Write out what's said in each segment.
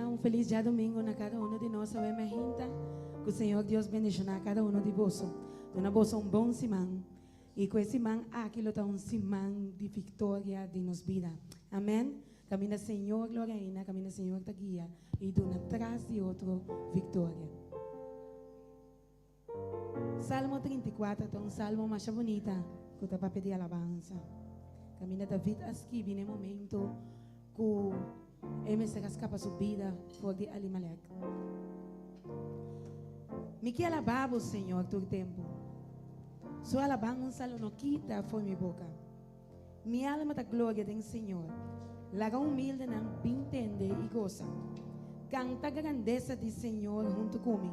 Un felis djadumingu na kada uno di nos awe mainta. Ku Señor Dios bendishoná kada uno di boso. Duna boso un bon siman. I ku e siman aki lo ta un siman di viktoria den nos bida. Amèn. Kaminda Señor lo reina, kaminda Señor ta guia i duna tras di otro viktoria. Salmo 34 ta un salmo masha bunita ku ta papia di alabansa. Kaminda David a skibi na e momento ku e mester a skapa su bida for di Elimelek. Mi ke alabá bo, Señor, tur tempu. Su alabansa lo no kita for mi boka. Mi alma ta gloria den Señor. Laga humildenan bin tende i gosa. Kanta grandesa di Señor huntu ku mi.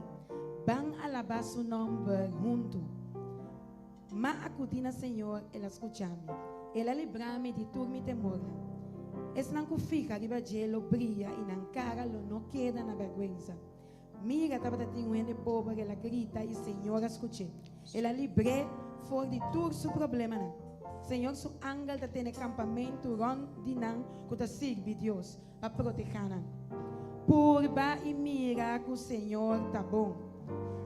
Ban alabá su nòmber huntu. M'a akudí na Señor, el a skucha mi. El a libra mi di tur mi temornan. Esnan ku fika riba dje lo bria i nan kara lo no keda na bèrgwensa. Mira, tabata tin un hende pober, el a grita i Señor a skuch'é. El a libr'é for di tur su problemanan. Señor su angel ta tene kampamentu rònt di nan ku ta sirbi Dios, pa protehá nan. Purba i mira ku Señor ta bon.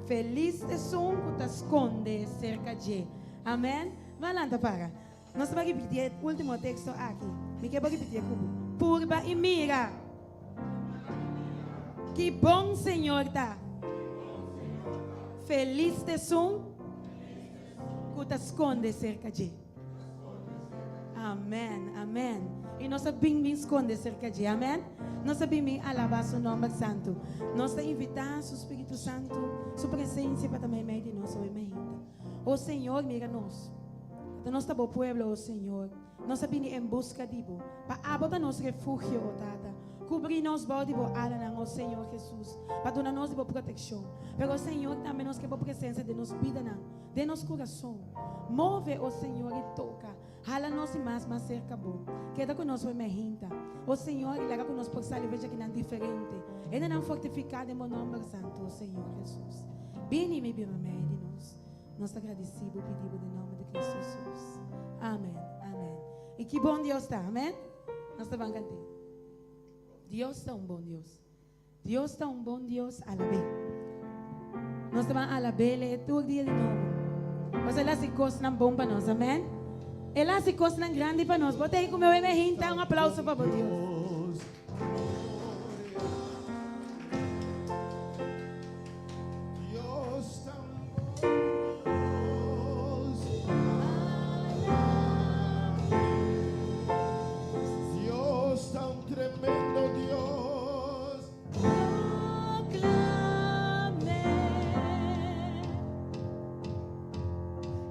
Felis esun ku ta skonde serka dje. Amèn. Ban lanta para. Nos ta bai ripití e último teksto aki. Mi ke bo ripitié ku bo. Purba i mira. Ki bon Señor ta. Felis ta esun ku ta skonde serka dje. Amèn, amèn. I nos a bin bin skonde serka dje. Amèn. Nos a bin bin alabá su nòmber santu. Nos ta invitá su Spiritu Santu, su presensia pa ta meimei di nos awe mainta. O Señor, mira nos. Ta nos ta bo pueblo, o Señor. Nos a bini en buska di bo. Pa abo ta nos refugio, o Tata. Kubrí nos bou di bo alanan, o Señor Jesus, pa duna nos di bo protekshon. Pero, o Señor, tambe nos ke bo presensia den nos bidanan, den nos kurason. Move, o Señor, i toka. Hala nos i mas mas serka bo. Keda ku nos weme hinta, o Señor, i laga ku nos por sali fecha kinan diferente. Hendenan fortifiká den bo nòmber santu, o Señor Jesus. Bini mi biba mei di nos. Nos ta gradisí bo, pidi bo den nòmber di Kristu Jesus. Amen, amen. I ki bon Dios ta, amen? Nos ta ban kant'é. Dios ta un bon Dios. Dios ta un bon Dios, alab'é. Nos ta ban alab'El e tur dia di nobo. Pasobra El hasi kosnan bon pa nos, amen. El hasi kosnan grandi pa nos. Bo ta ei ku mi oe mi hinta un aplauso pa bo Dios. Dios ta un tremendo Dios. Proclamé.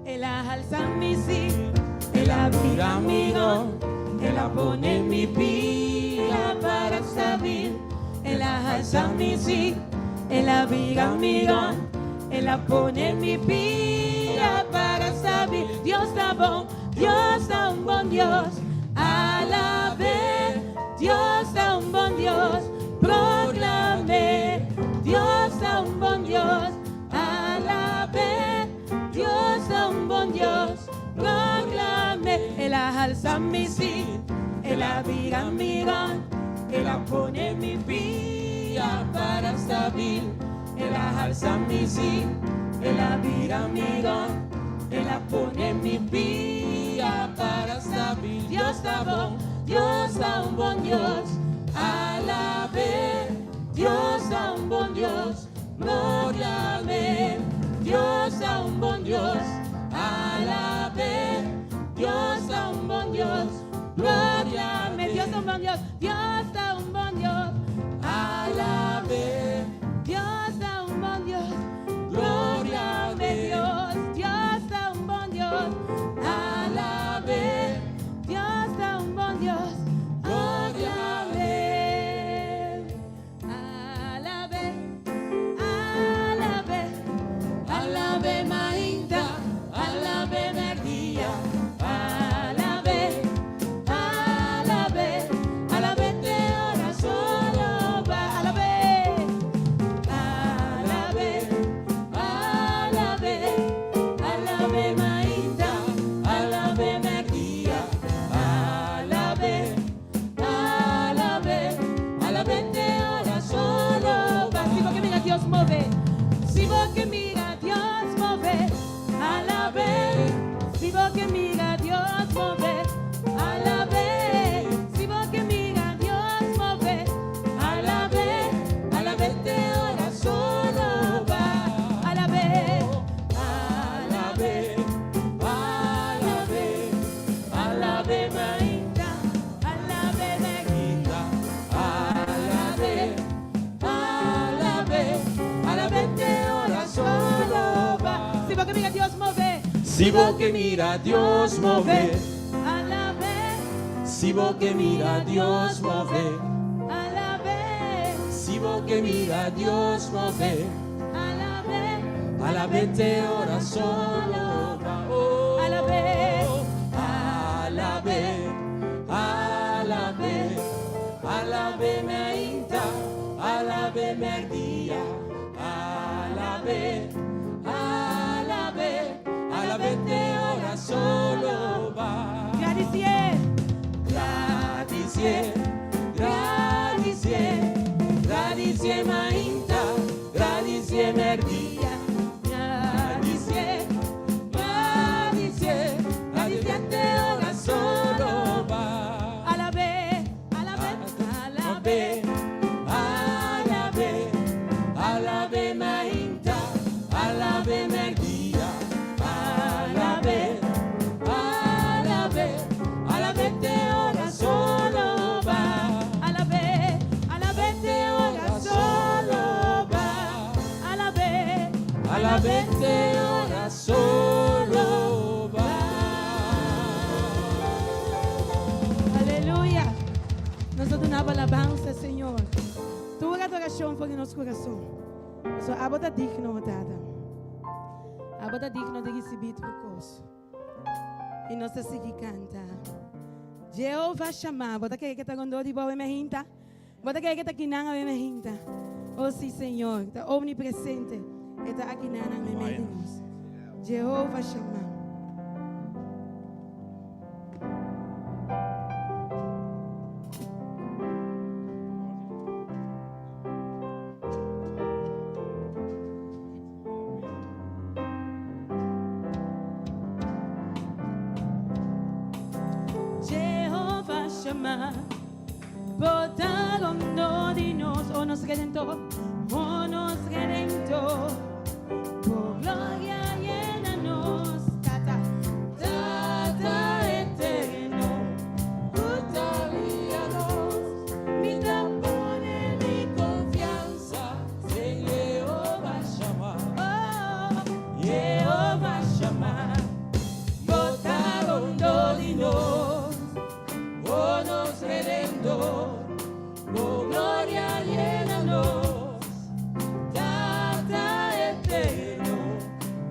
El a halsa mi sí, el a bira mi don, el a pone mi pia para stabil. El a halsa mi sí, el a bira mi don, el a pone mi pia para stabil. Dios ta bon, Dios ta un bon Dios, alab'é. Dios ta un bon Dios, proclam'é. Dios ta un bon Dios, alab'é. Dios ta un bon Dios, proclam'é. El a halsa mi sí, el a bira mi ron, el a pone mi pia para stabil. El a halsa mi sí, el a bira mi ron, el a pone mi pia para stabil. Dios ta bon, Dios ta un bon Dios, alab'é. Dios ta un bon Dios, gloriam'é. Dios ta un bon Dios, alab'é. Dios ta un bon Dios, gloriam'é. Dios ta un bon Dios, Dios ta un bon Dios, alab'é. Dios ta un bon Dios, gloriam'é. Dios, Dios ta un bon Dios, alab'é. Dios ta un bon Dios, gloriam'é. Alab'é, alab'é, alab'é mainta, alab'é merdia. Alab'é, alab'é, alab'é. Si bo ke mira Dios move. Alab'é. Si bo ke mira Dios move. Alab'é. Si bo ke mira Dios move. Alab'é. Alab'é te ora solo ba. Oh. Alab'é. Alab'é. Alab'é. Alab'é mainta. Alab'é mèrdia. Alab'é. Alab'é. Alab'é te ora solo ba. Gradisié. Gradisié, gradisié, gradisié mainta, gradisié mèrdia. Gradisié, gradisié, gradisié te ora solo ba. Alab'é, alab'é, alab'é. Alab'é, alab'é mainta, alab'é mèrdia. Alab'é, alab'é, alab'é te ora solo ba. Alab'é, alab'é te ora solo ba. Alab'é, Alab'é te ora solo ba. Aleluya. Nos ta duna alabansa, Señor. Tur adorashon for di nos kurason. So, abo ta digno, Tata. Abo ta digno di risibí tur kos. I nos ta sigui kanta. Jehovah Shammah. Bo ta kere ku e ta rondó di bo awe mainta? Bo ta kere ku e ta akinan awe mainta? Oh sí, Señor. Ta omnipresente. E ta akinan meimei di nos. Jehovah Shammah. Jehovah Shammah, bo ta rondó di nos, o nos Redentor, o nos Redentor, bo gloria yena nos, Tata, Tata eterno, ku ta guia nos, mi ta pone mi konfiansa den Jehovah Shammah. Oh, Jehovah Shammah, bo ta rondó di nos, o nos Redentor, bo gloria yena nos. Tata eterno,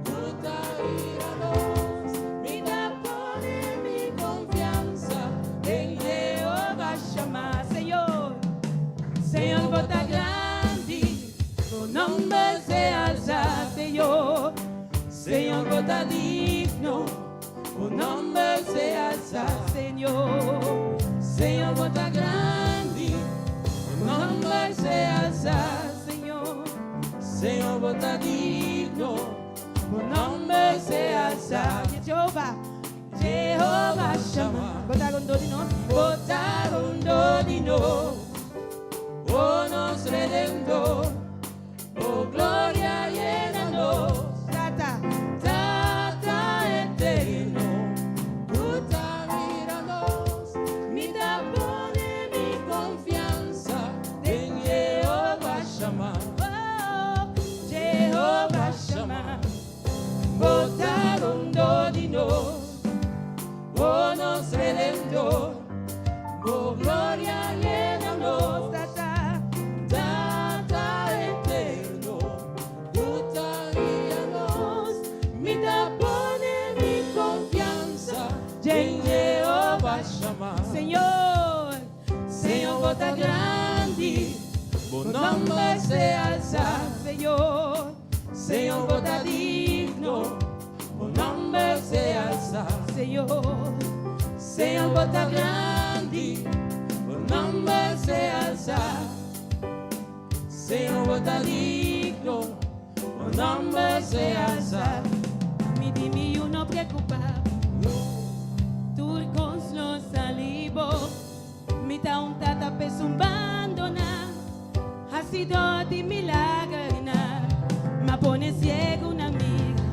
ku ta guia nos, mi ta pone mi konfiansa den Jehovah Shammah. Señor, Señor, bo ta grandi, bo nòmber sea alsá, Señor. Señor, bo ta digno, bo nòmber sea alsá. Señor. Señor, bo ta grandi, bo nòmber sea alsá. Señor. Señor, bo ta digno, bo nòmber sea alsá. Jehovah, Jehovah Shammah. Bo ta rondó di nos. Bo ta rondó di nos, o nos Redentor, bo gloria yena nos. Tata, Tata eterno, ku ta mira nos, mi ta pone mi konfiansa den Jehovah Shammah. Oh, Jehovah Shammah, bo ta rondó di nos, o nos Redentor, bo gloria yena nos. Tata, Tata eterno, ku ta guia nos, mi ta pone mi konfiansa den Jehovah Shammah. Señor, Señor, bo ta grandi, bo nòmber sea alsá. Señor, Señor, bo ta digno, bo nòmber sea alsá. Señor, Señor, bo ta grandi, bo nòmber sea alsá. Señor, bo ta digno, bo nòmber sea alsá. Mi di mi yu no preokupá. Tur kos lo sali bon. Mi ta un tata pa esun bandoná. Hasidó di milagernan. M'a pone siegu nan mira.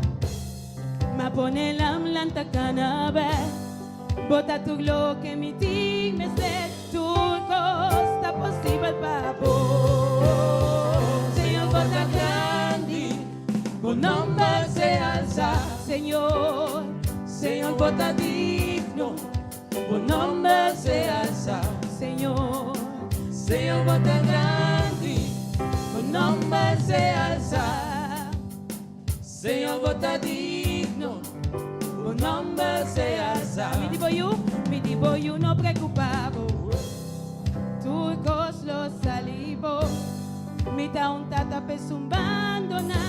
M'a pone lam lanta kana bèk. Bo ta tur loke mi tin mester. Tur kos ta posibel pa bo. Señor, bo ta grandi, bo nòmber sea alsá. Señor. Señor, bo ta digno, bo nòmber sea alsá. Señor. Señor, bo ta grandi, bo nòmber sea alsá. Señor, bo ta digno, bo nòmber sea alsá. Mi di bo yu, mi di bo yu, no preokupá bo. Tur kos lo sali bon. Mi ta un tata pa esun bandoná.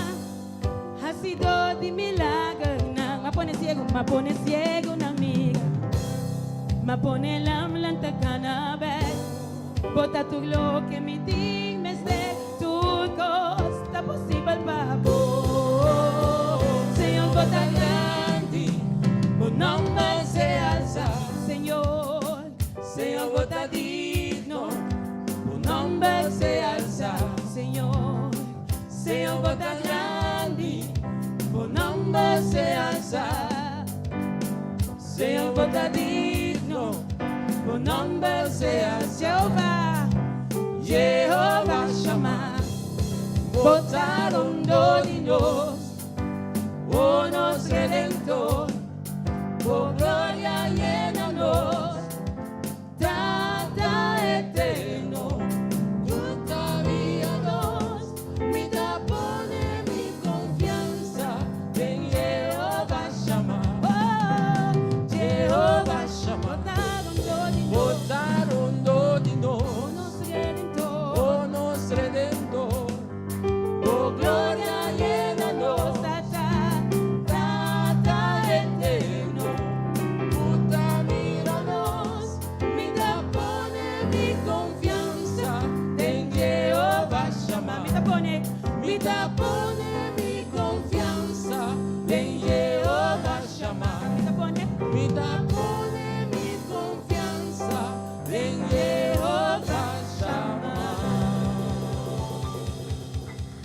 Hasidó di milagernan. M'a pone siegu, m'a pone siegunan mira. M'a pone lam lanta kana bèk. Bo ta tur loke mi tin mester. Tur kos ta posibel pa bo. Señor, bo ta grandi, bo nòmber sea alsá. Señor. Señor, bo ta digno, bo nòmber sea alsá. Señor. Señor, bo ta grandi, bo nòmber sea alsá. Señor, bo ta digno, bo nòmber sea alsá. Jehová, Jehová Shammah, bo ta rondó di nos, o nos Redentor, bo gloria yena nos, Tata eterno, ku ta guia nos, mi ta pone mi konfiansa den Jehová Shammah. Oh, Jehová Shammah, Bo ta rondó di bo nos, ta rondó di nos, nos Redentor, o nos Redentor, bo gloria yena nos, Tata, Tata eterno, ku ta mira nos, mi ta pone mi konfiansa den Jehová Shammah. Mi ta pone, Mi ta pone mi konfiansa den Jehová Shammah. Mi ta pone, Mi ta pone mi konfiansa den Jehová Shammah.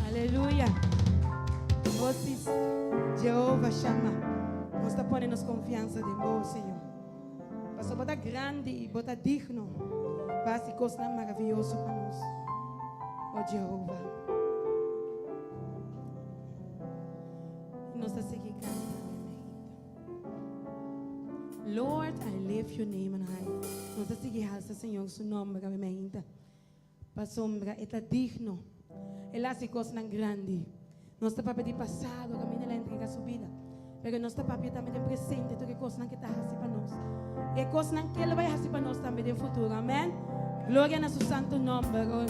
Aleluya. Bo Jehová Shammah. Nos ta pone nos konfiansa den bo, Señor. Pasobra bo ta grandi i bo ta digno. Pa hasi kosnan maravioso pa nos. O Jehová. Nos ta sigui kanta. Lord, I lift your name on high. Nos ta sigui halsa Señor su nòmber, amèn. Pasobra e ta digno. El a hasi kosnan grandi. Nos ta papia di pasado, kaminda el a entregá su bida. Pero nos ta papia tambe den presente, tur e kosnan ku e ta hasi pa nos. E kosnan ku e lo bai hasi pa nos tambe den futuro. Amèn. Gloria na su santu nòmber. Oh,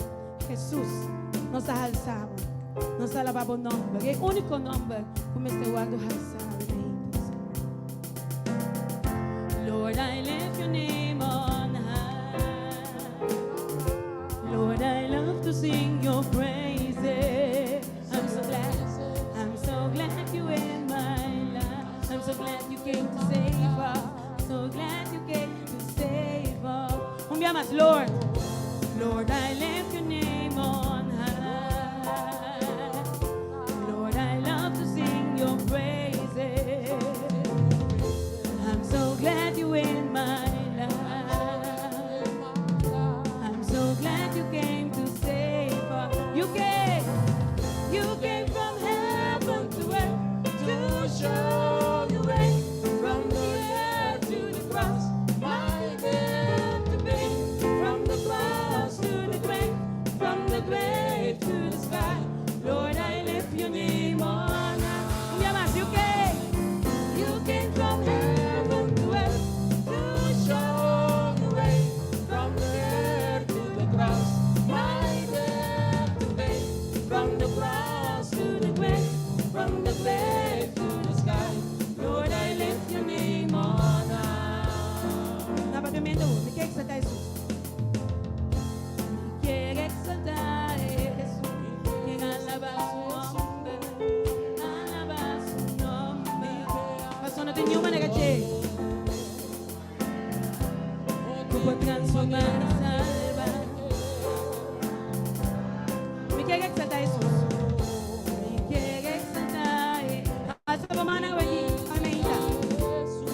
Hesus, nos ta halsa bo. Nos ta alabá bo nòmber. E úniko nòmber ku mester wòrdu halsá. Lord, I lift your name on high. Lord, I love to sing your praises. I'm so glad, I'm so glad you in my life. I'm so glad you came to save us. So glad you came to save us. Un bia mas, Lord. Lord, I lift your name on high. Lord, I love to sing your praises. I'm so glad you in my life. I'm so glad you came to save us. You came from heaven to earth To show the way from the earth to the cross, my debt to pay. From the cross to the grave, from the grave to the sky. Lord, I lift your name on high. Un bia mas, you came from heaven to earth to show the way from the earth to the cross, my debt to pay. From the cross to the grave, from the grave to the sky. Lord, I lift your name on high. Na papiamentu, mi ke eksaltá Hesus. Mi ke eksaltá Hesus. Ke alabá su nòmber. Alabá su nòmber. Pasó no tin ningun manera ku ku por transformá i salba. Mi ke eksaltá Hesus. Mi ke eksaltá. Alsa bo man aki, amèn.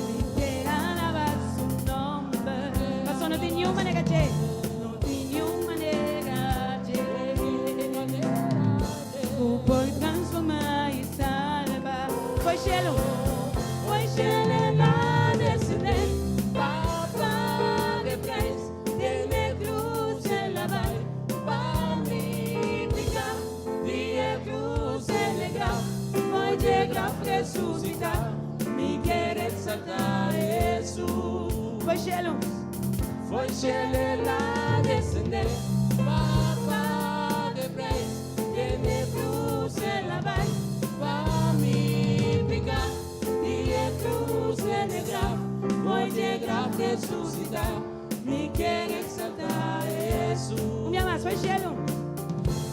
Mi ke alabá su nòmber. Pasó no tin ningun manera ku no tin ningun manera ku por transformá i salba. Foi cielo. shelu el a descendé pa paga e prijs, den e cruz el a bai pa mi pica, di e cruz el e graf, fo'i dje graf resucita, mi kier exalta Jesus. Fo'i shelu. Fo'i shelu el a descendé pa paga e prijs, den e cruz el a bai pa mi pica, di e cruz el e graf, fo'i dje graf resucita, mi kier exalta Jesus. Un bia mas, fo'i shelu.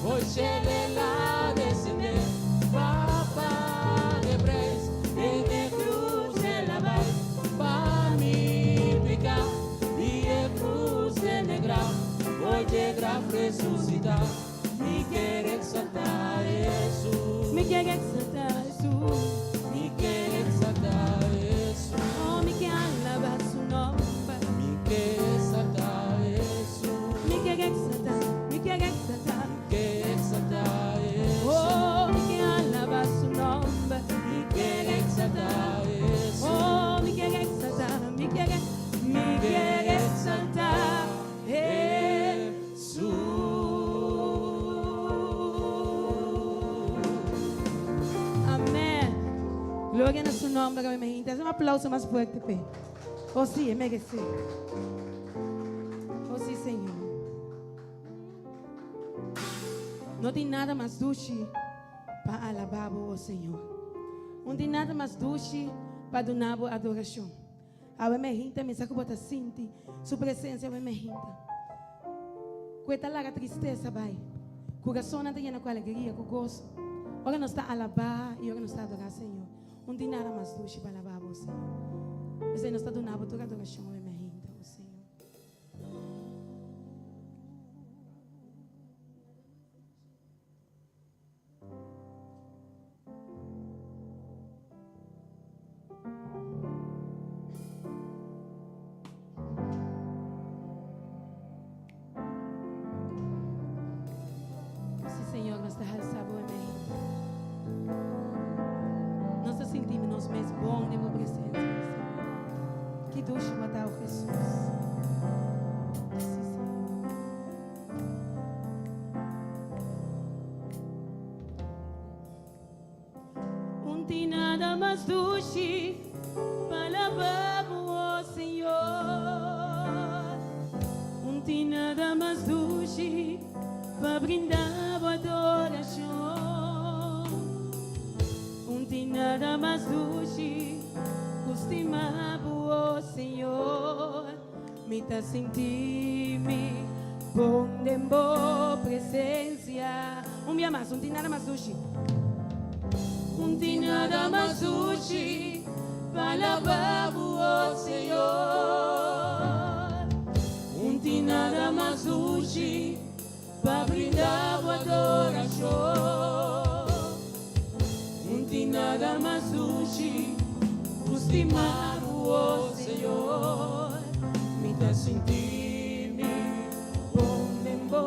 Fo'i shelu el a descendé pa paga e prijs, den e cruz el a bai pa mi pica, di e cruz el e graf, fo'i dje graf resucita, mi kier exalta Jesus. Mi kier exalta Jesus. Mi kier exalta Jesus. Oh, mi kier alaba su nomber. Mi kier exalta Jesus. Mi kier exalta, mi kier exalta. Mi kier exalta Jesus. Oh, mi kier alaba su nomber. Mi kier exalta Jesus. Oh, mi kier exalta, mi kier exalta Jesus. Amen. Gloria na su nomber, mi gente. Un aplauso mas fuerte, p'e. Oh, si, e merece. Oh, si, Señor. No tin nada mas dushi pa alaba bo, oh Señor. No tin nada mas dushi pa duna bo adoracion. Awe mainta, mi sa cu bo ta sinti su presencia awe mainta. Cu e ta laga tristesa bay. Curason ta yena cu alegria, cu goso. Ora nos ta alaba y ora nos ta adora Señor. No tin nada mas dushi pa alaba bo, Señor. P'esey nos ta duna bo tur adoracion awe mainta, oh Señor. Si, Señor, nos ta halsa bo mainta. Nos ta sinti nos mes bon den bo presencia, Señor. Ki dushi bo ta, oh Jesus. Si, Señor. No tin nada mas dushi pa alaba bo, oh Señor. No tin nada mas dushi pa brinda bo adoracion. No tin nada mas dushi cu stima bo, oh Señor. Mi ta sinti mi bon den bo presencia. Un bia mas, no tin nada mas dushi. No tin nada mas dushi pa alaba bo, oh Señor. No tin nada mas dushi pa brinda bo adoracion. No tin nada mas dushi cu stima bo, oh Señor. Mi ta sinti mi bon den bo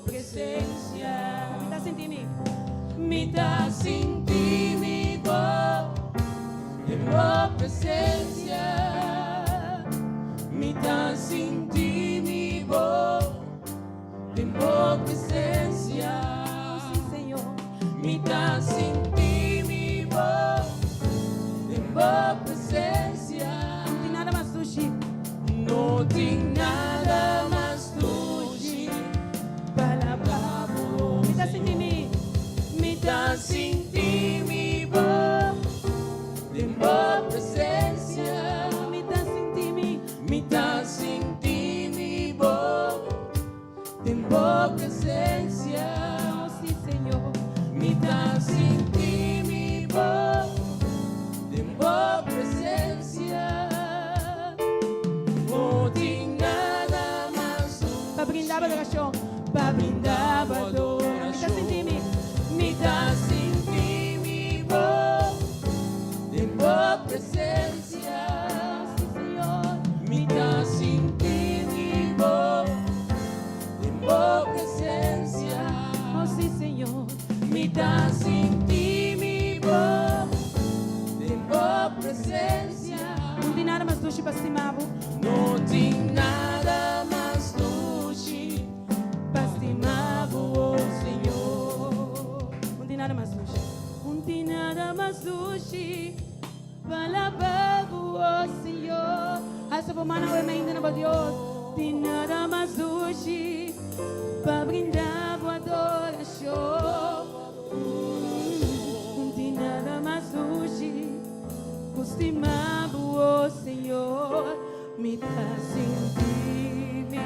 presencia. Mi ta sinti mi. Mi ta sinti mi bon den bo presencia. Mi ta sinti mi bon den bo presencia. Si, Señor. Mi ta sinti mi bon den bo presencia. No tin nada mas dushi. No tin nada mas dushi pa alaba bo. Mi ta sinti mi. Mi ta sinti mi bon den bo presencia. Mi ta sinti mi. Mi ta sinti mi bon den bo presencia. Oh, si, Señor. Mi ta sinti mi bon den bo presencia. No tin nada mas Pa brinda adoracion. Pa brinda Mi ta adoracion. sinti mi. Mi ta sinti mi bon den bo presencia. Si, Señor. Mi ta sinti mi bon den bo presencia. Oh, si, Señor. Mi ta sinti mi bon den bo presencia. dushi pa stima bo. No tin nada mas dushi pa stima bo, oh Señor. No tin nada mas dushi. No tin nada mas dushi pa alabá bo, oh Señor. Alsa bo man awe mainta na bo Dios. Tin nada mas dushi pa brinda bo adorashon. No tin nada mas dushi ku stima bo, oh Señor. Mi ta sinti mi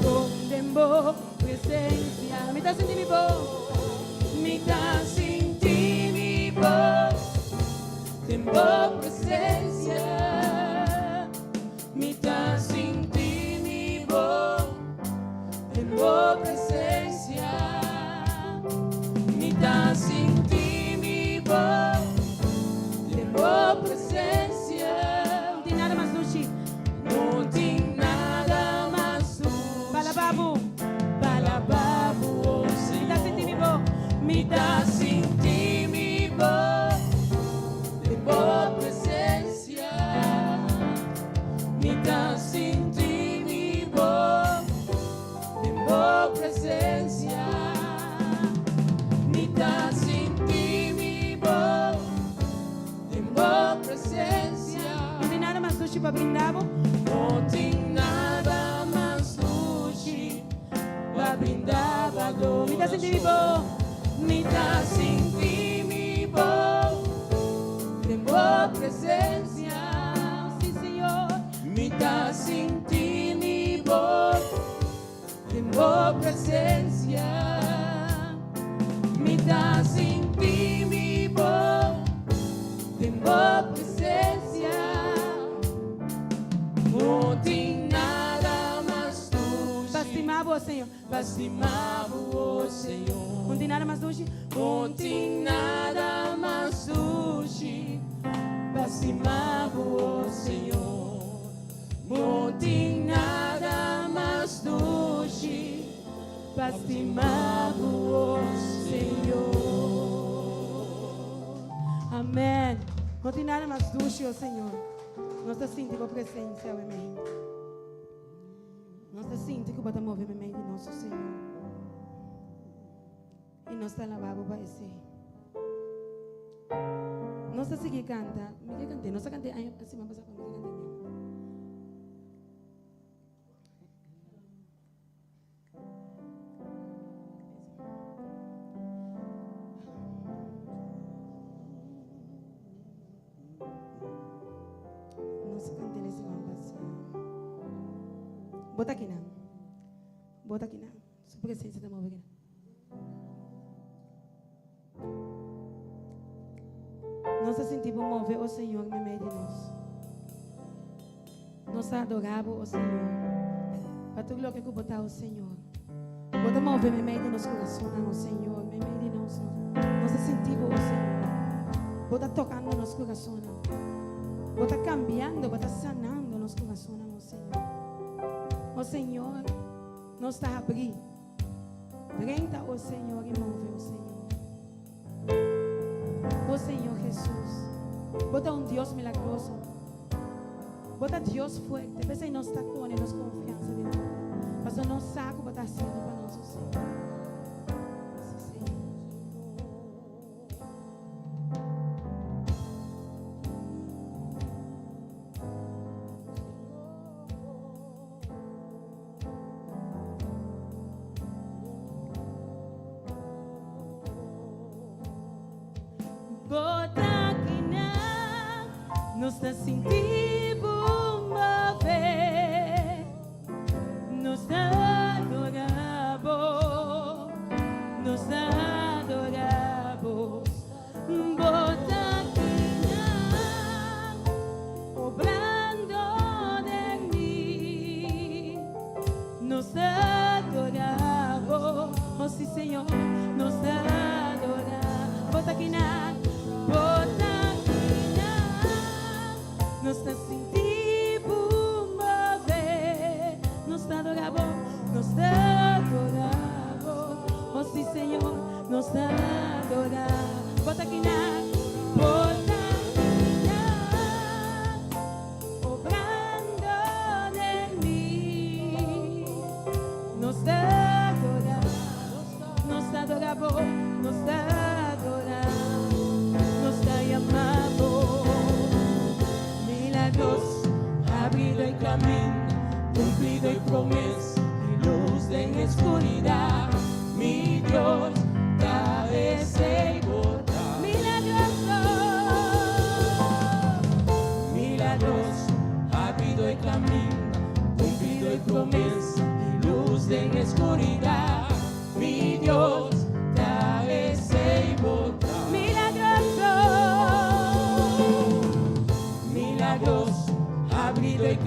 bon den bo presensia. Mi ta sinti mi bon. Mi ta sinti mi bon den bo presensia. Mi ta sinti mi bon den bo presensia. Mi ta sinti mi bon den bo presensia. No tin nada mas dushi. No tin nada mas dushi. Pa alabá bo. Pa alabá bo, oh Mi ta Señor. sinti mi bon. Mi ta sinti mi bon den bo presensia. Mi ta sinti mi bon den bo presensia. Mi ta sinti mi bon den bo presensia. No tin nada mas dushi pa brinda bo. No tin nada mas dushi pa brinda bo Mi ta sinti mi bon. Mi ta sinti mi bon den bo presensia. Si, Señor. Mi ta sinti mi bon den bo presensia. Mi ta sinti mi bon den bo presensia. No tin nada mas dushi. Pa stima bo, Señor. Pa stima bo, oh Señor. No tin nada mas dushi. No tin nada mas dushi. Pa stima bo, oh Señor. No tin nada mas dushi. Pa stima bo, oh Señor. Amèn. No tin nada mas dushi, oh Señor. Nos ta sinti bo presensia, amèn. Nos ta sinti ku bo ta move meimei di nos, Señor. I nos ta alabá bo pa esei. Nos ta sigui kanta. Mi ke kant'é. Nos a kant'é aña siman pasá, pero mi ke kant'é mihó. Nos a kant'é siman pasá. Bo ta akinan. Bo ta akinan. Su presensia ta move akinan. Nos ta sinti bo move, o Señor, meimei di nos. Nos ta adorá bo, o Señor, pa tur loke ku bo ta, o Señor. Bo ta move meimei di nos kurasonnan, o Señor, meimei di nos. Nos ta sinti bo, o Señor. Bo ta tokando nos kurasonnan. Bo ta kambiando, bo ta sanando nos kurasonnan, o Señor. O Señor, nos ta habrí. Drenta, o Señor, i move, o Señor. O Señor Jesús, bo ta un Dios milagroso. Bo ta Dios fuerte. P'esei nos ta pone nos konfiansa den bo. Pasobra nos sa ku bo ta hasiendo pa nos, o Señor. Sí, Señor. Bo ta akinan, nos ta sinti bo move. Nos ta adora bo, nos ta adora bo. Bo ta akinan, obrando den mi. Nos ta adora bo, oh si Señor, nos ta adora. Bo ta akinan, bo ta akinan. Nos ta sinti bo move, nos ta adora bo.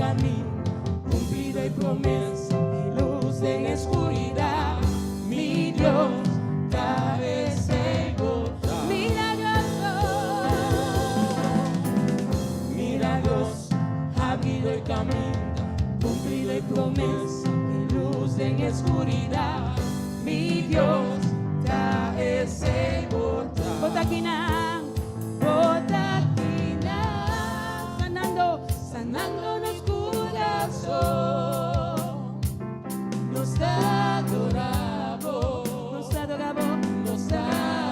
kaminda, kumplido di promesa, i lus den skuridat. Mi Dios, ta esei bo ta. Milagroso. Milagroso, habrido e kaminda, kumplido di promesa, i lus den skuridat. Mi Dios, ta esei bo ta. Bo ta akinan, bo ta akinan, sanando, sanando nos kurason. Nos ta adorá bo, nos ta adorá bo, nos ta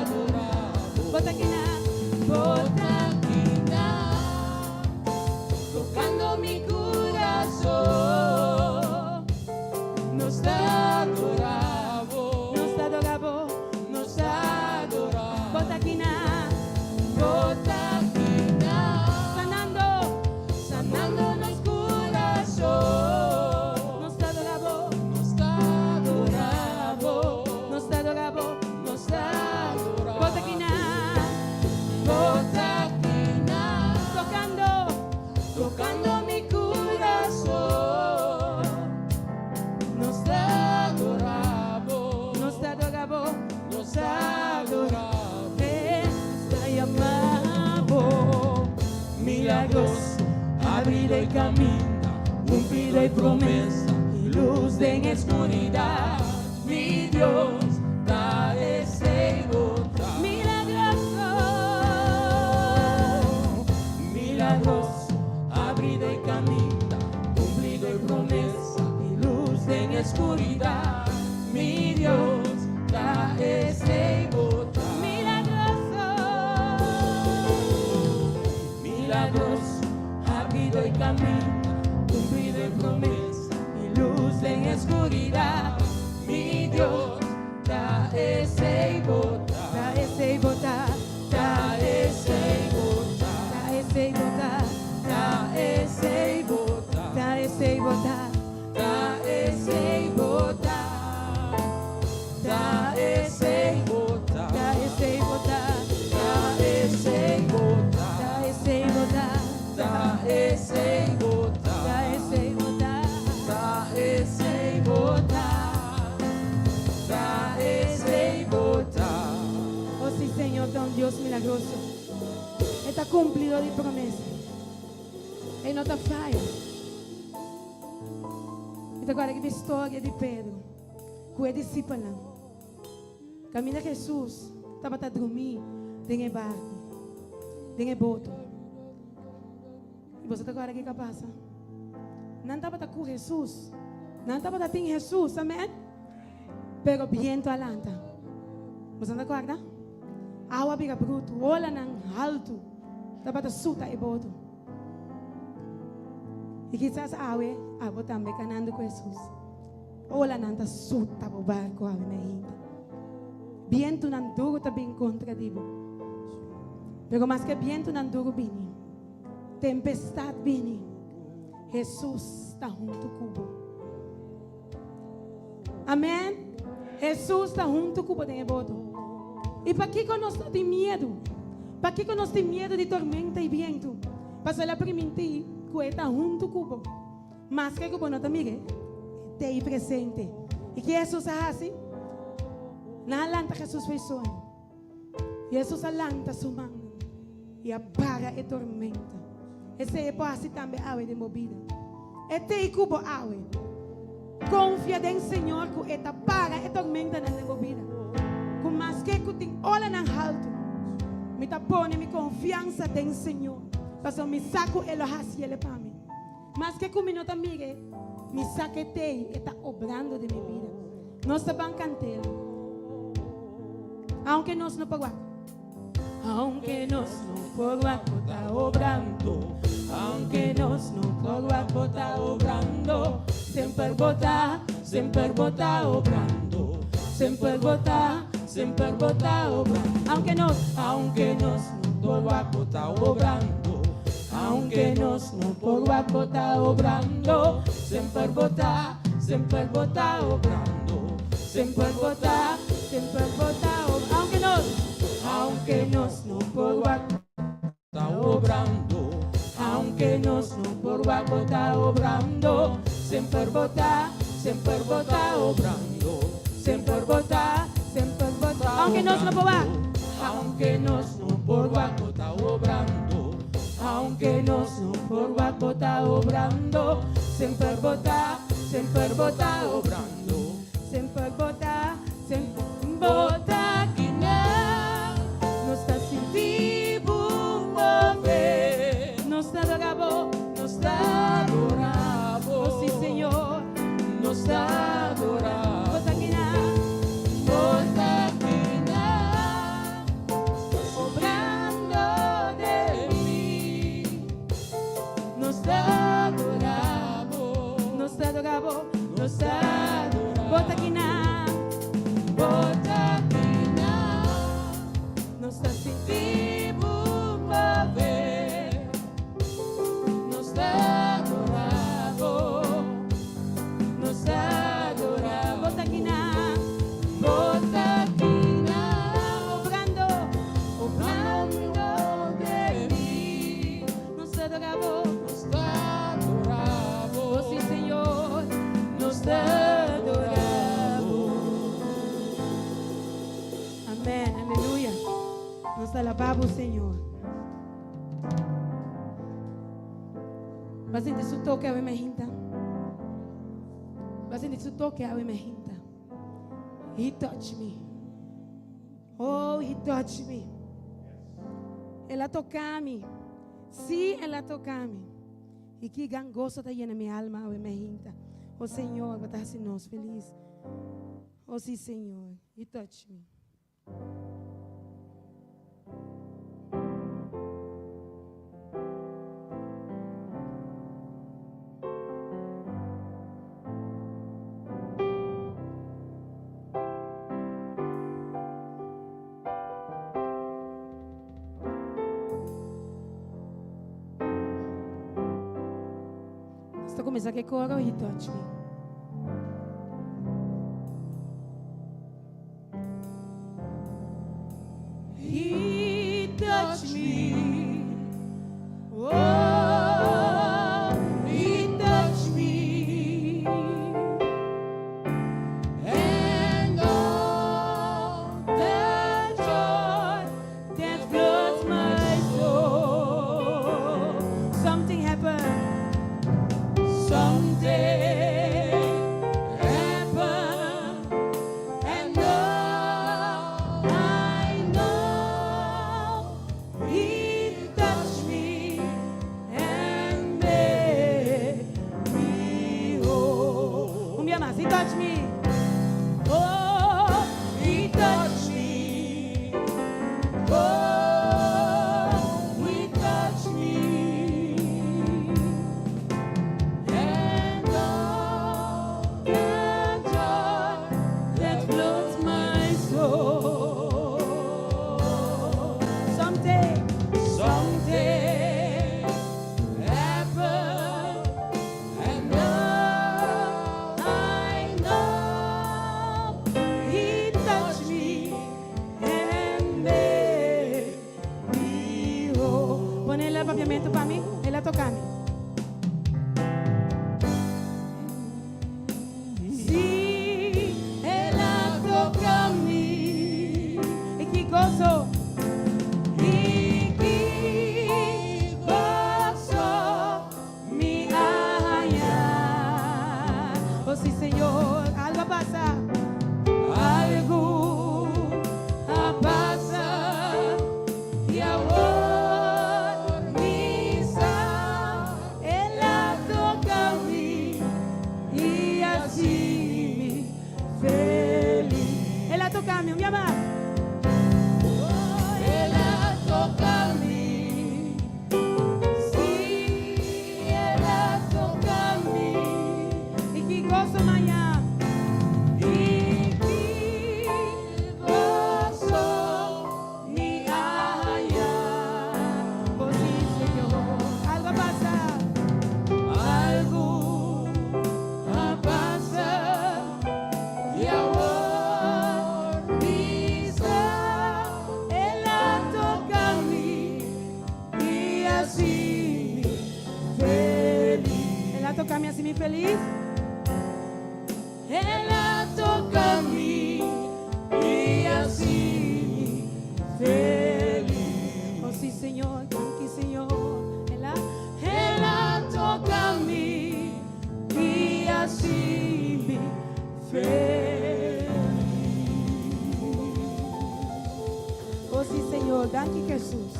adorá bo. Bo ta akinan, Bo ta akinan, tokando mi kurason. Nos ta adorá bo, nos ta adorá bo, nos ta adorá bo. Bo ta akinan, Bo ta akinan, sanando, sanando nos kurason. Nos ta adorá bo, Nos ta adorá bo, nos ta adorá bo, nos ta adorá bo. Bo ta akinan, Bo ta akinan, tokando, tokando mi kurason. Nos ta adorá bo, nos ta adorá bo, nos ta adorá bo. Nos ta yama bo. Milagroso, habrido e kaminda, kumplido di promesa, i lus den skuridat. Mi Dios, ta esei bo ta. Milagroso. Milagroso, habrido e kaminda, kumplido di promesa, i lus den skuridat. Mi Dios, ta esei bo ta. Milagroso. Milagroso, habrido e kaminda, kumplido di promesa, i lus den skuridat. Mi Dios, ta esei bo ta. Ta esei bo ta, Ta esei bo ta. Ta esei bo ta, Ta esei bo ta. Ta esei bo ta, Ta esei bo ta. Ta esei bo ta. Ta esei bo ta, Ta esei bo ta. Ta esei bo ta, Ta esei bo ta. Ta esei bo ta, Ta esei bo ta. Ta esei bo ta. Oh sí, Señor, ta un Dios milagroso. E ta kumplidó di promesa. E no ta faya. I awor aki e historia di Pedro, ku e disipelnan. Kaminda Hesus tabata drumí den barku, den boto. I bo sa awor kiko a pasa? Nan tabata ku Hesus. Nan tabata tin Hesus, amèn? Pero bientu a lanta. Bo ta kòrda? Awa bira brutu, olanan haltu. Tabata suta e boto. I kisas awe, abo tambe kanando ku Hesus. Olanan ta suta e barku awe mainta. Bientunan duru ta bin kontra di bo. Pero maske bientunan duru bini, tempestat bini, Hesus ta huntu ku bo. Amèn. Hesus ta huntu ku bo den boto. I pakiko nos no tin miedu? Pakiko nos tin miedu di tormenta i bientu? Pasobra el a primintí ku e ta huntu ku bo. Maske ku bo no ta mir'é, t'ei presente. I kiko Hesus a hasi? Nan a lanta Hesus for di soño. Hesus a lanta su man i a para e tormenta. Esei e por hasi tambe awe den bo bida. E t'ei ku bo awe. Konfia den Señor ku e ta para e tormentanan den bo bida. Ku maske ku tin olanan haltu. Mi ta pone mi konfiansa den Señor. Pasobra mi sa ku e lo hasié pa mi. Maske ku mi no ta mir'é, mi sa ku t'ei e ta obrando den mi bida. Nos ta ban kant'é. Aunke nos no por wak. Aunke nos no por wak, ta obrando. Aunke nos no por wak, ta obrando. Semper bo ta, semper bo ta obrando. Semper bo ta, semper bo ta obrando. Aunke nos no por wak, ta obrando. Aunke nos no por wak, ta obrando. Semper bo ta, semper bo ta obrando. Semper bo ta, semper bo ta obrando. Aunke nos no por wak, ta obrando. Aunke nos no por wak bo ta obrando, semper bo ta, semper bo ta obrando, semper bo ta, semper bo ta. Aunke nos no por wak, aunke nos no por wak bo ta obrando, aunke nos no por wak bo ta obrando, semper bo ta, semper bo ta obrando, semper bo ta, semper bo ta akinan. Nos ta sinti bo move, nos ta adora bo, nos ta adora bo. Oh, si Señor, nos ta adora bo. Ta akinan, bo ta akinan, obrando den mi. Nos ta adora bo, nos ta adora bo, nos ta adora bo. Ta akinan, bo ta akinan, nos ta sinti bo move, nos ta adora bo, nos ta adora bo. Ta akinan, bo ta akinan, obrando, obrando den mi. Nos ta adora bo, Nos ta adora bo. Oh si Señor, nos ta adora bo. Amèn, aleluya. Nos ta alabá bo, Señor. Bo a sinti su toke awe mainta. Bo a sinti su toke awe mainta. He touch me. Oh, he touch me. El a toka mi. Si, el a toka mi. I ki gran goso ta yena mi alma awe mainta. Oh Señor, bo ta hasi nos felis. Oh si, Señor, he touch me. Nos ta kuminsá ku e koro He Touch Me. He touch me. Oh, he touch me. And all the joy that floods my soul. Something happened. Something happened. And now I know He touched me and made me whole. Un bia mas, He touched me. Oh, He touched me. Oh, He touched me. And all the joy that floods my soul. Something, something happened, and now I know He touched me and made me whole. Pone e papiamento pa mi, el a toka mi. Si, el a toka mi. I ki goso. I ki goso mi a haña. Oh, si, Señor, algu a pasa. Algu a pasa. I awor mi sa. El a toka mi i a hasi mi felis. El a toka mi, un bia mas. El a toka mi. Si, el a toka mi. I ki goso m'a haña. I ki goso mi a haña. Oh, si, Señor. Algu a pasa. Algu a pasa. I awor mi toka mi hasi mi felis. El a toka mi i hasi mi felis. Oh sí, Señor, danki Señor. El a, El a toka mi i hasi mi felis. Oh sí, Señor, danki Jesus.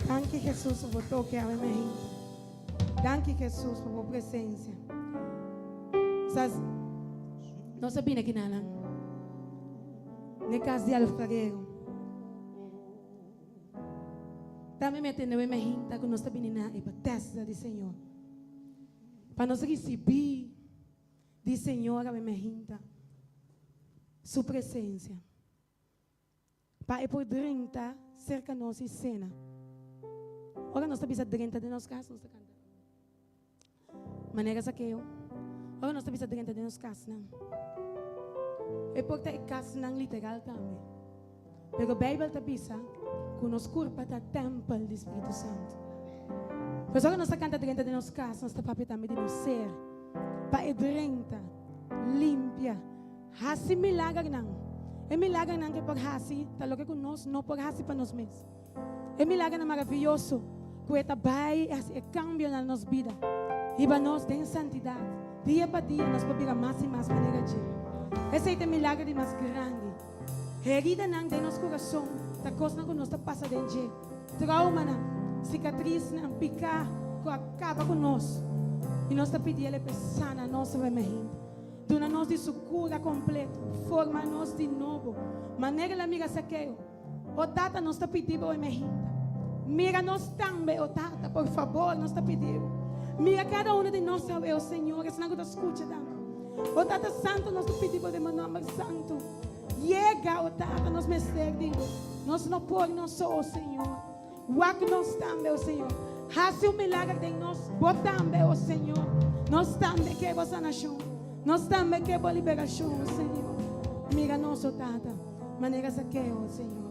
Danki Jesus pa bo toke awe meinta. Danki Jesus pa bo presencia. Sa nos a bini aki nanan n'e cas di alfarero. Tambe mi a tende awe meinta cu nos ta bini na e Bethesda di Señor. Pa nos ricibi di Señor awe meinta su presencia. Pa e por drenta serka nos i sena. Ora nos ta bisa drenta den nos kas, nos ta kanta manera Zakeo. Ora nos ta bisa drenta den nos kasnan, e por ta e kasnan literal tambe. Pero Beibel ta bisa ku nos kurpa ta tèmpel di Spiritu Santu. Pues ora nos ta kanta drenta den nos kas, nos ta papia tambe di nos ser. Pa e drenta, limpia. Hasi milagernan. E milagernan ku e por hasi ta loke ku nos no por hasi pa nos mes. E milagernan maravioso ku e ta bai hasi e kambionan na nos bida, hiba nos den santidat. Dia pa dia nos por bira mas i mas manera dje. Esei ta e milager di mas grandi. Heridanan den nos kurason ta kosnan ku nos ta pasa den dje, traumanan, sikatrisnan, piká ku a kaba ku nos, i nos ta pidi El e sana nos awe. Duna nos di su kura kompleto. Forma nos di nobo. Manera el a mira Sakeo. O Tata, nos ta pidi bo e mejinta. Mira nos tambe, o Tata, por fabor, nos ta pidi bo. Mira kada uno di nos awe, o Señor, esnan ku ta skucha tambe. O Tata Santu, nos ta pidi bo den bo nòmber santu. Yega, o Tata, nos mester di bo. Nos no por nos so, o Señor. Wak nos tambe, o Señor. Hasi un milager den nos, bo tambe, o Señor. Nos tambe ke bo sanashon. Nos tambe ke bo liberashon, o Señor. Mira nos, o Tata, manera Zakeo, o Señor.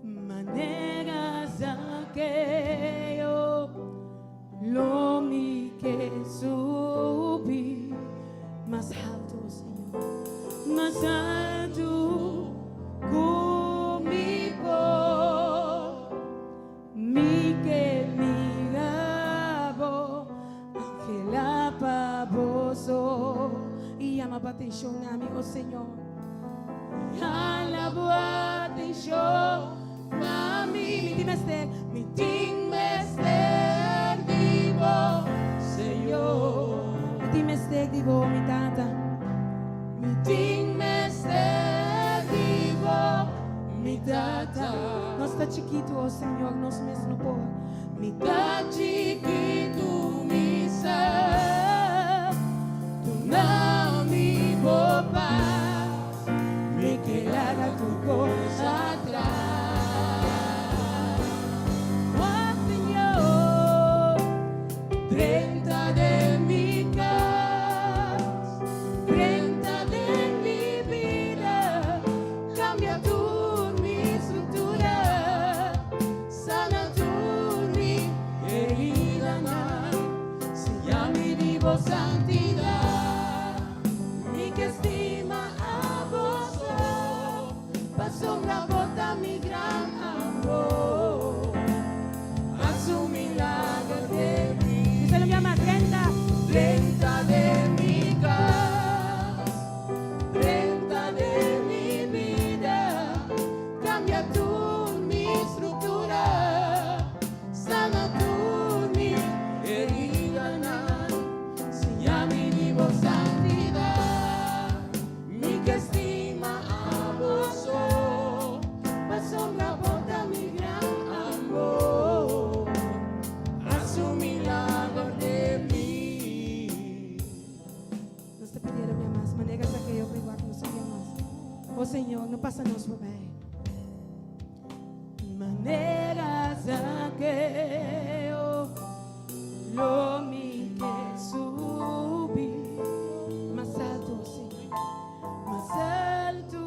Manera Zakeo, lo mi ke subi mas haltu, oh Señor, mas haltu ku mi por. Mi ke mira bo, anhela pa bo so i yama bo atenshon na mi, oh Señor. Hala bo atenshon na mi. Mi tin mester, mi tin mester di bo, Señor. Mi tin mester di bo, mi Tata. Mi tin mester di bo, mi Tata. Nos ta chikitu, oh Señor, nos mes no por. Mi ta chikitu, mi sa. Duna mi bo pas, mi ke laga tur kos atras. Oh Señor, drenta den mi kas, drenta den mi bida, kambia tur mi struktura. Sana tur mi heridanan, siña mi di bo santidat. Mi ke stima abo so, pasobra bo ta mi gran amor. Hasi un milager den mi. Bisa lo mi ama, drenta. Drenta den mi kas, drenta den mi bida. Cambia tur mi structura, sana tur mi heridanan, siña mi di bo santidad. Mi ke stima abo so, pasobra bo ta mi gran amor. Hasi un milagro den mi. Nos ta pidiendo mi amas, manera Zakeo pa igual ku nos un dia mas. O Señor, no pasa nos forbij. Manera Zakeo, lo mi ke subi mas alto, Señor, mas alto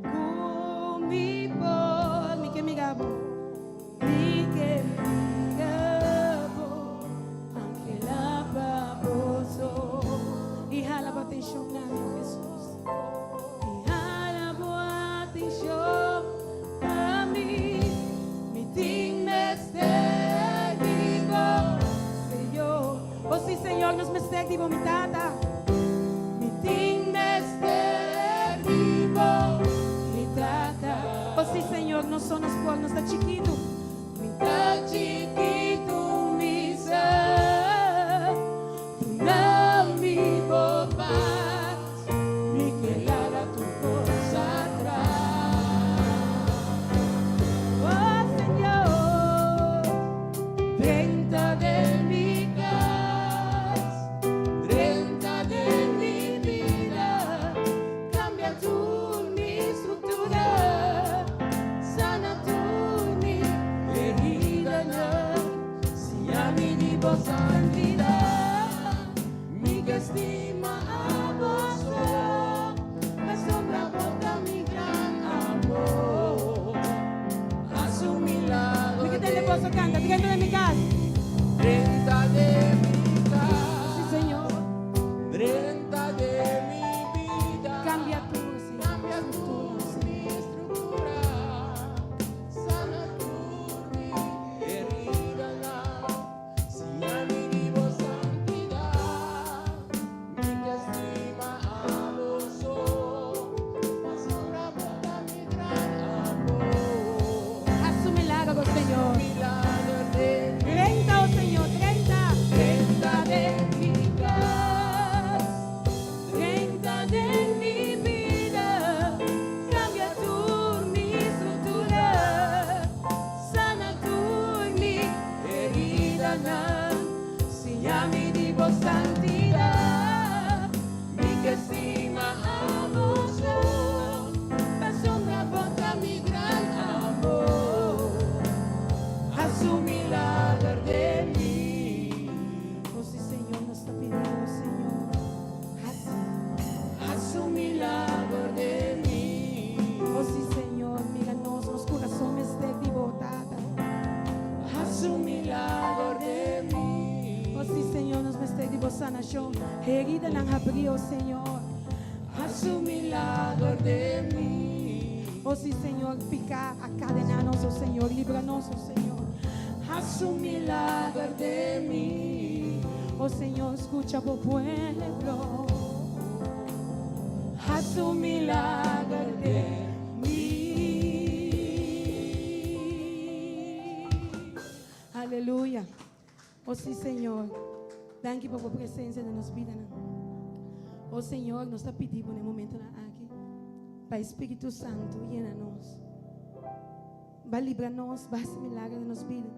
ku mi por. Mi ke mira. kor, nos ta chikitu. Mi ta chikitu, mi sa. Duna mi bo pas. Mi ke laga tur kos atras. Oh, Señor. Drenta den mi kas, drenta den mi bida, kambia tur mi struktura, sana tur mi heridanan, siña mi di bo santidat, mi ke stima abo so, pasobra bo ta mi gran amor. Hasi un milagro. Mi ke tende boso kanta, drenta den mi kas. Drenta den mi kas. Si, Señor. Drenta den mi bida. Kambia tur, Señor. Kambia tur mi struktura. Sana tur mi heridanan. Siña mi di bo santidat. Mi ke stima abo so. Pasobra bo ta mi gran amor. Hasi un milagro, Señor. Milagro den mi. Drenta, oh Señor, drenta. Drenta den mi kas, drenta den mi bida, kambia tur mi struktura, sana tur mi heridanan, siña mi di bo santidat, mi ke stima abo so, pasobra bo ta mi gran amor. Hasi un milagro den mi. Oh, si, Señor, nos ta pidiendo, Señor. Hasi. Hasi un milagro den mi. Oh, si, Señor, mira nos, nos kurason mester di bo, Tata. Hasi un milagro den mi. Oh, si, Señor, nos mester di bo sanashon. Heridanan habri, oh Señor. Hasi un milagro den mi. Oh, si, Señor, piká a kadena nos, oh Señor, libra nos, oh Señor. Hasi un milagro den mi. Oh Señor, skucha bo pueblo. Hasi un milagro den mi. Aleluya. Oh si, Señor. Danki pa bo presensia den nos bidanan. Oh Señor, nos ta pidiendo na e momentonan aki. Pa Spiritu Santu yena nos. Bai libra nos, bai hasi milager den nos bida.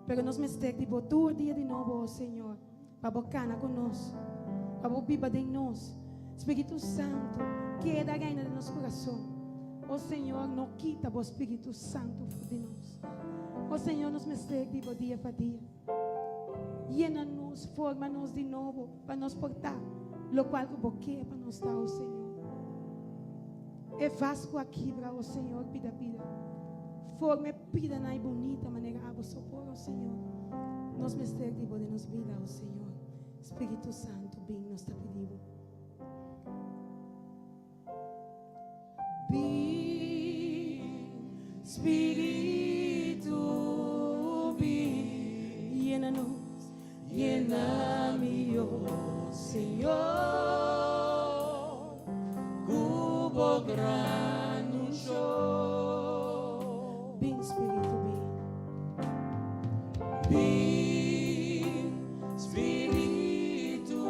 Pero nos mester di bo tur dia di nobo, oh Señor. Pa bo kana ku nos. Pa bo biba den nos. Spiritu Santu, keda reina den nos kurason. Oh Señor, no kita bo Spiritu Santu for di nos. Oh Señor, nos mester di bo dia pa dia. Yena nos, forma nos di nobo, pa nos por ta loke ku bo ke pa nos ta, oh Señor. E vas ku a kibra, oh Señor, pida pida. Forma pidanan bunita manera abo so por, oh Señor. Nos mester di bo den nos bida, oh Señor. Spiritu Santu, bin, nos ta pidiendo. Bin, Spiritu, bin, yena nos, yena mi, oh Señor, Ku bo gran unshon. Bin, Spiritu, bin. Bin, Spiritu,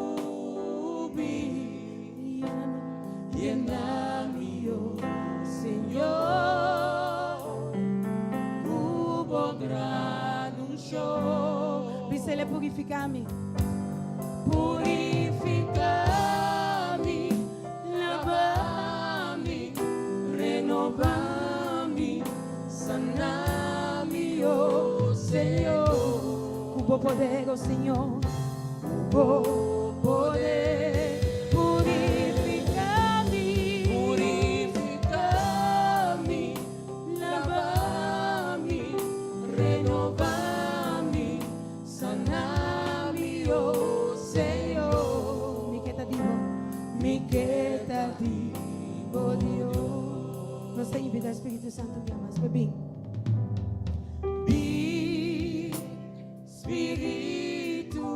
bin, Yena nos, yena mi, oh Señor, ku bo gran unshon. Bis'é purifiká mi. Purifiká mi, laba mi, renobá mi, sana mi, oh Señor. Ku bo poder, oh Señor. Ku bo poder. Purifiká mi. Purifiká mi, laba mi, renobá mi, sana mi, oh Señor. Mi ke ta di bo. Mi ke ta di bo, Dios. Nos ta invitá Spiritu Santu mas bin. Bin, Spiritu,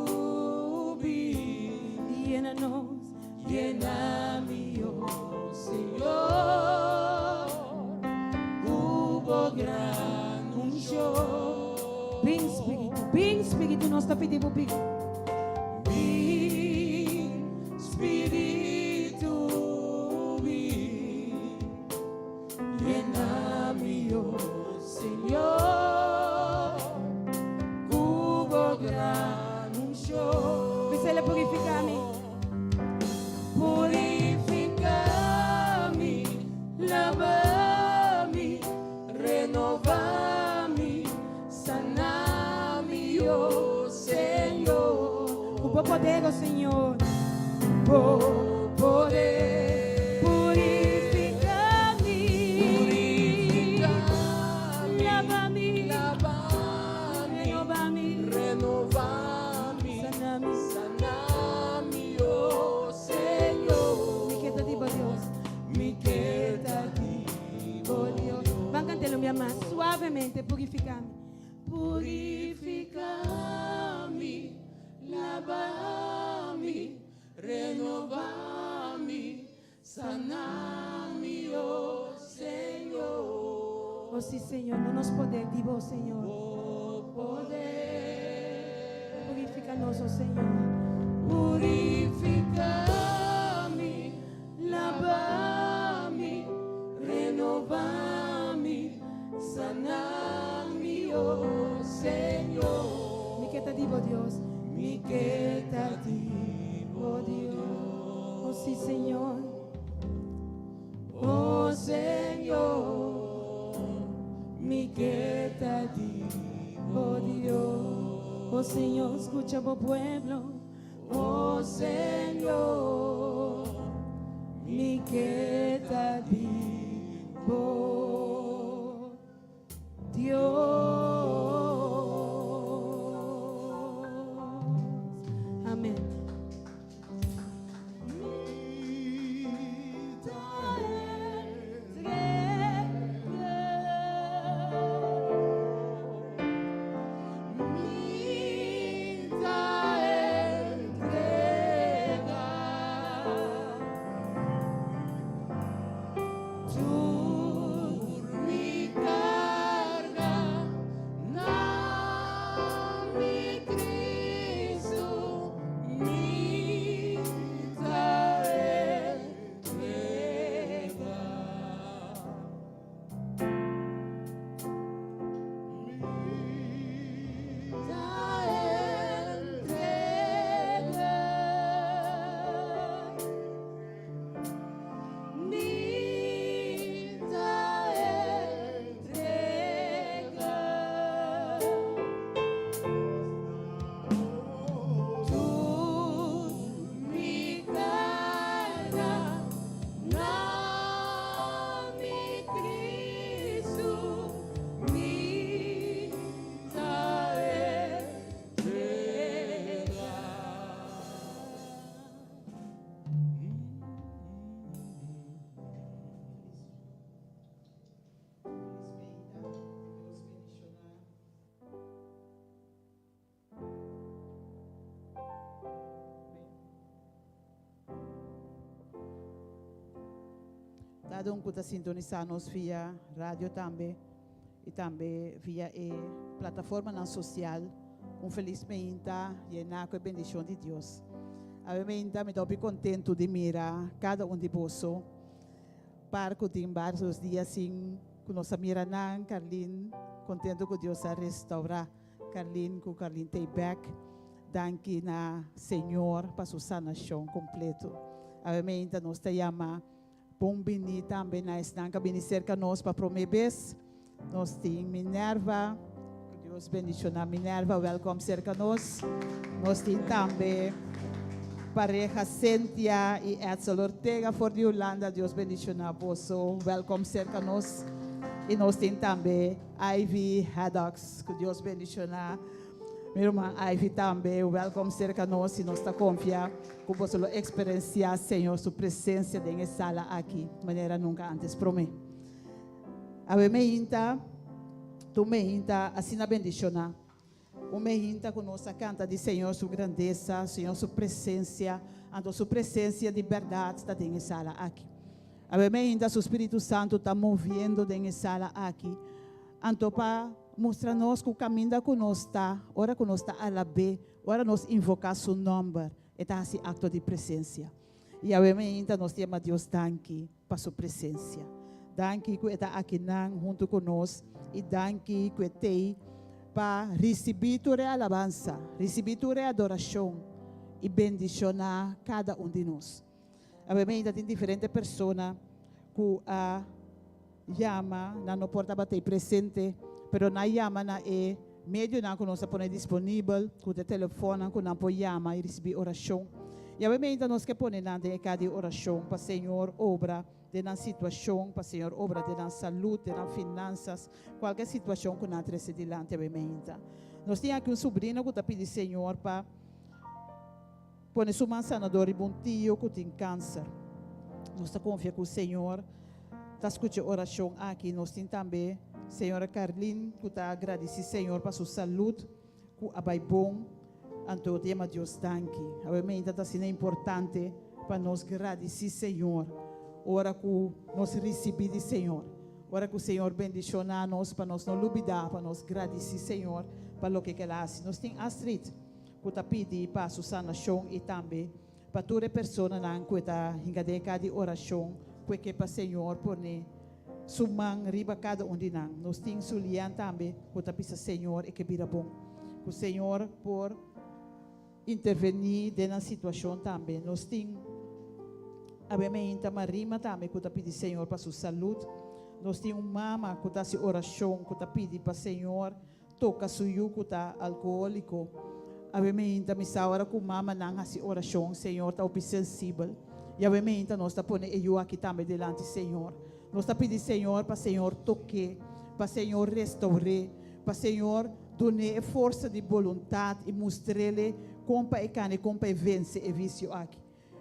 bin, Yena nos. Yena mi, oh Señor, ku bo Gran unshon. Bin Spiritu, bin Spiritu, nos ta pidi bo bin. Bin Spiritu, bin. Yena mi, oh Señor, ku bo gran unshon. Bisele purifiká mi. Purifiká mi, laba mi, renobá mi, sana mi, oh Señor. Ku bo poder, oh Señor. Bo poder. Purifiká mi. Purifiká mi. Laba mi. Laba mi. Renobá mi. Renobá mi. Sana mi. Sana mi, oh Señor. Mi ke ta di bo Dios. Mi ke ta di bo Dios. Ban kant'é un bia mas suavemente. Purifiká mi. Purifiká mi, laba mi, renobá mi, sana mi, oh Señor. Oh sí, Señor, no nos poder, di bo, Señor. Bo poder. Purifiká nos, oh Señor. Purifiká mi, laba mi, renobá mi, sana mi, oh Señor. Mi ke ta di bo Dios. Mi ke ta di bo Dios. Oh sí, Señor. Oh Señor, mi ke ta di bo Dios. Oh Señor, skucha bo pueblo. Oh Señor, Mi ke ta di bo Dios. Amèn. Mi ta Entrega. Mi ta entregá. Tur mi karga na mi Kristu mi ta entregá. Ta entregá. Mi ta entregá. Tur mi karga na mi Kristu mi ta entregá. Dios bendishoná. Kada un ku ta sintonisá nos via radio tambe i tambe via e plataformanan sosial, un felis meinta yená ku e bendishon di Dios. Awe meinta mi ta hopi kontentu di mira kada un di boso. Par ku tin varios dia sin ku nos a mira nan, Carlin, kontentu ku Dios a restaurá Carlin, ku Carlin t'ei bèk. Danki na Señor pa su sanashon kompleto. Awe meinta nos ta yama bon bini tambe na esnan ku a bini serka nos pa promé bes. Nos tin Minerva, ku Dios bendishoná Minerva, wèlkòm serka nos. Nos tin tambe pareha Cynthia i Edsel Ortega for di Hulanda, Dios bendishoná boso, wèlkòm serka nos. I nos tin tambe Ivy Haddocks, ku Dios bendishoná mi ruman Ivy tambe, wèlkòm serka nos i nos ta konfia ku boso lo eksperensiá Señor su presensia den e sala aki manera nunka antes promé. Awe meinta, tu meinta asina bendishoná. Un meinta ku nos a kanta di Señor su grandesa, Señor su presensia, anto su presensia di bèrdat ta den e sala aki. Awe meinta su Spiritu Santu ta moviendo den e sala aki. Anto pa mustra nos ku kaminda ku nos ta, ora ku nos ta alab'é, ora nos invoká su nòmber, e ta hasi akto di presensia. I awe mainta nos ta yama Dios danki pa su presensia. Danki ku e ta akinan huntu ku nos i danki ku e t'ei pa risibí tur e alabansa, risibí tur e adorashon i bendishoná kada un di nos. Awe mainta tin diferente persona ku a yama, nan no por tabata ei presente, pero nan yama na e medionan ku nos a pone disponibel, ku ta e telefònnan ku nan por yama i risibí orashon. I awe mainta nos ke pone nan den e ka di orashon pa Señor obra den nan situashon, pa Señor obra den nan salud, den nan finansas, kualke situashon ku nan trese dilanti awe mainta. Nos tin aki un subrino ku ta pidi Señor pa. Pone su man sanador riba un tio ku tin kanser. Nos ta konfia ku Señor ta skucha e orashon aki. Nos tin tambe señora Carlin ku ta gradisí Señor pa su salud ku a bai bon. Anto ta yama Dios danki. Awe meinta ta asina importante pa nos gradisí Señor ora ku nos risibí di Señor. Ora ku Señor bendishoná nos pa nos no lubidá pa nos gradisí Señor pa loke ku el a hasi. Nos tin Astrid. ku ta pidi pa su sanashon i tambe pa tur e personanan ku e ta hinka den e ka di orashon ku e ke pa Señor pone Su man riba kada un di nan. Nos tin Sulian tambe ku ta bisa Señor e ke bira bon. Ku Señor por intervení den nan situashon tambe. Nos tin Abemehinta Marima tambe ku ta pidi Señor pa su salud. Nos tin un mama ku ta hasi orashon ku ta pidi pa Señor Toka su yu ku ta alkohóliko. Awe meinta mi sa ora ku mamanan hasi orashon, Señor ta hopi sensibel. I awe meinta nos ta pone e yu aki tambe dilanti Señor. Nos ta pidi Señor pa Señor tok'é, pa Señor restour'é, pa Señor dun'é e forsa di boluntat i mustr'é kon pa e kana i kon pa e vense e visio aki.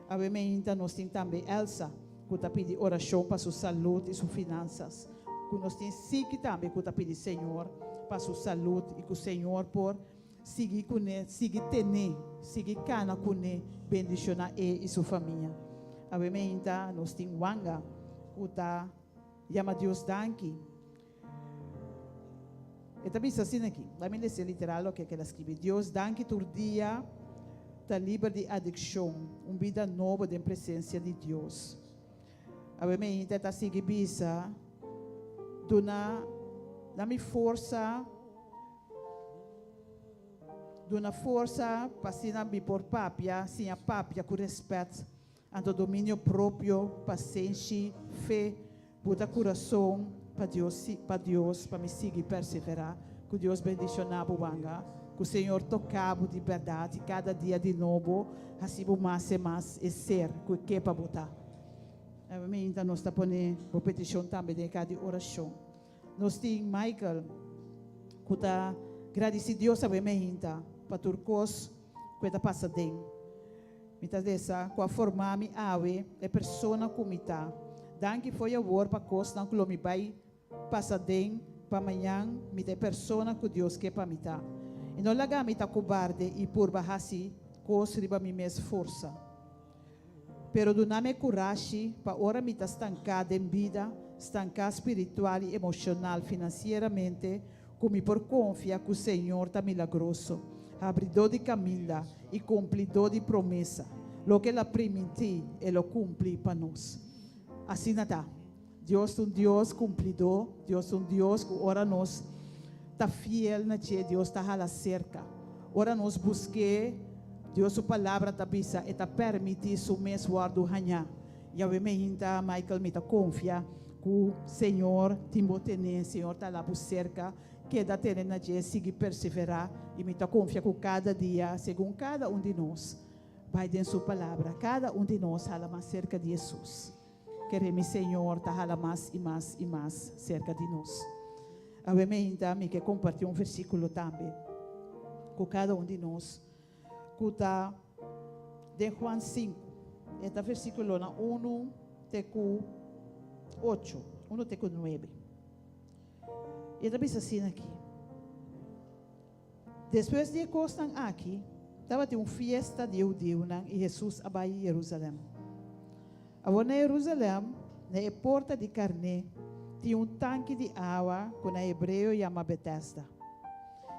Awe meinta nos tin tambe Elsa ku ta pidi orashon pa su salud i su finansas. Ku nos tin Siki tambe ku ta pidi Señor pa su salud i ku Señor por sigui kuné, sigui tené, sigui kana kuné, bendishoná e i su famia. Awe meinta nos tin Wanga ku ta yama Dios danki. E ta bisa asina aki, laat mi lesa literal loke ke el a skibi, Dios danki tur dia ta liber di adikshon, un bida nobo den presensia di Dios. Awe mainta e ta sigui bisa, Duna na mi forsa, duna forsa pa asina mi por papia, siña papia ku respet. Anto dominio propio, pasenshi, fe, buta kurason pa Dios pa Dios pa mi sigui perseverá. Ku Dios bendishoná bo wanga. Ku Señor toká bo di bèrdat i kada dia di nobo hasi bo mas e mas e ser ku e ke pa bo ta. Mainta nos ta pone bo petishon tambe den e ka di orashon. Nos tin Michael ku ta gradisí Dios awe mainta pa tur kos ku e ta pasa den. Mi ta desa ku a forma mi awe e persona ku mi ta. Danki fo'i awor pa kosnan ku lo mi bai pasa den pa mañan mi ta e persona ku Dios ke pa mi ta. I no laga mi ta kobarde i purba hasi kos riba mi mes forsa. Pero duna mi e kurashi pa ora mi ta stanká den bida, stanká spiritual i emoshonal, finansieramente, ku mi por konfia ku Señor ta milagroso, habridó di kaminda i kumplidó di promesa. Loke El a primintí, E lo kumpli pa nos. Asina ta. Dios ta un Dios kumplidó. Dios ta un Dios ku ora nos ta fiel na dje, Dios ta hala serka. Ora nos busk'é, Dios su Palabra ta bisa, E ta permití su mes wòrdu hañá. Yahweh meinta, Michael, mi ta konfia ku Señor tin bo tené, Señor ta la bo serka, keda tene na dje, sigui perseverá, i mi ta konfia ku kada dia, segun kada un di nos bai den Su Palabra, kada un di nos hala mas serka di Hesus. Kere mi Señor ta hala mas i mas i mas serka di nos. Awe meinta mi ke kompartí un versíkulo tambe ku kada un di nos ku ta den Juan sinku. E ta versíkulonan unu te ku ocho, unu te ku nuebe. I e ta bisa asina aki, Despues di e kosnan aki, tabatin un fiesta di e hudiunan i Hesus a bai Yerusalèm. Awor na Yerusalèm, na e Porta di Karné, tin un tanki di awa ku na hebreo yama Betesda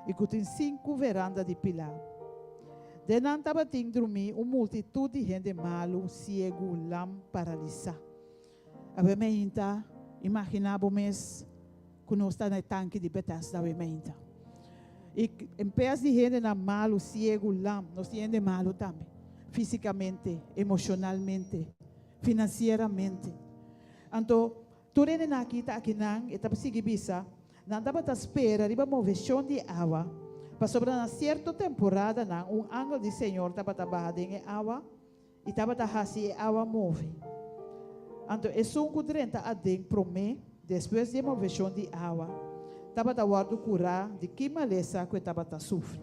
i ku tin sinku veranda di pilá. Den nan tabatin drumí un multitut di hende malu, siegu, lam, paralisá. Awe meinta, imaginá bo mes ku nos ta na e tanki di Betesda awe meinta. I en bes di hendenan malu, siegu, lam, nos tin hende malu tambe, físikamente, emoshonalmente, finansieramente. Anto, tur hendenan aki ta akinan, e ta sigui bisa, nan tabata spera riba moveshon di e awa, pasobra na sierto temporadanan un angel di Señor tabata baha den e awa i tabata hasi e awa move. Anto esun ku drenta aden promé, despues di e moveshon di awa, tabata wòrdu kurá di ki malesa ku e tabata sufri.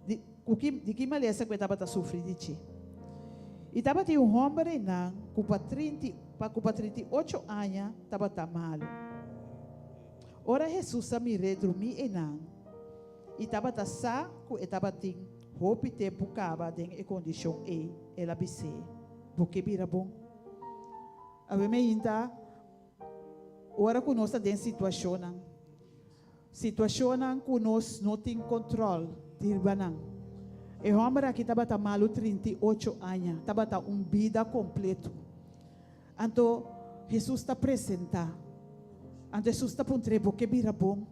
Di, ku ki, di ki malesa ku e tabata sufri di dje. I tabatin un hòmber einan ku pa trinti, pa ku pa 38 aña tabata malu. Ora Hesus a mir'é drumí einan, i tabata sa ku e tabatin hopi tempu kaba den e kondishon ei, el a bis'é, Bo ke bira bon? Awe meinta, ora ku nos ta den situashonnan, Situashonnan ku nos no tin kontròl di riba nan. E hòmber aki tabata malu 38 aña, tabata un bida kompletu. Anto Hesus ta presentá. Anto Hesus ta puntr'é, Bo ke bira bon?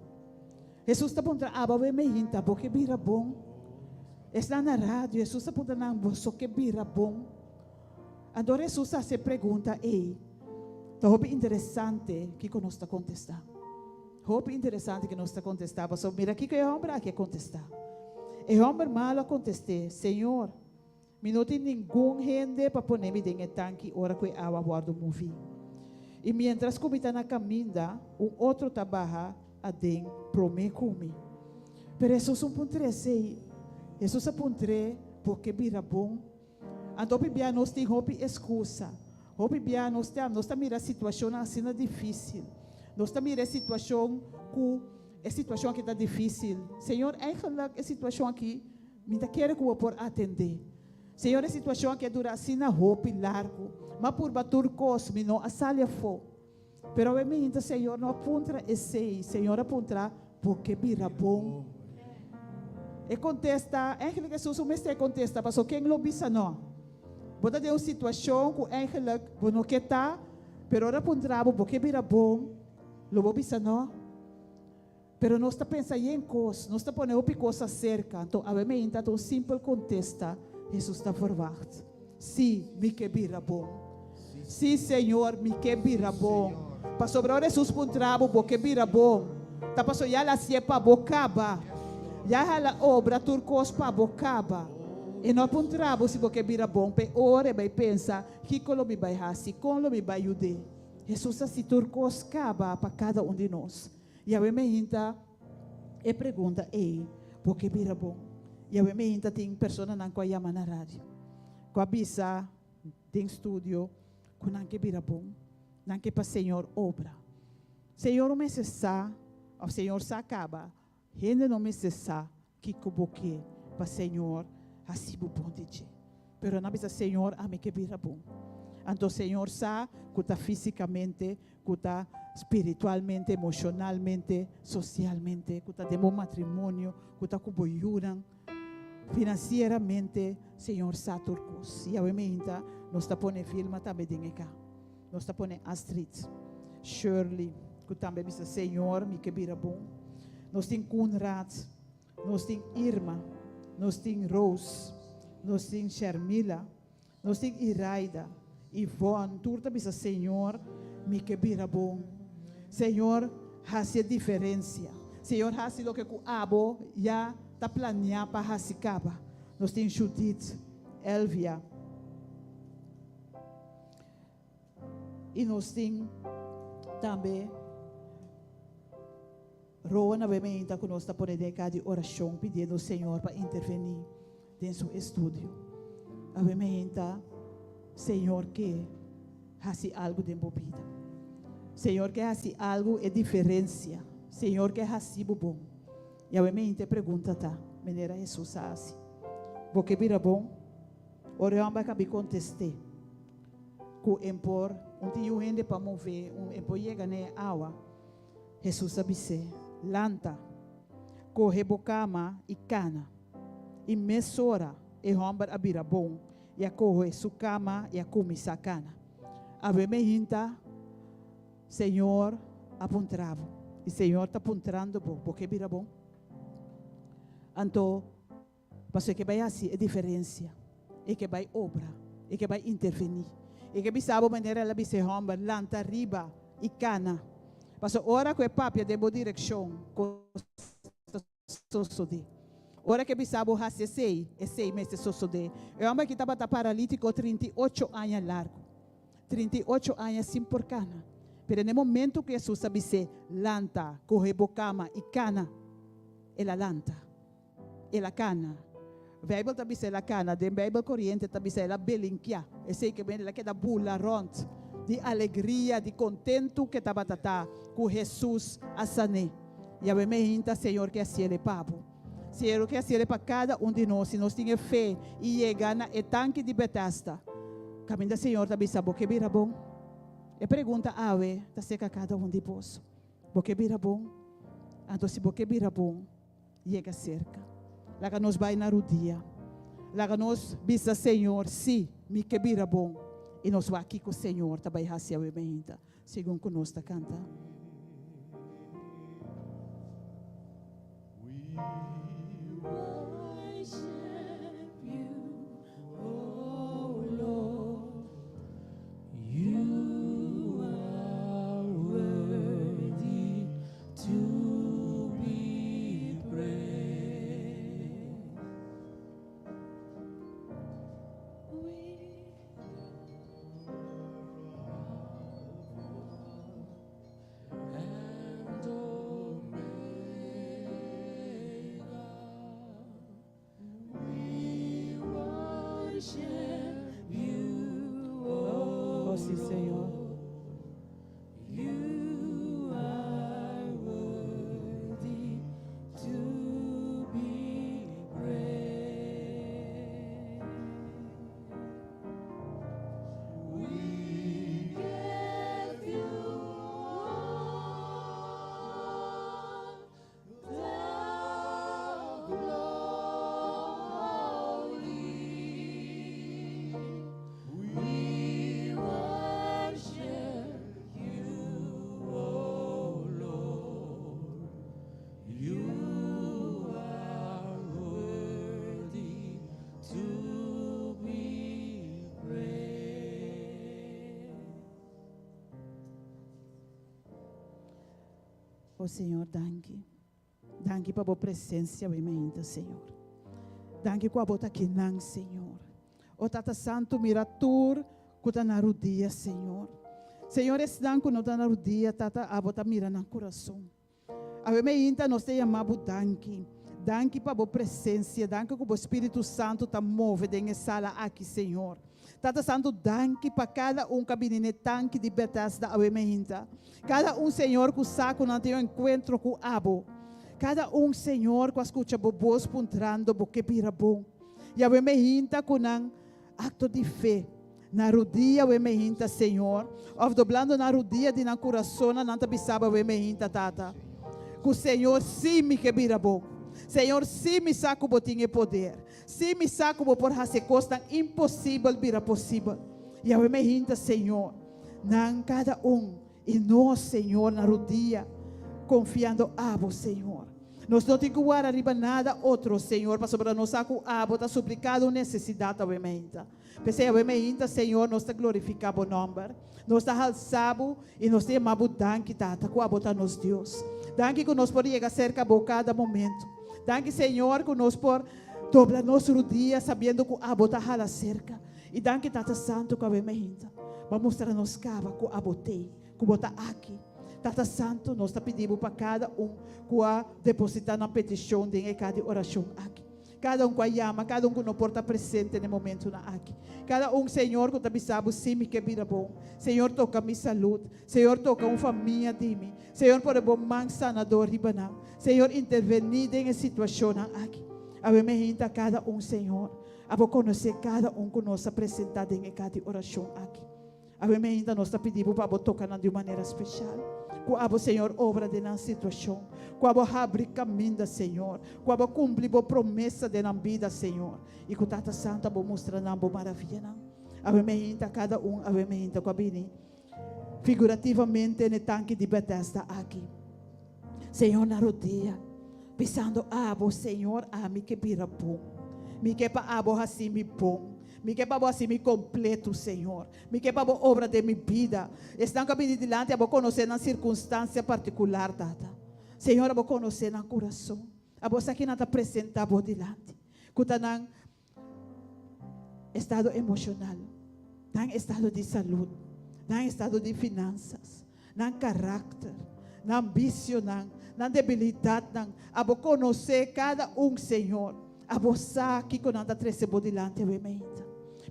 Hesus ta puntra abo awe meinta, Bo ke bira bon? Esnan na radio, Hesus ta puntra nan, Boso ke bira bon? Anto ora Hesus a hasi e pregunta ei, ta hopi interesante kiko nos ta kontestá. Hopi interesante ku nos ta kontestá, pasobra mira kiko e hòmber aki a kontestá. E hòmber malu a kontest'é, Señor, mi no tin ningun hende pa pone mi den e tanki ora ku e awa wòrdu moví. I miéntras ku mi ta na kaminda, un otro ta baha aden promé ku mi. Pero Hesus un puntr'é esei. Hesus a puntr'é, Bo ke bira bon? Anto hopi bia nos tin hopi eskusa. Hopi bia nos ta nos ta mira situashonnan asina difísil. Nos ta mira e situashon ku e situashon aki ta difísil. Señor, eigenlijk e situashon aki mi ta kere ku bo por atendé. Señor, e situashon aki a dura asina hopi largu. Mi a purba tur kos, mi no a sali afó. Pero awe mi hinta Señor no a puntra esey, Señor a puntra, Bo ke bira bon? E contesta, eigenlijk Hesus un mester contesta, paso ken lo bisa no? Bo ta den un situacion cu eigenlijk bo no ke ta, pero ora puntra bo, bo ke bira bon? Lo bo bisa no? Pero nos ta pensa yen cos, nos ta pone hopi cos acerca, anto awe mi hinta ta un simpel contesta Hesus ta verwacht, Si, mi ke bira bon. Si, Señor, mi ke bira bon. Pasobra ora Hesus puntra bo, bo ke bira bon? Ta pasobra ya el a hacié pa bo caba. Ya el a obra tur cos pa bo caba. E no a puntra bo si bo ke bira bon, p'e ora e bai pensa, Kico lo mi bai haci? Con lo mi bai yud'é? Hesus a haci tur cos caba pa cada un di nos. Yahweh meinta e pregunta ei, Bo ke bira bon? Yahweh meinta tin personanan ku a yama na radio, ku a bisa den studio ku nan ke bira bon, nan ke pa Señor obra. Señor no mester sa, òf Señor sa kaba, hende no mester sa kiko bo ke pa Señor hasi bo bon di dje. Pero nan a bisa, Señor, ami ke bira bon. Anto Señor sa ku ta físikamente, ku ta spiritualmente, emoshonalmente, sosialmente, ku ta den bo matrimonio, ku ta ku bo yunan, finansieramente, Señor sa tur kos. I awe meinta nos ta pone Vilma tambe den e ka. Nos ta pone Astrid, Shirley, ku tambe a bisa, Señor, mi ke bira bon. Nos tin Koenraad. Nos tin Irma, nos tin Rose, nos tin Shermila, nos tin Iraida, Yvonne, tur ta bisa, Señor, mi ke bira bon. Señor, hasi e diferencia. Señor, hasi loke ku abo ya ta planea pa hasi kaba. Nos tin Judith, Elvia. I nos tin tambe Roa na wementa ku nos ta pone den ka di orashon pidiendo Señor pa intervení den su estudio. Awementa Señor ke hasi algu den bo bida. Señor ke hasi algu e diferensia. Señor ke hasi bo bon. I awementa e pregunta ta, manera Hesus a hasi, Bo ke bira bon? Ora e hòmber a kabi kontest'é ku en por. Un tin yu hende pa move, un e por yega na e awa. Hesus a bis'é, Lanta, kohe bo kama i kana. I mesora e hòmber a bira bon i a kohe su kama i a kuminsá kana. Awe me hinta, Señor a puntra bo, i Señor ta puntrando bo, Bo ke bira bon? Anto, pasobra e ke bai hasi e diferensia, e ke bai obra, e ke bai intervení. E ke bisa bo manera el a bisa e hòmber, Lanta riba i kana. Pasobra ora ku e papia den bo direkshon, kos ta sosodé. Ora ku e bisa bo hasi esei, esei mester sosodé. E hòmber aki tabata paralítiko 38 aña largu. 38 aña sin por kana. Pero na e momento ku Hesus a bis'é, Lanta, kohe bo kama i kana, el a lanta. El a kana. Bijbel ta bisa el a kana. Den Bijbel Koriente ta bisa el a belinkia. Esei ke mende el a keda bula rònt di alegria, di kontentu ke tabata ta ku Hesus a san'é. Yahweh me hinta, Señor ke hasiel e pa bo. Señor ke hasiel e pa kada un di nos si nos tin e fe i yega na e tanki di Betesda. Kaminda Señor ta bisa, Bo ke bira bon? E pregunta awe ta seka kada un di boso. Bo ke bira bon? Anto si bo ke bira bon, yega serka. Laga nos bai na rudia. Laga nos bisa Señor, Sí, mi ke bira bon. I nos wak kiko Señor ta bai hasi awe mainta, segun ku nos ta kanta. Oh, sí, Señor. O Señor, danki. Danki pa bo presencia awe mainta, Señor. Danki ku abo ta akinan, Señor. O Tata Santu, mira tur ku ta na rudia, Señor. Señor, esnan ku no ta na rudia, Tata, abo ta mira nan kurason. Awe mainta nos ta yama bo danki. Danki pa bo presencia. Danki ku bo Spiritu Santu ta move den e sala aki, Señor. Tata Santu, danki pa kada un ku a bini n'e tanki di Betesda awe mainta. Kada un, Señor, ku sa ku nan tin un enkuentro ku abo. Kada un, Señor, ku a skucha bo bos puntrando bo ke bira bon. I awe mainta ku nan akto di fe na rudia awe mainta, Señor, òf doblando nan rudia di nan kurasonnan, nan ta bisa bo awe mainta, Tata, ku Señor, sí mi ke bira bon. Señor, sí mi sa ku bo tin e poder. Sí mi sa ku bo por hasi e kosnan imposibel bira posibel. I awe mainta, Señor, nan kada un i nos, Señor, na rudia, konfiando abo, Señor. Nos no tin ku wara riba nada otro, Señor, pasobra nos sa ku abo ta supli kada un nesesidat awe mainta. P'esei awe mainta, Señor, nos ta glorifiká bo nòmber. Nos ta halsá bo i nos ta yama bo danki, Tata, ku abo ta nos Dios. Danki ku nos por yega serka bo kada momento. Danki, Señor, ku nos por dobla nos rudia sabiendo ku abo ta hala serka. I danki, Tata Santu, ku awe mainta bo a mustra nos kaba ku abo t'ei, ku bo ta aki. Tata Santu, nos ta pidi bo pa kada un ku a depositá nan petishon den e ka di orashon aki. Kada un ku a yama, kada un ku no por ta presente na e momentunan aki. Kada un, Señor, ku ta bisa Bo, Sí, mi ke bira bon. Señor, toka mi salud. Señor, toka un famia di mi. Señor, pone Bo man sanador riba nan. Señor, intervení den e situashonnan aki. Awe mi hinta kada un, Señor. Abo konosé kada un ku nos a presentá den e ka di orashon aki. Awe mainta nos ta pidi Bo pa Bo toka nan di un manera speshal. Ku abo, Señor, obra den nan situashon. Ku abo habri kaminda, Señor. Ku abo kumpli Bo promesa den nan bida, Señor. I ku Tata Santu abo mustra nan Bo maravianan. Awe mainta kada un awe mainta ku a bini figurativamente n'e tanki di Bethesda aki. Señor na rodia, bisando abo, Señor, ami ke bira bon. Mi ke pa abo hasi mi bon. Mi ke pa bo hasi mi kompletu, Señor. Mi ke pa bo obra den mi bida. Esnan ku a bini dilanti, abo konosé nan sirkunstansia partikular, Tata. Señor, abo konosé nan kurason. Abo sa ki nan ta presentá bo dilanti, ku ta nan estado emoshonal, nan estado di salud, nan estado di finansas, nan karakter, nan bisionan, nan debilidatnan. Abo konosé kada un, Señor. Abo sa kiko nan ta trese bo dilanti awe meinta.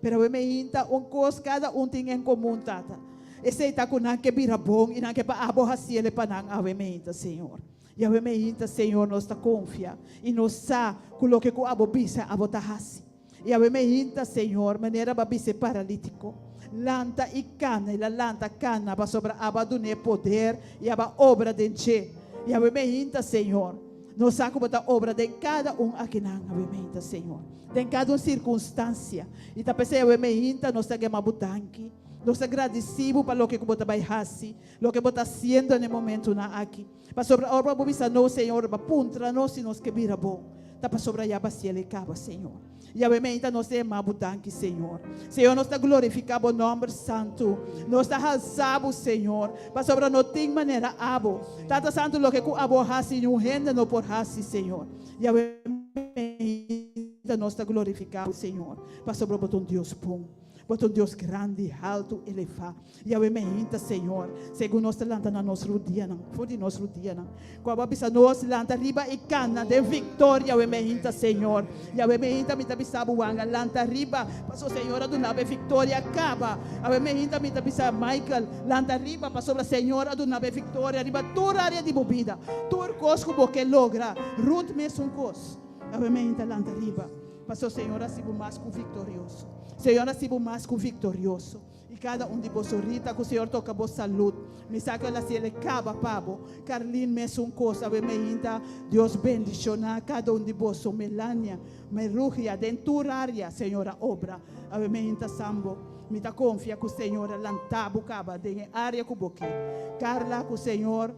Pero awe meinta un kos kada un tin en komun, Tata. Esei ta ku nan ke bira bon i nan ke pa abo hasiel e pa nan awe meinta, Señor. Yahweh meinta, Señor, nos ta confia y nos sa cu loke cu abo bisa, abo ta haci. Yahweh meinta, Señor, manera bo a bisa e paralítico, Lanta y cana, el a lanta cana, pasobra abo a dun'é poder y abo a obra den dje. Yahweh meinta, Señor, nos sa cu bo ta obra den cada un akinan, Yahweh meinta, Señor, den cada un circunstancia. Y ta p'esey, Yahweh meinta, nos ta gema bo danki, nos ta gradici bo pa loke cu bo ta bay haci. Loke bo ta hasiendo na e momentunan aki. Pasobra ora bo bisa nos, Señor, bo a puntra nos si nos ke bira bon. Ta pasobra ya basiel e kaba, Señor. Yahweh meinta nos ta yama bo danki, Señor. Señor, nos ta glorifiká bo nòmber santu. Nos ta halsa bo, Señor, pasobra no tin manera abo. Tata Santu, loke ku abo hasi, niun hende no por hasi, Señor. Yahweh meinta nos ta glorifiká bo, Señor, pasobra bo ta un Dios bon. Bo ta un Dios grandi, haltu, elevá. Yahweh meinta, Señor, segun nos ta lanta na nos rudianan, for di nos rudianan, ku abo a bisa nos, Lanta riba i kana den viktoria, Yahweh meinta, Señor. Yahweh meinta, mi ta bisa bo, Wanga, lanta riba, pasobra Señor a duna bo e viktoria kaba. Yahweh meinta, mi ta bisa Michael, lanta riba, pasobra Señor a duna bo e viktoria riba tur área di bo bida, tur kos ku bo ke logra. Ruth mesun kos. Yahweh meinta, lanta riba, pasobra Señor a hasi bo mas ku viktorioso. Señor a hasi bo mas ku viktorioso. I kada un di boso Rita ku Señor toka bo salud. Mi sa ku el hasi el e kaba pa bo. Carlin mesun kos awe meinta Dios bendiciona kada un di boso Melania, Merugia den tur area Señor a obra awe meinta Sambo mi ta konfia ku Señor a lanta bo kaba den e area ku bo ke Carla ku Señor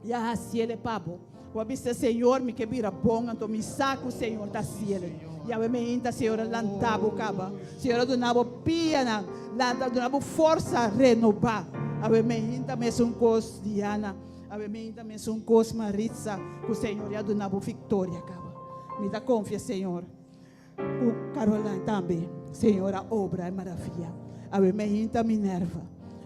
ya hasi el e pa bo. Bo a bisa, Señor, mi ke bira bon, anto mi sa ku Señor ta hasiel. Yahweh meinta, Señor a lanta bo kaba. Señor a duna bo pianan, lanta, duna bo forsa renobá. Awe meinta mesun kos, Diana. Awe meinta mesun kos, Maritza, ku Señor ya duna bo viktoria kaba. Mi ta konfia, Señor, ku Caroline tambe. Señor a obra e maravia. Awe meinta, Minerva.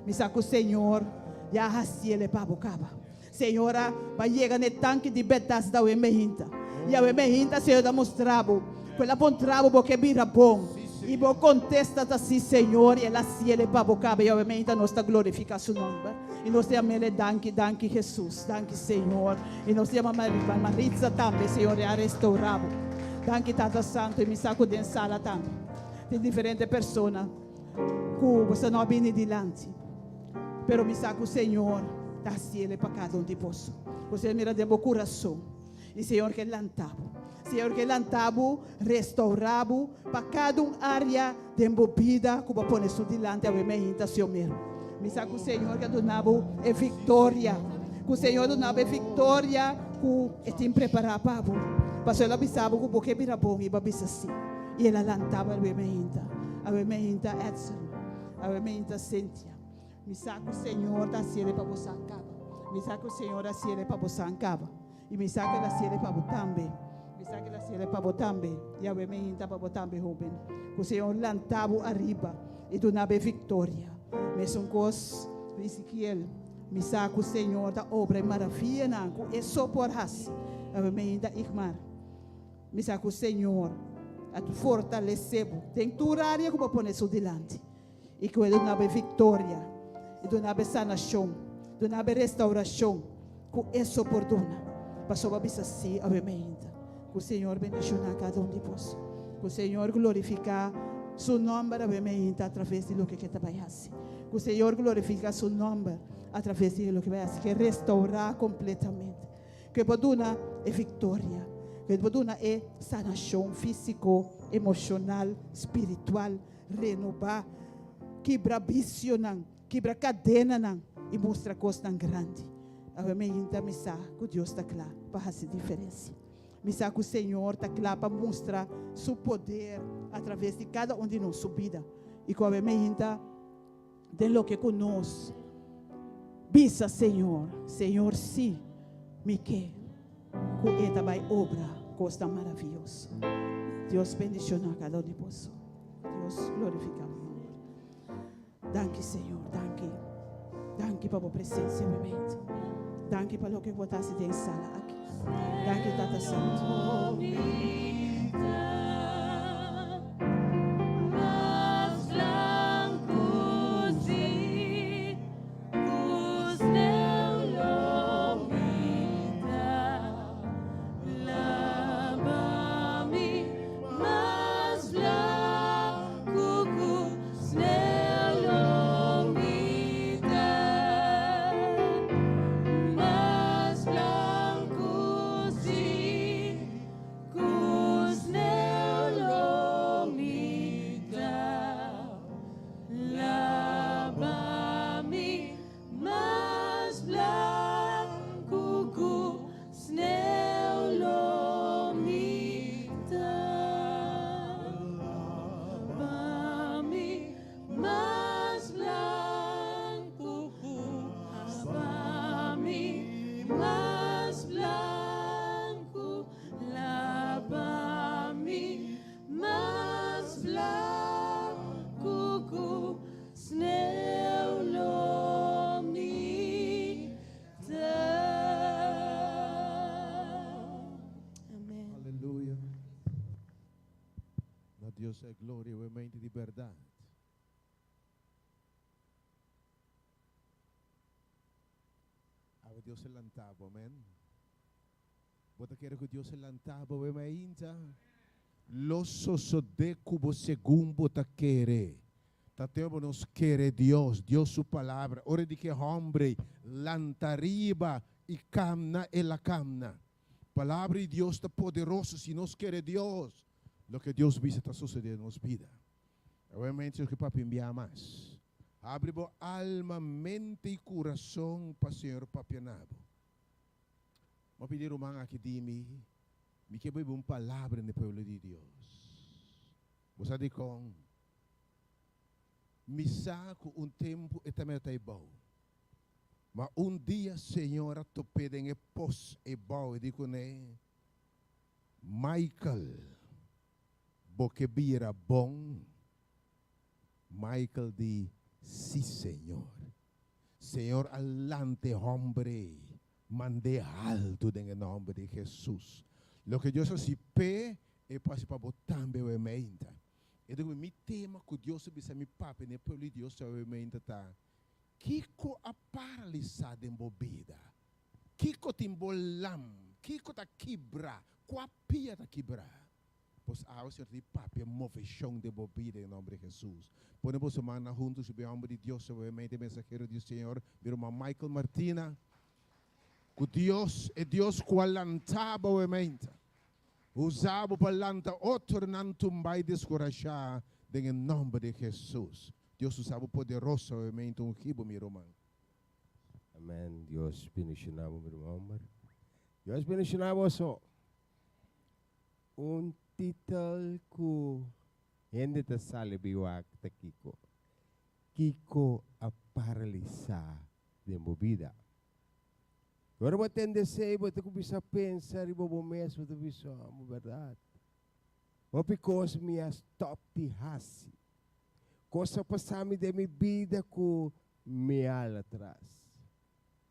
Mi sa ku Señor ya a hasiel e pa bo kaba. Señora, ba yega n'e tanki di Betasda awe mehinta. I awe mehinta Señor ta mustra bo ku el a puntra bo, bo ke bira bon? I bo kontesta ta si, Señor, i el a siele pa bo kaba. I awe mehinta nos ta glorifiká su nòmber. I nos ta yam'el e danki, danki Hesus, danki Señor. I nos ta yama Maritza tambe, Señor a restourá bo. Danki Tata Santu. I mi sa ku den sala tambe tin diferente persona ku bo sa no a bini dilanti. Pero mi sa ku Señor ta hasiel e pa kada un di boso. Bo ser mira den bo kurason i Señor ke lanta bo. Señor ke lanta bo, restourá bo pa kada un área den bo bida ku bo a pone su dilanti awe meinta Siomer. Mi sa ku Señor ke duna bo e viktoria. Ku Señor duna bo e viktoria ku e tin prepará pa bo. Pasobra el a bisa bo ku bo ke bira bon i bo a bisa sí. I el a lanta bo awe meinta. Awe meinta Edson. Awe meinta Cynthia. Mi sa ku Señor ta hasiel pa bo san kaba. Mi sa ku Señor a hasiel pa bo san kaba. I mi sa ku El a hasiel pa bo tambe. Mi sa ku El a hasiel pa bo tambe. I awe mi hinta pa bo tambe, hoben. Ku Señor lanta bo ariba i duna bo e viktoria. Mesun kos ku Ezekiel. Mi sa ku Señor ta obra e maravianan ku E so por hasi. Awe mi hinta Igmar. Mi sa ku Señor a fortalesé bo den tur área ku bo pone Su dilanti. I ku e duna bo e viktoria, i duna bo e sanashon, duna bo e restaurashon ku e so por duna. Pasobra bo a bisa sí awe mainta. Ku Señor bendishoná kada un di boso. Ku Señor glorifiká. Su nòmber awe meinta atraves di loke ke ta bai hasi. Ku Señor glorifiká Su nòmber atraves di loke bai hasi. Ke restourá kompletamente. Ku e por duna e viktoria. Ku e por duna e sanashon físiko, emoshonal, spiritual, renobá, kibra bisionan, kibra kadenanan i mustra kosnan grandi. Awe meinta mi sa ku Dios ta kla pa hasi diferensia. Mi sa ku Señor ta kla pa mustra Su poder a traves di kada un di nos su bida. I ku awe meinta den loke ku nos bisa Señor, Señor sí, mi ke ku E ta bai obra kosnan maravioso. Dios bendishoná kada un di boso. Dios glorifiká bo nomber. Danki Señor, danki. Danki pa bo presencia mi mente. Danki pa loke bo ta hasi den sala aki. Danki Tata Santu. Sneu lo mi ta pa mi mas blanku ku pa mi mas blanku laba mi mas blanku ku sneu lo mi Amen. Aleluya. Na Dios e gloria we mente di berdad. Awe Dios e lantabo, amen. Bo ta kere ku Dios e lantabo we mainta? Lo sosodé ku bo segun bo ta kere. Ta tempu nos kere Dios, Dios su palabra. Ora di ke hombre lanta riba i kamna, el a kamna. Palabra di Dios ta poderoso si nos kere Dios, loke Dios bisa ta sosodé den nos bida. Awe mente ke papia bia mas. Habri bo alma, mente i kurason pa Señor papia na bo. Bo a pidi ruman aki di mi, mi ke bebe un palabra na e pueblo di Dios. Bo sa dikon? Mi sa ku un tempu e ta meta ebou. Ma un dia Señor a top'é den e pos ebou, e di kuné, Michael, bo ke bira bon? Michael di, Sí, Señor. Señor a lanta e hòmber ei, mand'é haltu den e nòmber di Hesus. Loke Dios a hasi p'e, e por hasi pa bo tambe awe meinta. E ta ku mi tema ku Dios a bisa mi papia na e pueblo di Dios awe meinta ta, Kiko a paralisá den bo bida? Kiko tin bo lam? Kiko ta kibrá? Kua pia ta kibrá? Pues awe Señor ta di papia moveshon den bo bida den nomber di Jesus. Pone boso mannan huntu subi e homber di Dios obviamente mensahero di Señor mi ruman Michael Martina ku Dios e Dios ku a lanta bo obviamente usa bo pa lanta otronan tumba y deskurashá den e nomber di Jesus. Dios usa bo poderoso obviamente ungi bo mi ruman. Amen Dios bendiciona bo mi ruman homber Dios bendiciona boso. Un titel ku hende ta sali bi wak ta kiko? Kiko a paralisá den bo bida? Ora bo tende esei bo ta kuminsá pensa riba bo mes, bo ta bisa, Amo bèrdat, hopi kos mi a stòp di hasi. Kos a pasa mi den mi bida ku mi a hala atras.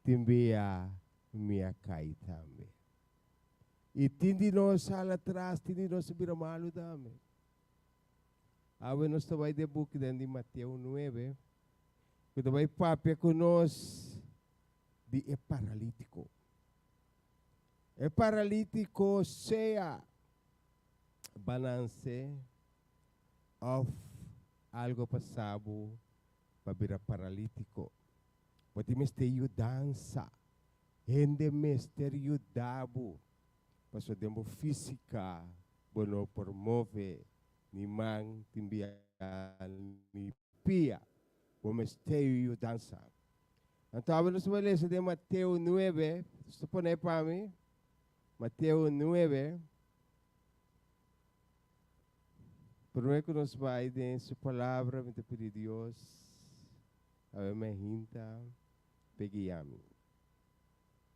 Tin bia mi a kai tambe. I tin di nos hala atras, tin di nos a bira malu tambe. Awe nos ta bai den buki den di Mateo nuebe, ku ta bai papia ku nos di e paralítiko. E paralítiko sea bananse òf. Algo a pasa bo pa bira paralítiko. Bo tin mester yudansa. Hende mester yuda bo. Pasobra den bo físika bo no por move ni man tin bia ni pia. Bo mester yudansa. Anto awe nos bai lesa den Mateo nuebe. Nos ta pone pa mi. Mateo nuebe. Prome ku nos bai den su palabra mi ta pidi Dios awe mi a hinta p'e guia mi.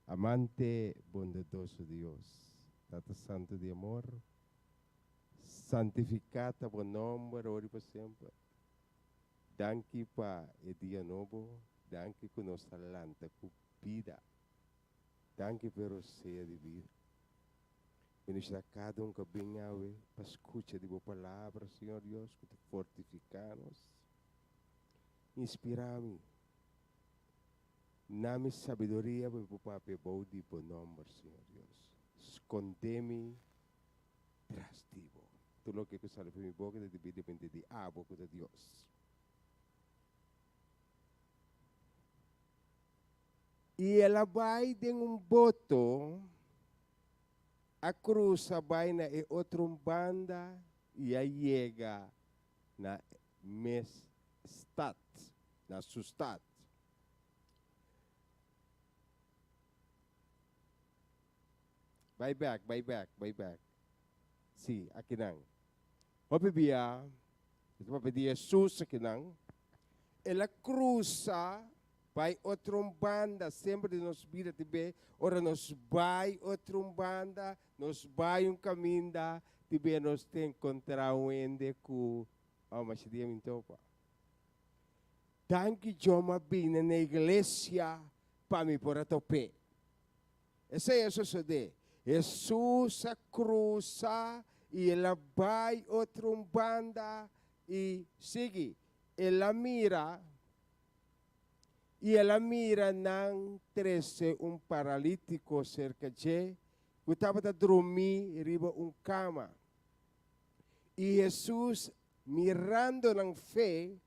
Amante bondadoso Dios, Tata Santo di amor, santifiká ta bo nòmber ora i pa semper. Danki pa e dia nobo, danki ku nos ta lanta ku bida. Danki p'e rosea di bida. Ministra kada un ku a bin awe pa skucha di bo palabra, Señor Dios, ku ta fortifiká nos. Inspirá mi. Na mi sabiduria pa mi por papia bou di bo nòmber, Señor Dios. Skondé mi tras di bo. Tur loke ku sali for mi boka ta debí dependé di abo ku ta Dios. I el a bai den un boto, a krusa bai na e otro banda i a yega na mes stat, na su stat. Bai bek, bai bek, bai bek. Sí, akinan. Hopi bia, e ta papia di Hesus akinan. El a krusa bai otro un banda, semper den nos bida tin be ora nos bai otro un banda, nos bai un kaminda, tin be nos ta enkontrá un hende ku, oh, masha dia mi topa. Danki Djo m'a bini na iglesia pa mi por a top'é. Esei a sosodé. Hesus a krusa i el a bai otro un banda i sigui. El a mira i el a mira nan trese un paralítiko serka dje ku tabata drumí riba un kama. I Hesus, mirando nan fe,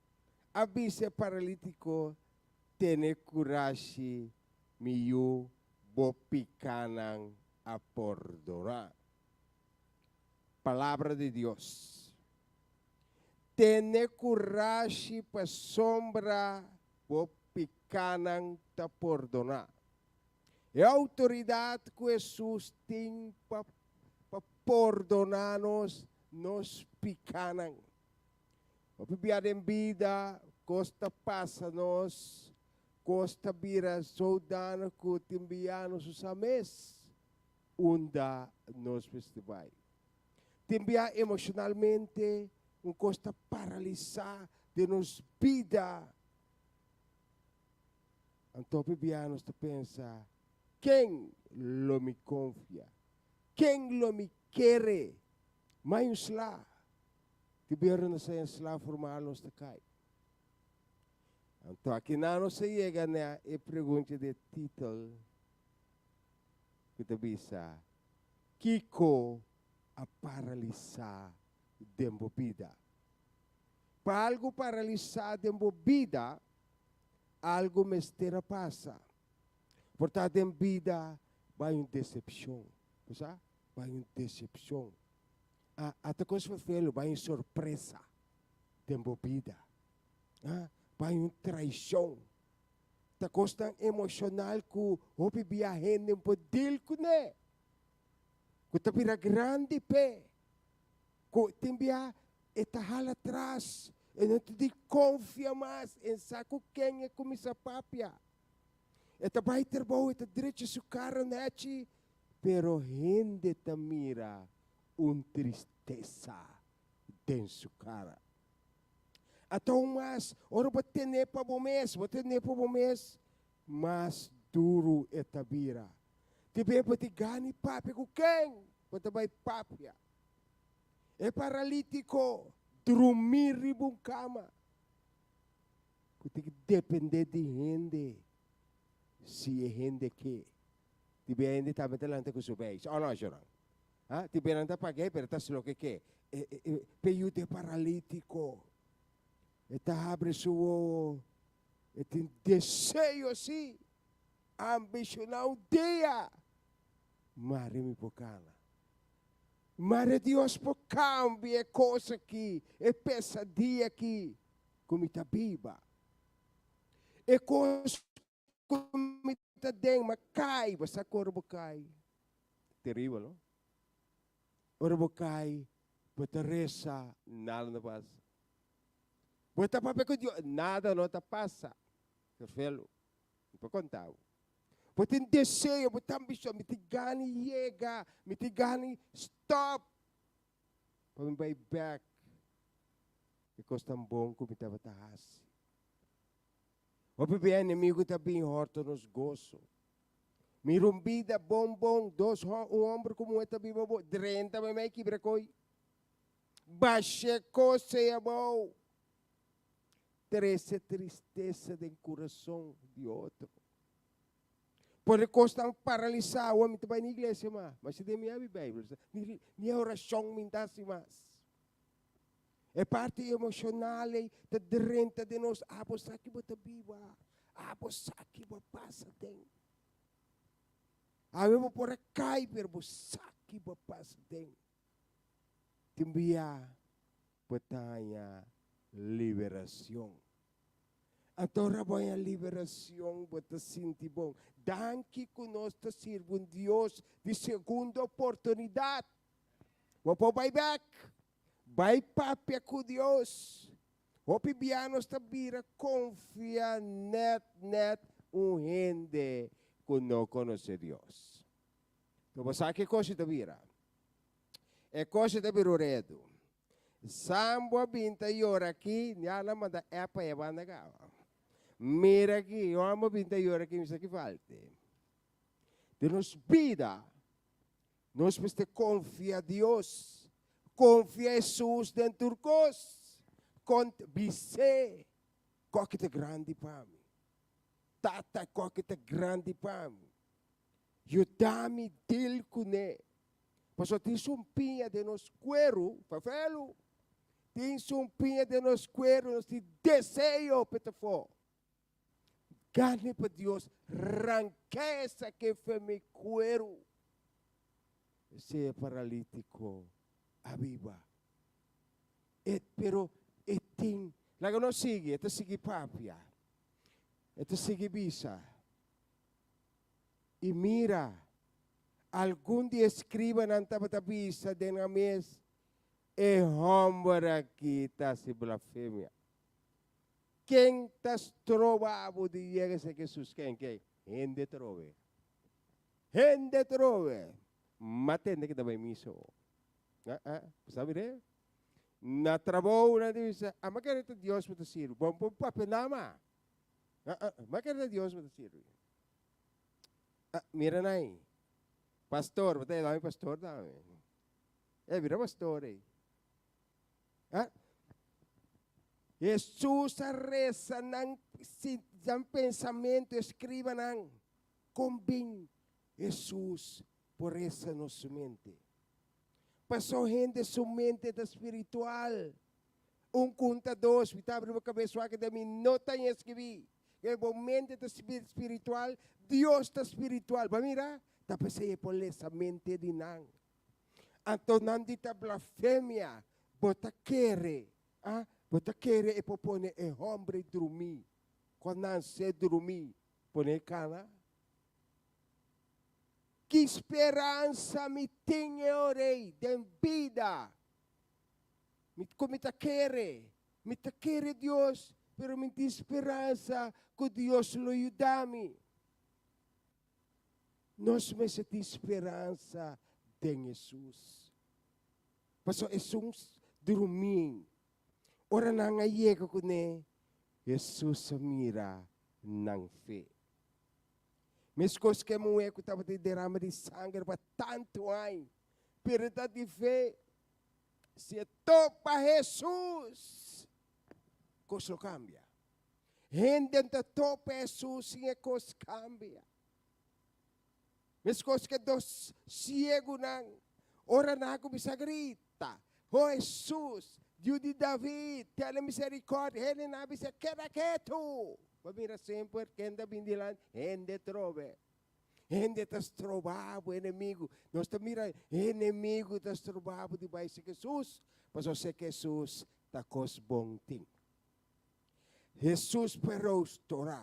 a bisa e paralítiko, Tene kurashi, mi yu, bo pikánan a pordoná. Palabra di Dios. Tene kurashi pasobra bo pikánan ta pordoná. E outoridat ku Hesus tin pa pa pordoná nos nos pikánan. Hopi bia den bida kos ta pasa nos, kos ta bira zodanig ku tin bia nos no sa mes unda nos mester bai. Tin bia emocionalmente un cos ta paralisa den nos bida. Anto hopi bia nos ta pensa, Ken lo mi confia? Ken lo mi kere? Mai un sla. Tin bia ora nos ta haña sla formal nos ta cay. Anto akinan nos ta yega na e pregunta di e titel ku ta bisa, Kiko a paralisá den bo bida? Pa algu paralisá den bo bida, algu mester a pasa. Por ta den bida bai un desepshon. Bo sa? Bai un desepshon. A ata kos ferfelu, bai un sorpresa den bo bida. A bai un traishon. Ta kosnan emoshonal ku hopi bia hende por dil kuné, ku ta bira grandi p'e, ku tin bia e ta hala tras, e no ta di konfia mas, e sa ku ken e kuminsá papia. E ta bai trabou, e ta drecha su kara nèchi, pero hende ta mira un tristesa den su kara. Atou mas ora bo tene pa bo mes, bo tene pa bo mes, mas duru e ta bira. Te be bo tin gana di papia ku ken bo ta bai papia. E paralítiko drumí riba un kama ku tin ki dependé di hende si e hende ke. Te be hende tambe ta lanta ku su beis. Oh no, Joran. Ha, tin benan ta pag'é, pero ta hasi loke ke. E, e, e, p'e yuda e paralítiko. E ta habri su wowo, e tin deseo si, ambishoná un dia, mare mi por kana. Mare Dios por kambia e kos aki, e pesadia aki ku mi ta biba. E kos ku mi ta den, m'a kai, bo sa ku ora bo kai, teribel no? Ora bo kai, bo ta resa, nada no pasa. Bo ta papia ku Dios, nada no ta pasa. Ferfelu, mi por konta bo. Bo tin deseo, bo ta ambishon, mi tin gana yega, mi tin gana stop pa mi bai bek e kosnan bon ku mi tabata hasi. Hopi bia enemigu ta bin hòrta nos goso. Mira un bida bon bon, dos un hòmber ku muhé ta biba bon, drenta meimei kibra koi. Basha kos ei abou. Trese tristesa den kurason di otro. Pone kosnan paralisá. Awor mi ta bai na iglesia mas, ma si den mi abi Beibel, ni orashon mi ta hasi mas. E parti emoshonal ei ta drenta den nos. Abo sa ki bo ta biba. Abo sa ki bo a pasa den. Awe bo por a kai, pero bo sa ki bo a pasa den. Tin bia bo ta haña liberacion. Anto ora bo haña liberacion bo ta sinti bon. Danki cu nos ta sirbi un Dios di segundo oportunidad. Bo por bai bek, bai papia cu Dios. Hopi bia nos ta bira confia net net un hende cu no conoce Dios. Pero bo sa ki cos ta bira? E cos ta bira un redu. Sambo a bin ta yora aki, ya nan manda app pa e banda caba. Mira aki, un homber a bin ta yora aki, mi sa ki falte. Den nos bida, nos mester confia Dios, confia Jesus den tur cos. Cont bis'é, Koki ta grandi pa mi. Tata, koki ta grandi pa mi. Yuda mi deal kuné. Pasobra tin sumpiña den nos kueru, fafelu, tin sumpiña den nos kueru, nos tin deseo pa e ta for. Gane pa Dios ranka esaki for mi kueru. Esei e paralítiko a biba. E, pero e tin, laga nos sigui, e ta sigui papia, e ta sigui bisa. I mira, algun di e skribanan tabata bisa den nan mes, E hòmber akí ta hasi blasfemia. Ken ta stroba bo di yega esaki Hesus? Ken? Ken? Hende trobe. Hende trobe. M'a tende ku ta bai misa ho. Ah, ah, bo sabi de? Na trabou nan ta bisa, Ama kere ta Dios bo ta sirbi. Bo no por papia nada. Ah, ah, ma kere ta Dios bo ta sirbi. Ah, mira nai. Pastor, bo ta yama mi pastor tambe. E bira pastor ei. Ah. Jesus a resa nan, nan pensamentu, escribanan, kon bin Jesus por resa nos mente? Paso hende su mente ta spiritual. Un kunta dos, mi ta abri bo kabes wak den mi no ta eskibí. Ke bo mente ta spiritual, Dios ta spiritual. Bo a mira? Ta p'esei e por lesa mente di nan. Anto nan di ta blasfemia. Bo ta kere, ah, bo ta kere e por pone e hombre drumí, ku a nanse drumí, pone e kana? Ki speransa mi tin e ora ei den bida? Mi ku mi ta kere, mi ta kere Dios, pero mi tin speransa ku Dios lo yuda mi. Nos mester tin speransa den Hesus. Pasobra esun drumí, ora nan a yega kuné, Hesus a mira nan fe. Meskos ku e muhé ku tabatin derama di sanger pa tantu aña, pero e tabatin fe. Si e topa Hesus, kos lo kambia. Hende ta topa Hesus sin e kos kambia. Meskos ku e dos siegunan, ora nan a kuminsá grita, O Hesus! Yu di David, tene miserikòrdia. Hendenan a bisa, Keda ketu! Bo mira semper ken ta bin dilanti, hende trobe. Hende ta stroba bo, enemigu. Nos ta mira enemigu ta stroba bo di bai serka Hesus, pasobra serka Hesus ta kos bon tin. Hesus por rostorá,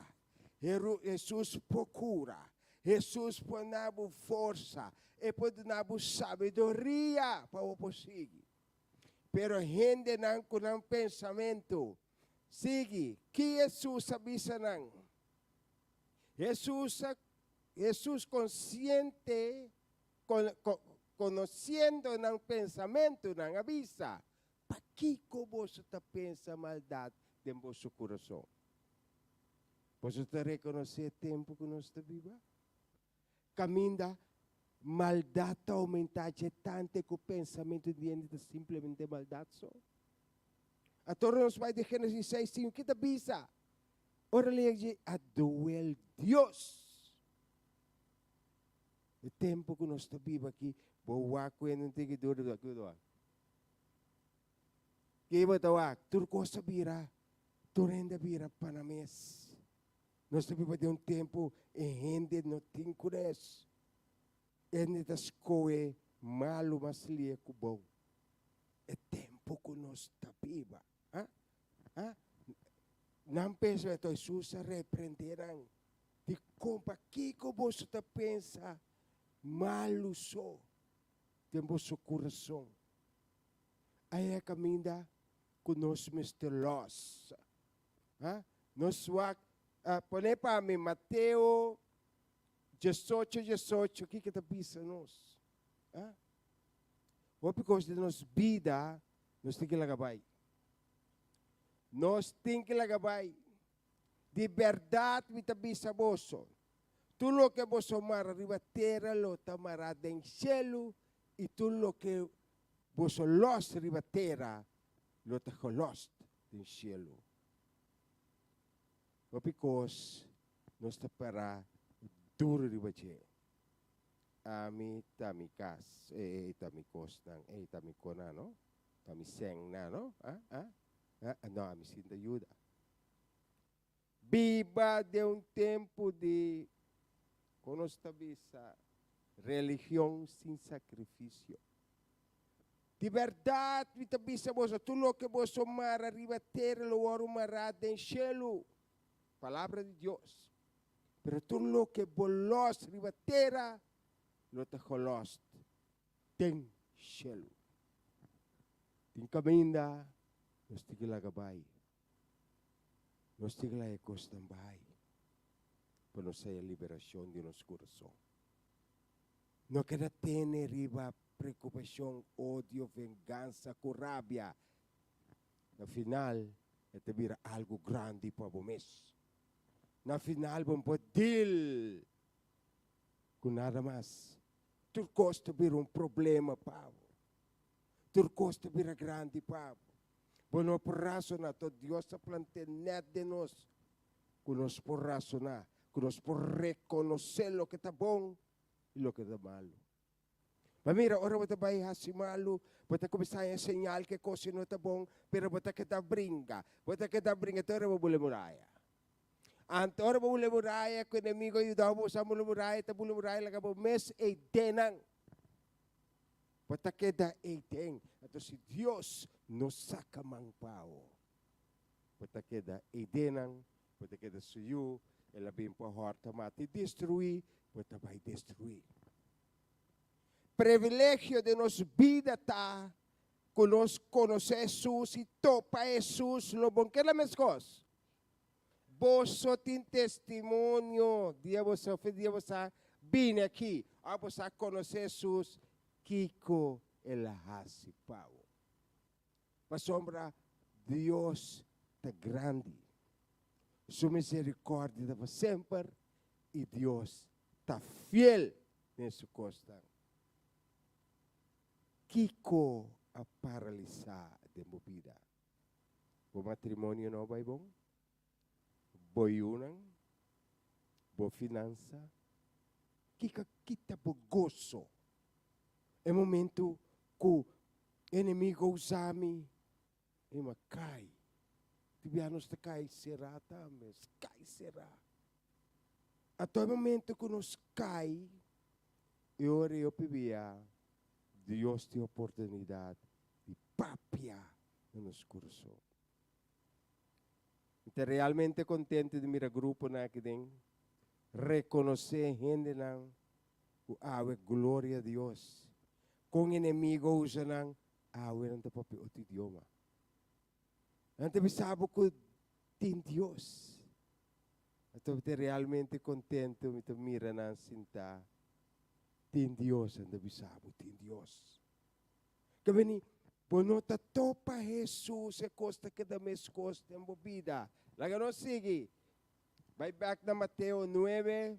Hesus por kura, Hesus por na bo forsa, e por duna bo sabiduria pa bo por sigui. Pero hendenan ku nan pensamentu sigui, ki Hesus a bisa nan? Hesus a Hesus konsiente konosiendo nan pensamentunan a bisa, Pakiko boso ta pensa maldat den boso kurason? Boso ta rekonosé e tempu ku nos ta biba? Kaminda maldat ta oumentá dje tante ku pensamentu di hende ta simplemente maldat so. Ator nos bai den Génesis seis sinku, ki ta bisa? Ora lei dje a duel Dios. E tempu ku nos ta biba aki, bo wak ku hende no tin ki duru di wak, ki bo ta wak? Ki bo ta wak? Tur kos a bira, tur hende a bira pa nan mes. Nos ta biba den un tempu e hende no tin kures. Hende ta skohe malu mas lie ku bon. E tempu ku nos ta biba. Ha? Ha? Nan pensa eto, Hesus a reprende nan. Dikon? Pakiko boso ta pensa malu so den boso kurason? Aya kaminda ku nos mester lòs. Ha? Nos wak, pone pa mi Mateo diesocho diesocho, kiko ta bisa nos? Ha? Hopi kos den nos bida nos tin ki laga bai. Nos tin ki laga bai. Di bèrdat mi ta bisa boso, tur loke boso mara riba tera lo ta mará den shelu, i tur loke boso lòs riba tera lo ta gelòst den shelu. Hopi kos nos ta pará duru riba dje. Ami ta mi kas, ei ta mi kosnan, ei ta mi kona no, ta mi sènnan no, ah, ah, ah, no, ami sin ta yuda. Biba den un tempu di, kon nos ta bisa, religion sin sakrifisio. Di bèrdat mi ta bisa boso, tur loke boso mara riba tera lo wòrdu mará den shelu, Palabra di Dios. Pero tur loke bo lòs riba tera lo ta gelòst den shelu. Tin kaminda nos tin ki laga bai. Nos tin ki laga e kosnan bai pa nos haya liberashon di nos kurason. No keda tene riba preokupashon, odio, vengansa ku rabia. Na final e ta bira algu grandi pa bo mes. Na final bo no por deal ku nada mas. Tur kos ta bira un problema pa bo. Tur kos ta bira grandi pa bo. Bo no por rasoná, to Dios a plant'é nèt den nos ku nos por rasoná, ku nos por rekonosé loke ta bon i loke ta malu. Ma mira, ora bo ta bai hasi malu, bo ta kuminsá haña señal ku e kos no ta bon, pero bo ta keda bringa, bo ta keda bringa te ora bo bule muraya. Anto ora bo bule muraya, ku enemigu a yuda bo, bo sa bule muraya, ta bule muraya laga bo mes ei den nan. Bo ta keda ei den. Anto si Dios no saka man pa bo, bo ta keda ei den nan, bo ta keda su yu, el a bin pa hòrta, mata i destruí, bo ta bai destruí. Privilegio den nos bida ta ku nos konosé Hesus i topa Hesus lo bon keda meskos. Boso tin testimonio dia boso fe dia boso a bini aki ora boso a konosé Hesus kiko el a hasi pa bo. Pasobra Dios ta grandi, su misericordia ta pa semper i Dios ta fiel den su kosnan. Kiko a paralisá den bo bida? Bo matrimonio no a bai bon? Bo yunan? Bo finansa? Kiko a kita bo goso? E momentu ku enemigo usa mi. E m'a kai. Tin bia nos ta kai será tambe, kai será. Ato e momento ku nos kai, e ora ei hopi bia Dios tin oportunidat di papia na nos kurason. Mi ta realmente kontento di mira gruponan aki den rekonosé hendenan ku awe gloria Dios. Kon enemigo usa nan, awe nan ta papia otro idioma. Nan ta bisa bo ku tin Dios. Anto mi ta realmente kontento, mi ta mira nan sintá. Tin Dios, nan ta bisa bo, tin Dios. Ke bini, bo no ta topa Hesus, e kos ta keda meskos den bo bida. Laga nos sigui. Bai bèk na Mateo nuebe.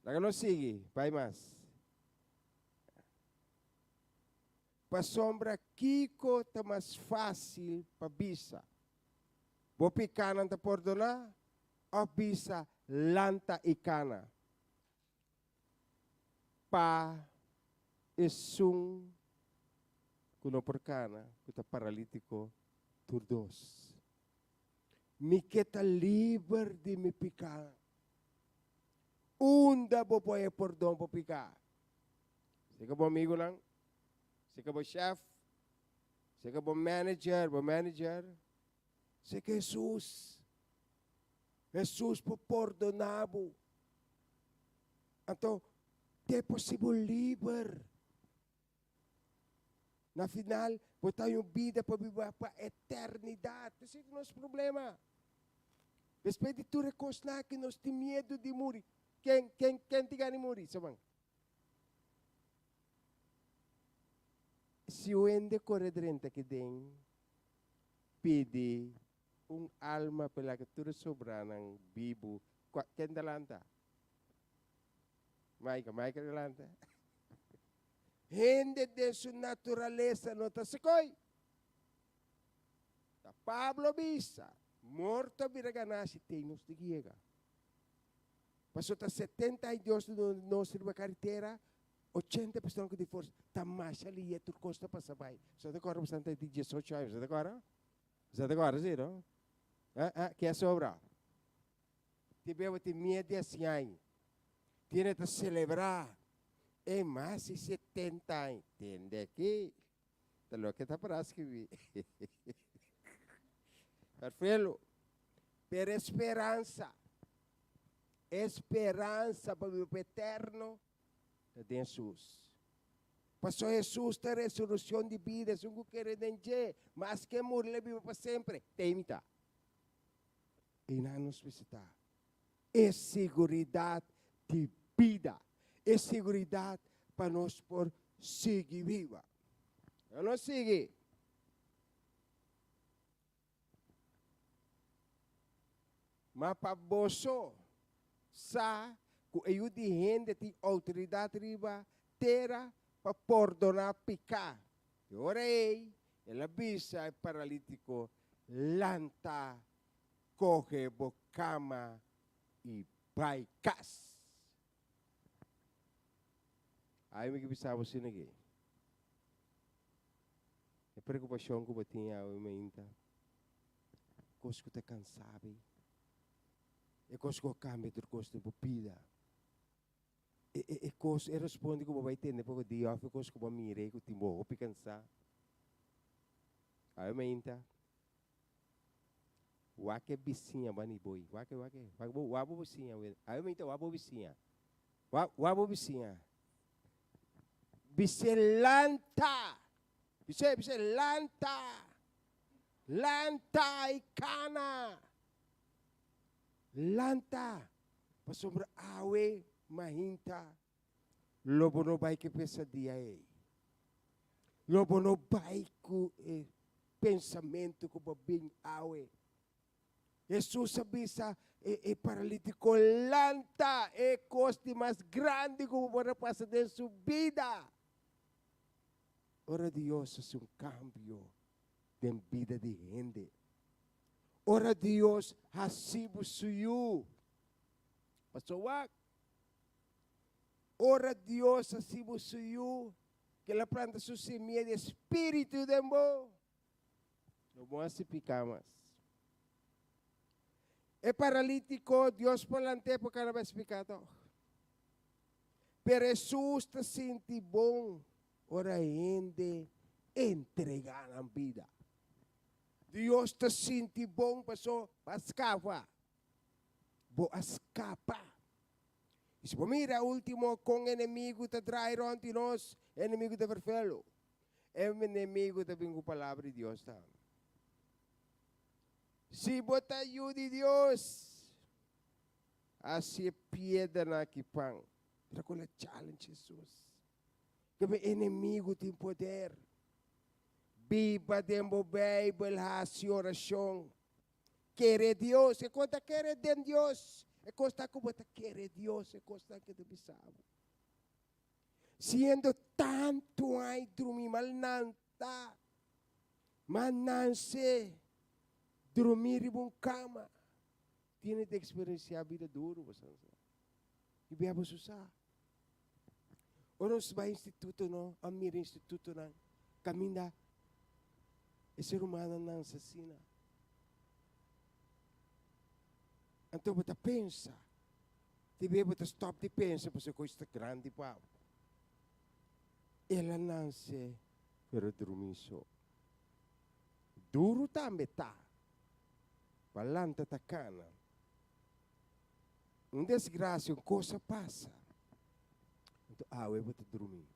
Laga nos sigui, bai mas. Pasobra kiko ta mas fásil pa bisa, Bo pikánan ta pordoná? òf bisa, Lanta i kana? Pa esun ku no por kana, ku ta paralítiko, tur dos. Mi ke ta liber di mi pikánan. Unda bo por haña pordon pa piká? Seka bo amigunan, seka bo shèf, seka bo manager, bo manager, seka Hesus. Hesus por pordoná bo. Anto, te por si bo liber. Na final, bo ta haña un bida pa biba pa eternidat. Esei ta nos problema. Despues di tur e kosnan aki, nos tin miedu di muri. Ken, ken, ken tin gana di muri? Saban. Si un hende kore drenta aki den, pidi un alma pa laga tur e sobranan bibu, kua, ken ta lanta? Michael, Michael ta lanta? Hende den su naturalesa no ta sekoi. Ta Pablo bisa, morto a bira ganashi te nos tin ki yega. Pasobra ta setenta aña Dios ta duna nos riba karitera, ochenta persona ku tin forsa, ta masha lihe tur kos ta pasa bai. Boso ta kòrda boso ta di diesocho aña, boso ta kòrda? Boso ta kòrda si no? Ah, ah, ke a sobra? Tin bia bo tin miedu di hasi aña. Tin ta selebrá e mas di setenta aña. Tende aki, ta loke ta para skibí. Perfelo. Pero e speransa, e speransa pa biba pa eterno ta den Hesus. Pasobra Hesus ta resureccion di bida, esun ku kere den dje, maske e muri lo biba pa semper. Te imita. Einan nos mester ta. E siguridat di bida. E siguridat pa nos por sigui biba. Pa nos sigui. Ma pa boso sa ku e Yu di hende tin outoridat riba tera pa pordoná piká. E ora ei el a bisa e paralítiko, Lanta, kohe bo kama i bai kas. Ai mi ke bisa bo asina aki, e preokupashon ku bo tin awe mainta, kos ku ta kansa bo, e kos ku a kambia tur kos den bo bida, e e e kos, e responde ku bo bai tende poko dia òf e kos ku bo a mira ei ku tin bo hopi kansá. Awe mainta, Wak e bisiña bani boi. Wak e, wak e, wak bo, wak bo bisiña we. Awe mi ta wak bo bisiña. Wak, wak bo bisiña. Bis'é lanta. Bis'é, bis'é lanta. Lanta i kana. Lanta. Pasobra awe mahinta lo bo no bai ku e pesadia ei. Lo bo no bai ku e pensamentu ku bo bin awe. Hesus a bisa e, e paralítiko, lanta! E kos di mas grandi ku bo por a pasa den su bida. Ora Dios hasi un kambio den bida di hende. Ora Dios hasi bo su yu. Pasobra wak. Ora Dios hasi bo su yu, ku el a planta su simia di spiritu den bo, no bo hasi piká mas. E paralítiko, Dios por lant'é por kada bes piká tòg. Pero Hesus ta sinti bon ora hende entregá nan bida. Dios ta sinti bon paso bo a skapa. Bo a skapa. I si bo mira último kon enemigu ta drai rònt di nos, enemigu ta ferfelu. Enemigu ta bin ku palabra di Dios tambe. Si bo ta yu di Dios, hasi e piedranan aki pan. Mira kon el a challenge Hesus. Ke bo enemigu tin poder. Biba den bo Beibel, hasi orashon. Kere Dios, e kos ta kere den Dios. E kos ta ku bo ta kere Dios, e kosnan ke ta bisa bo. Siendo tantu ai drumi mal nan ta, ma nanse drumi riba un kama. Tiene ta eksperensiá bida duru, bo sa. I bia bo su sa. Ora nos bai instituto no, a mira institutonan kaminda e ser humanonan sa asina. Anto bo ta pensa, te bia bo ta stop di pensa pasobra e kos ta grandi pa bo. El a nanse pero drumi so. Duru tambe ta, pa lanta ta kana. Un desgracia, un cos a pasa. Anto awe bo ta drumi.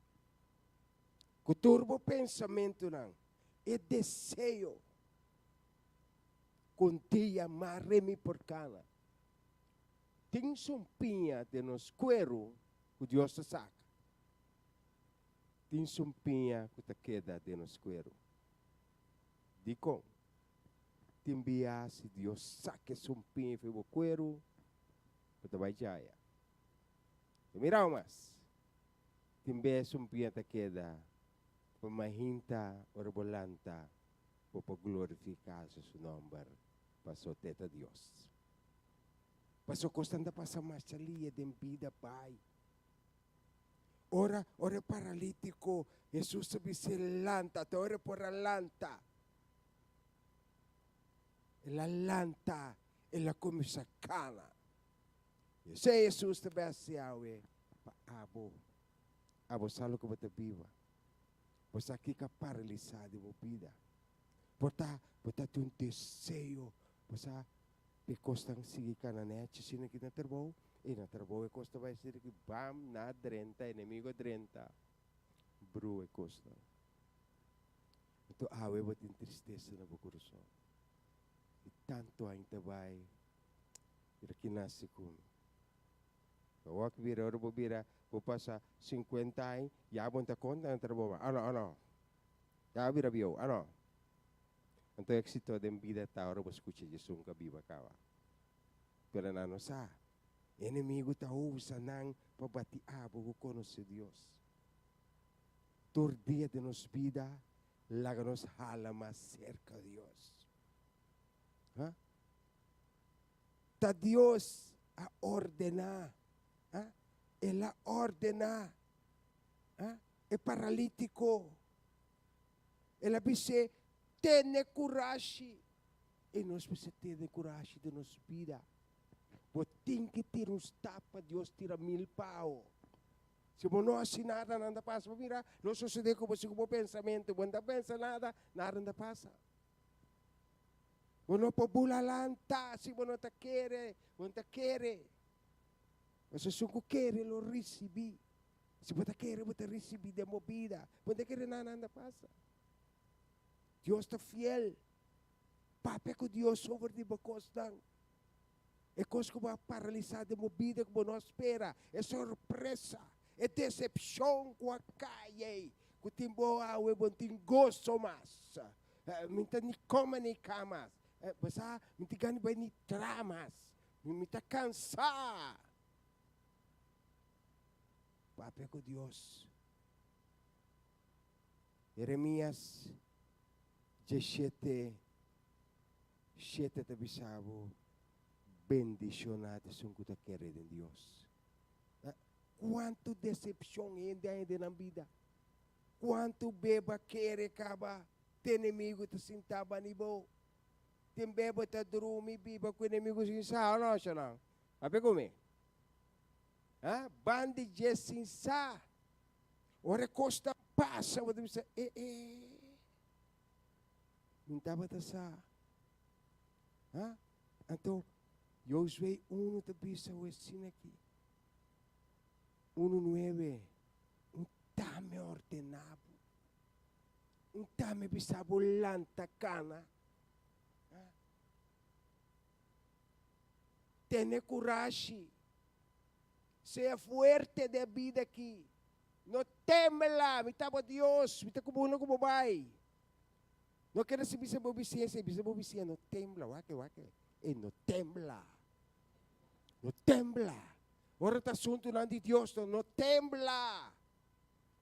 Cu tur bo pensamentonan, e deseo cu un dia mare mi por cana. Tin sumpiña den nos cuero cu Dios ta saca. Tin sumpiña cu ta keda den nos cuero. Dicon? Tin bia si Dios saka e sumpiña for bo kueru, bo ta bai djaya. Bo mirau mas. Tin bia e sumpiña ta keda pa mahinta ora bo lanta, bo por glorifiká su nòmber paso te ta Dios. Paso kosnan ta pasa masha lia den bida bai. Ora ora e paralítiko, Hesus a bis'é lanta, te ora e por a lanta. El a lanta, el a kuminsá kana. I esei Hesus ta bai hasi awe pa abo. Abo sa loke bo ta biba. Bo sa kiko a paralisá den bo bida. Por ta bo ta tin un deseo, bo sa pa e kosnan sigui kana nèchi asina ki na trabou, i na trabou e kos ta bai asina ki bam, na drenta, enemigo a drenta, brua e kosnan. Anto awe bo tin tristesa na bo kurason. I tantu aña ta bai, mira ki nase ku mi. Bo wak bira, ora bo bira, bo pasa sinkuenta aña, ya bo no ta konta na trabou mas. Ano, ano. Ya bo bira bieu, ano. Anto éksito den bida ta ora bo skucha Jesun ku a biba kaba. Pero nan no sa. Enemigu ta usa nan pa bati abo ku konosé Dios. Tur dia di nos bida laga nos hala mas serka Dios. Ha? Ta Dios a ordená. Ha? El a ordená. Ha? E paralítiko. El a bis'é, Tene kurashi. I nos mester tene kurashi den nos bida. Bo tin ki tira un stap pa Dios tira mil pao. Si bo no hasi nada, nan ta pasa. Bo mira, lo sosode ku bo si ku bo pensamentu. Bo no ta pensa nada, nada no ta pasa. Bo no por bula lanta si bo no ta kere, bo no ta kere. Pasobra esun ku kere lo risibí. Si bo ta kere, bo ta risibí den bo bida. Bo no ta kere nada, nada ta pasa. Dios ta fiel. Papia ku Dios over di bo kosnan. E kos ku bo a paralisá den bo bida ku bo no a spera, e sorpresa, e desepshon ku a kai ei, ku tin bo awe bo no tin goso mas. Mi ta ni kome ni ka mas. Bo sa, mi tin gana di bai ni traha mas. Mi ta kansá. Papia ku Dios. Jeremias diesshete. Shete ta bisa bo, Bendishoná ta esun ku ta kere den Dios. Kuantu desepshon hende a haña den nan bida? Kuantu beba kere kaba te enemigu ta sintá bani bo? Tin beba ta drumi biba ku enemigu sin sa o no, shonnan? Papia ku mi. Ha? Ban di dje sin sa. Ora e kos ta pasa, bo ta bisa, E e, mi tabata sa. Ha? Anto, Josué unu ta bisa bo asina aki. Unu nuebe, Un ta mi ordená bo. Un ta mi bisa bo lanta kana. Tene kurashi. Sea fuerte den e bida aki. No tembla, mi ta bo Dios, mi ta ku bo unda ku bo bai. No keda si bisa bo bisiña, si bisa bo bisiña, no tembla, wak, wak, e no tembla. No tembla. Ora ta asuntunan di Dios, no, no tembla.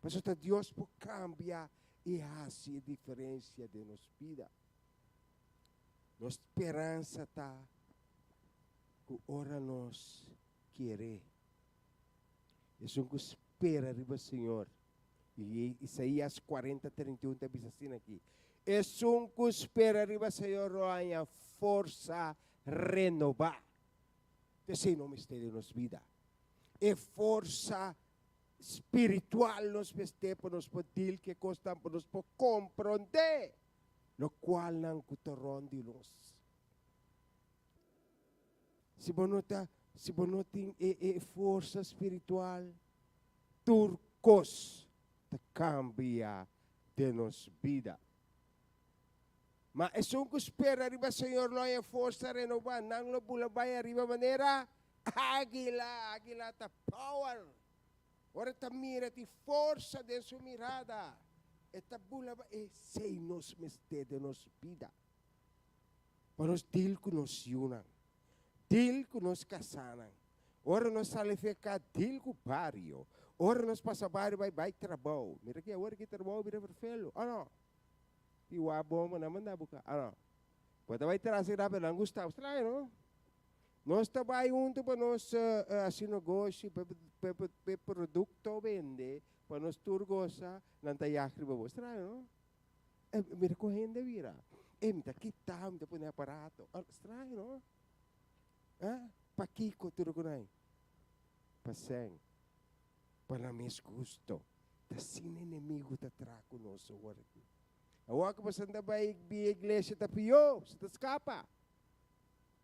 Pasobra ta Dios por cambia y haci e diferencia den nos bida. Nos speransa ta cu ora nos kere, esun cu spera riba Señor, y Isaías 40, 31 ta bisa asina aki, Esun cu spera riba Señor lo haña forsa renobá. P'esei no mester den nos bida e forsa spiritual nos mester pa nos por deal ku e kosnan, pa nos por komprondé lokualnan ku ta rònt di nos. Si bo no ta, si bo no tin e e forsa spiritual, tur kos ta kambia den nos bida. Ma esun ku spera riba Señor lo haña forsa renobá, nan lo bula bai ariba manera águila. Águila ta power. Ora e ta mira tin forsa den su mirada, e ta bula bai. Esei nos mester den nos bida, pa nos deal ku nos yunan, deal ku nos kasánan. Ora nos sali feka, deal ku bario. Ora nos pasa bario bai, bai trabou. Mira ki awor ki trabou bira ferfelu, o no? Ti wak bon nan manda buka. Ah no. Bo ta bai tras keda pero nan gusta bo. Straño no. Nos ta bai hunto pa nos hasi negoshi pa e producto bende pa nos tur gosa nan ta yag riba bo. Straño no. E mira con hende a bira. E mi ta kita mi ta pone aparato. Straño no. Ah pakiko tur ku nan? Pa sèn. Pa nan mes gusto. Ta asina enemigu ta traha ku nos awor aki. Awor ku boso ta bai bia iglesia ta pió, boso ta skapa.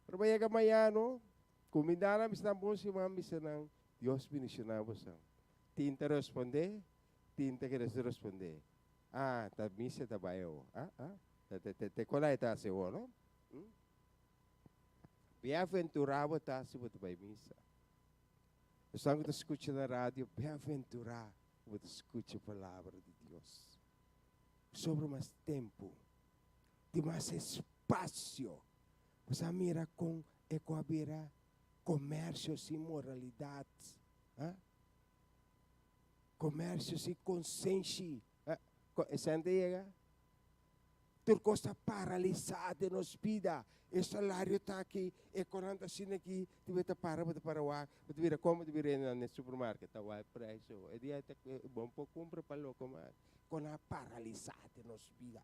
Pero bo yega mañano, kumindá nan bisa nan bon siman, bisa nan Dios bendishoná boso. Tin ta respondé, tin ta keda sin respondé. Ah, ta misa ta bai awor. Ah, ah, ta te te te kon ai ta hasi awor, no? Hm? Biaventurá bo ta si bo ta bai misa. Esnan ku ta skucha na radio, biaventurá ku bo ta skucha palabra di Dios. Sobra mas tempu, tin mas espasio. Bo sa mira kon e ku a bira komersio sin moralidat, ha? Komersio sin konsenshi. Esei ta yega? Tur kos ta paralisá den nos bida. E salario ta aki, e konan ta asina aki, ti bo ta para, bo ta para wak, bo ta bira kon, bo ta bira hende na supermarket, ta wak prijs ho. E dia ta bo no por kumpra pa loko mas. Kon a paralisá den nos bida.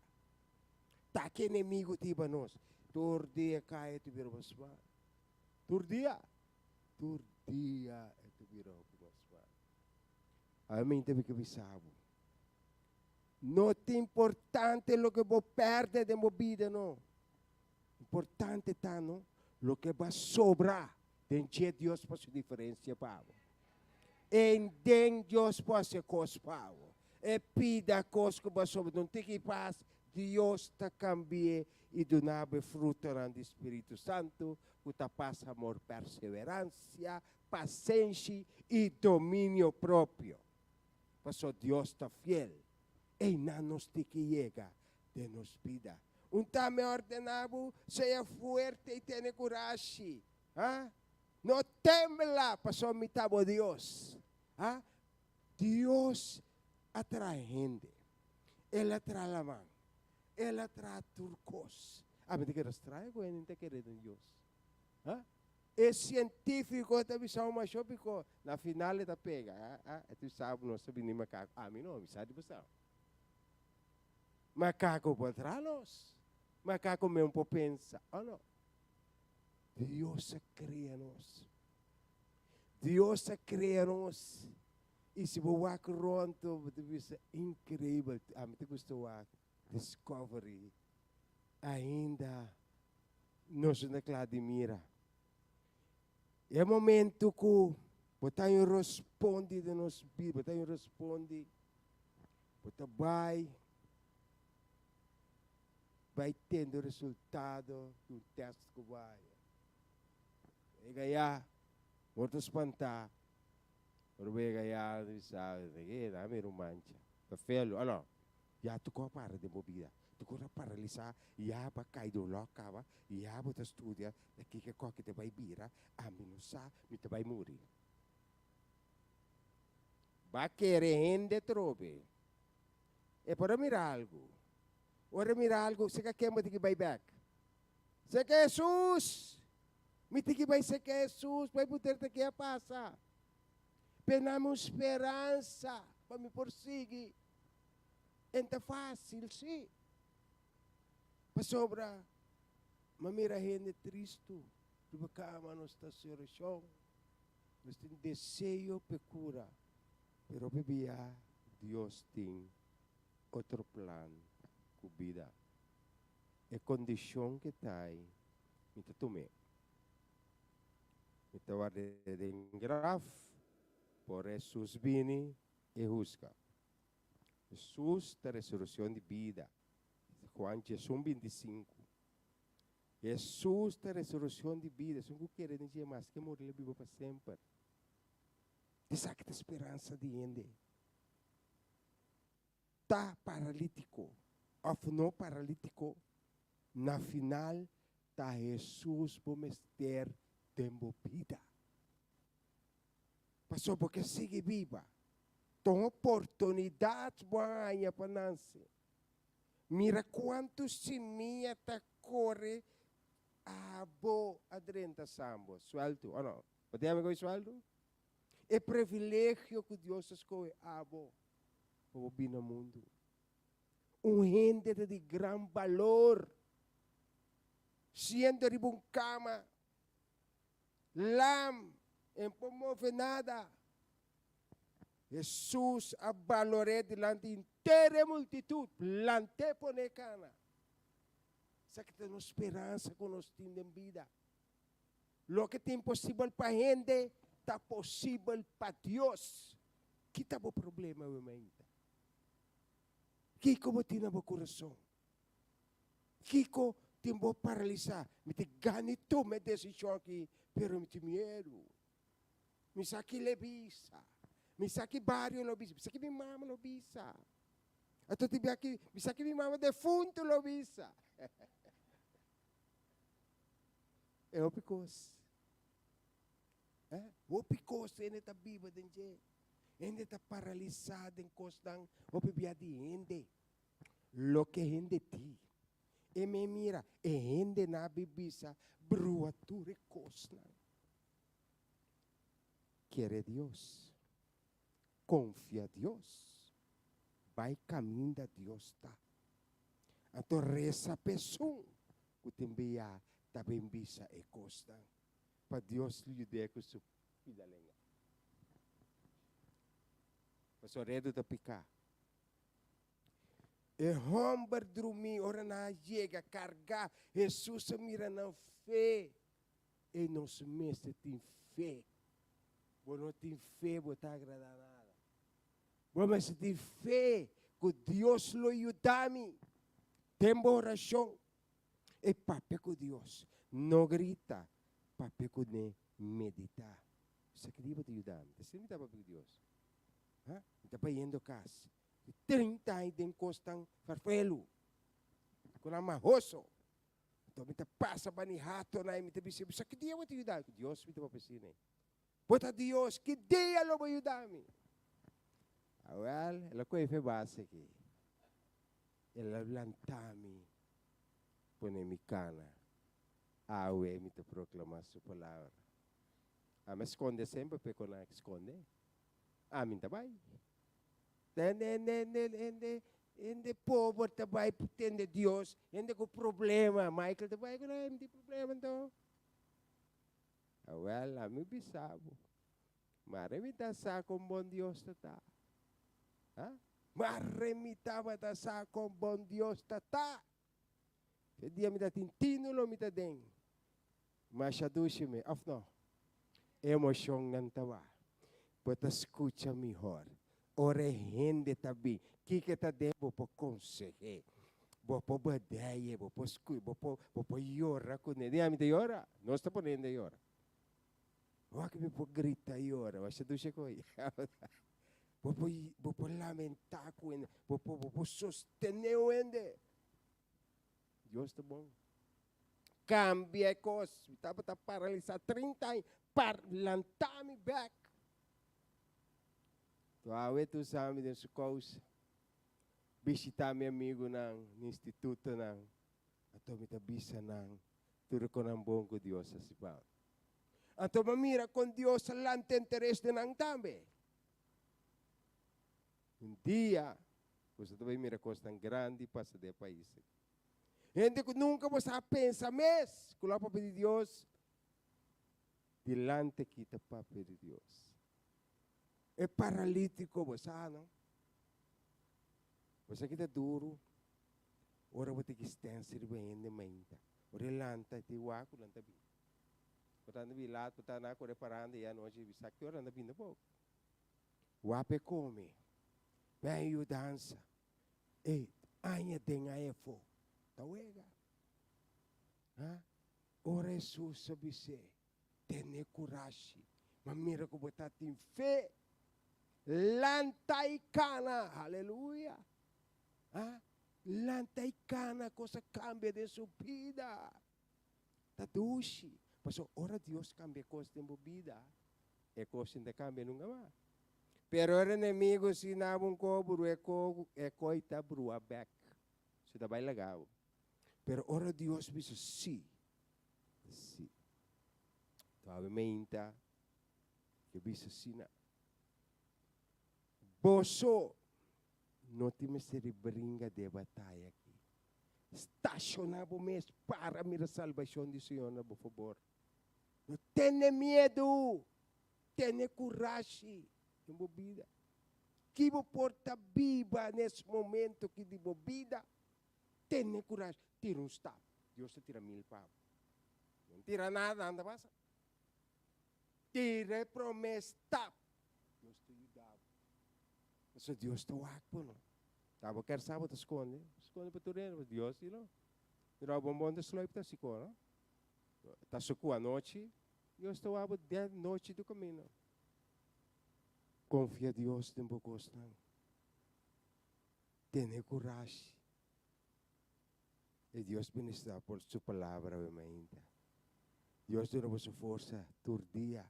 Ta ki enemigo ta hiba nos. Tur dia kaya ta bira mas mal. Tur dia, tur dia e ta bira hopi mas mal. Ami ta bin bisa bo. No ta importante loke bo pèrdè den bo bida no. Importante ta no loke bo a sobra den dje Dios por hasi diferensia pa bo. En den Dios por hasi kos pa bo. E pida kos ku bo a sobra den un tiki pas, Dios ta kambi'é i duna bo e frutonan di Spiritu Santu ku ta pas, amor, perseveransia, pasenshi i dominio propio. Paso Dios ta fiel. Einan nos tin ki yega den nos bida. Un ta mi ordena bo, sea fuerte i tene kurashi. Ha? No tembla, paso mi ta bo Dios. Ha? Dios a traha hende. El a traha laman. El a traha tur kos. Ami ta kere straño ku hende ta kere den Dios. Ha? E sientífiko ta bisa un masho biko na final e ta pega. Ah, ah, e tu sabe nos ta bini makako. Ami no, mi sa di boso. Makako por tra nos. Makako men por pensa, o no? Dios a krea nos. Dios a krea nos. I si bo wak rond, bo ta bisa inkreibel. Ami ta gusta wak Discovery. Ainda nos no ta kla di mira. E momento ku bo ta un respondi den nos bida, bo ta un respondi, bo ta bai, bai tende resultado di un test ku bo haya. Yega ya, bo ta spantá, ora bo yega ya, bo bisa, e na mi rumancha, ta felu, o no? Ya tur kos a para den bo bida. Tur kos a paralisá. Ya bo a kai den un lòk kaba. Ya bo ta studia na kiko kòke ta bai bira. Ami no sa, mi ta bai muri. Ba kere hende trobe. E por a mira algu. Ora e mira algu, seka ken bo tin ki bai bèk? Seka Hesus! Mi tin ki bai seka Hesus, bai puntra ta ke a pasa. Penami un speransa pa mi por sigui. En ta fácil, sí. Pasobra m'a mira hende tristu riba kama, nos ta hasi orashon, nos tin deseo p'e kura, pero hopi bia Dios tin otro plan ku bida. E kondishon ke ta ei, mi ta tum'é. Mi ta ward'é den graf, por Hesus bini e husga. Hesus ta resureccion di bida. Juan 11, 25. Hesus ta resureccion di bida. Esun cu kere den dje maske muri lo biba pa semper. Esaki ta speransa di hende. Ta paralitico of no paralitico, na final ta Hesus bo mester den bo bida. Pasobra bo ke sigui biba. Ta un oportunidat bo a haña pa nanse. Mira kuantu simia ta kore abo a drenta sambo. Suèltu, o no? Bo ta yama koe suèltu? E privilegio ku Dios a skohe abo pa bo bini na mundu. Un hende ta di gran balor. Siendo riba un kama. Lam, en por move nada. Hesus a balor'é dilanti henter e multitut, plant'é pon'é kana. Esaki ta nos speransa ku nos tin den bida. Loke ta imposibel pa hende, ta posibel pa Dios. Ki ta bo problema awe mainta? Kiko bo tin na bo kurason? Kiko tin bo paralisá? Mi tin gana di tuma e desishon aki, pero mi tin miedu. Mi sa ki lo bisa. Mi sa ki bario lo bisa. Mi sa ki mi mama lo bisa. Anto tin bia ki mi sa ki mi mama defuntu lo bisa. E hopi kos. Eh? Hopi kos hende ta biba den dje. Hende ta paralisá den kosnan hopi bia di hende. Loke hende di. E me mira, e hendenan a bin bisa, brua tur e kosnan. Kere Dios. Konfia Dios. Bai kaminda Dios ta. Anto resa pa esun ku tin bia ta bin bisa e kosnan, pa Dios lo yud'é ku su pida lenga. Pasobra redu ta piká. E hòmber drumí ora nan a yega kargá. Hesus a mira nan fe. E nos mester tin fe. Bo no tin fe, bo ta agradá nada. Bo mester tin fe ku Dios lo yuda mi. Den bo orashon, e papia ku Dios. No grita, papia kuné, meditá. Esaki dia bo ta yuda mi. Ta asina mi ta papia ku Dios. Ha? Mi ta bayendo kas. Di 30 aña den kosnan farfelu, ku nan mahoso. Anto mi ta pasa bani hatonan i mi ta bisa, Bisa ki dia bo ta yuda mi? Ku Dios mi ta papia asina. Bo ta Dios, ki dia lo bo yuda mi? Awel, el a kohe fe base aki. El a lanta mi, pone mi kana. Awe mi ta proklamá su palabra. Ami a skonde semper p'e kon nan a skonde. Ami ta bai. Hende, hende, hende, hende, hende pober ta bai tende Dios, hende ku problema. Michael ta bai ku nan, mi tin problema anto. Awel, ami bisa bo, mare mi ta sa kon bon Dios ta ta. Ha? Mare mi tabata sa kon bon Dios ta ta. E dia mi ta tin tinu lo mi ta den. Masha dushi mi, of no? Emoshonnan ta ba. Bo ta skucha mihor. Ora e hende ta bin, kiko ta den bo por konseh'é, bo por badeye, bo por skucha, bo por bo por yora kuné. Di ami ta yora? Nos ta pone hende yora. Wak mi por grita yora, masha dushi koe. Bo por bo por lamentá ku hende, bo por bo por sostené un hende. Dios ta bon. Kambia e kos. Mi tabata paralisá 30 aña. Par lantá mi bèk. To awe ta usa mi den su kousa. Bishitá mi amigunan na institutonan. Anto mi ta bisa nan tur e konan bon ku Dios a hasi pa mi. Anto mi a mira kon Dios a lanta interes den nan tambe. Un dia boso ta bai mira kosnan grandi pasa den e pais aki. Hende ku nunka boso a pensa mes ku lo a papia di Dios, dilanti aki ta papia di Dios. E paralítiko, bo sa no? Bo sa ki ta duru ora bo ta kistensa riba hende mainta. Ora e lanta, e ta wak ku nan ta bin. Bo ta anda bin lat, bo ta anda kore paranda i anochi, bo sa ki ora nan ta bin tampoco. Wak e kome, ben yudansa, e aña den aña afó, ta wega. Ha? Ora Hesus a bis'é, Tene kurashi, ma mira ku bo ta tin fe. Lanta i kana! Haleluya! Ha? Lanta i kana, kos a kambia den su bida. Ta dushi. Pasobra ora Dios kambia kos den bo bida, e kos sin ta kambia nunka mas. Pero ora enemigo si na bo un ko brua e ko, e koi ta brua bek. Su ta bai laga bo. Pero ora Dios bisa si, ta si. Toawe meinta ke bisa asina, Boso no tin mester di bringa den e bataya aki. Stashoná bo mes para mira salbashon di Señor na bo fabor. No tene miedu, tene kurashi den bo bida. Ki bo por ta biba nes momento aki di bo bida? Tene kurashi, tira un stap. Dios ta tira mil pa bo. No tira nada, anda pasa. Tira e promé stap. Dios ta yuda bo. Pasobra Dios ta wak bo no. Ta bo ker sa bo ta skonde, skonde pa tur hende, pero Dios di no. Mira bo bonbon ta sluip ta sikó no. Ta sukú anochi, Dios ta wak bo den nochi di kaminda. Konfia Dios den bo kosnan. Tene kurashi. E Dios bendiciona por su palabra awe mainta. Dios duna boso forsa tur dia.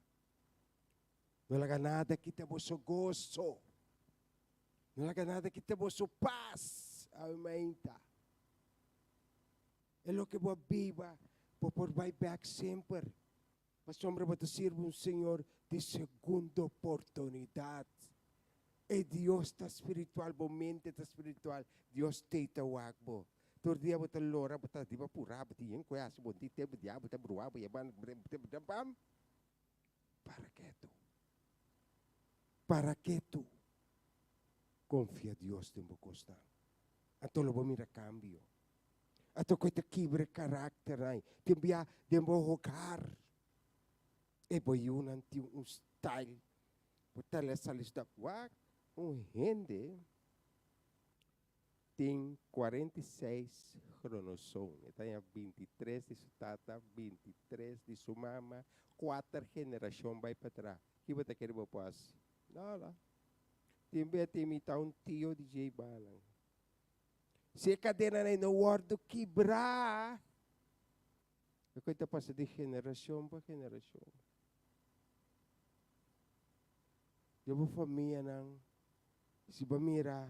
No laga nada kita boso goso. No laga nada kita boso pas awe mainta. E loke bo a biba, bo por bai bek semper. Pasobra bo ta sirbi un Señor di segundo oportunidad. E Dios ta spiritual, bo mente ta spiritual, Dios t'ei ta wak bo. Tur dia bo ta lora, bo ta riba purá, bo tin yen ku hasi, bo no tin tempu, diabel ta bruá bo, yeba, bam. Para ketu. Para ketu. Konfia Dios den bo kosnan. Anto lo bo mira kambio. Anto ku e ta kibra e karakternan. Tin bia den bo hogar. E bo yunan tin un style. Bo ta lesa lista. Wak un hende tin 46 kronosoom. E ta haña 23 di su tata, 23 di su mama, kuater generashon bai patras. Ki bo ta kere bo por hasi? Nada. Tin bia ta imita un tio di dje banan. Si e kadenanan no wòrdu kibrá, loke ta pasa di generashon pa generashon. Den bo famianan, si bo mira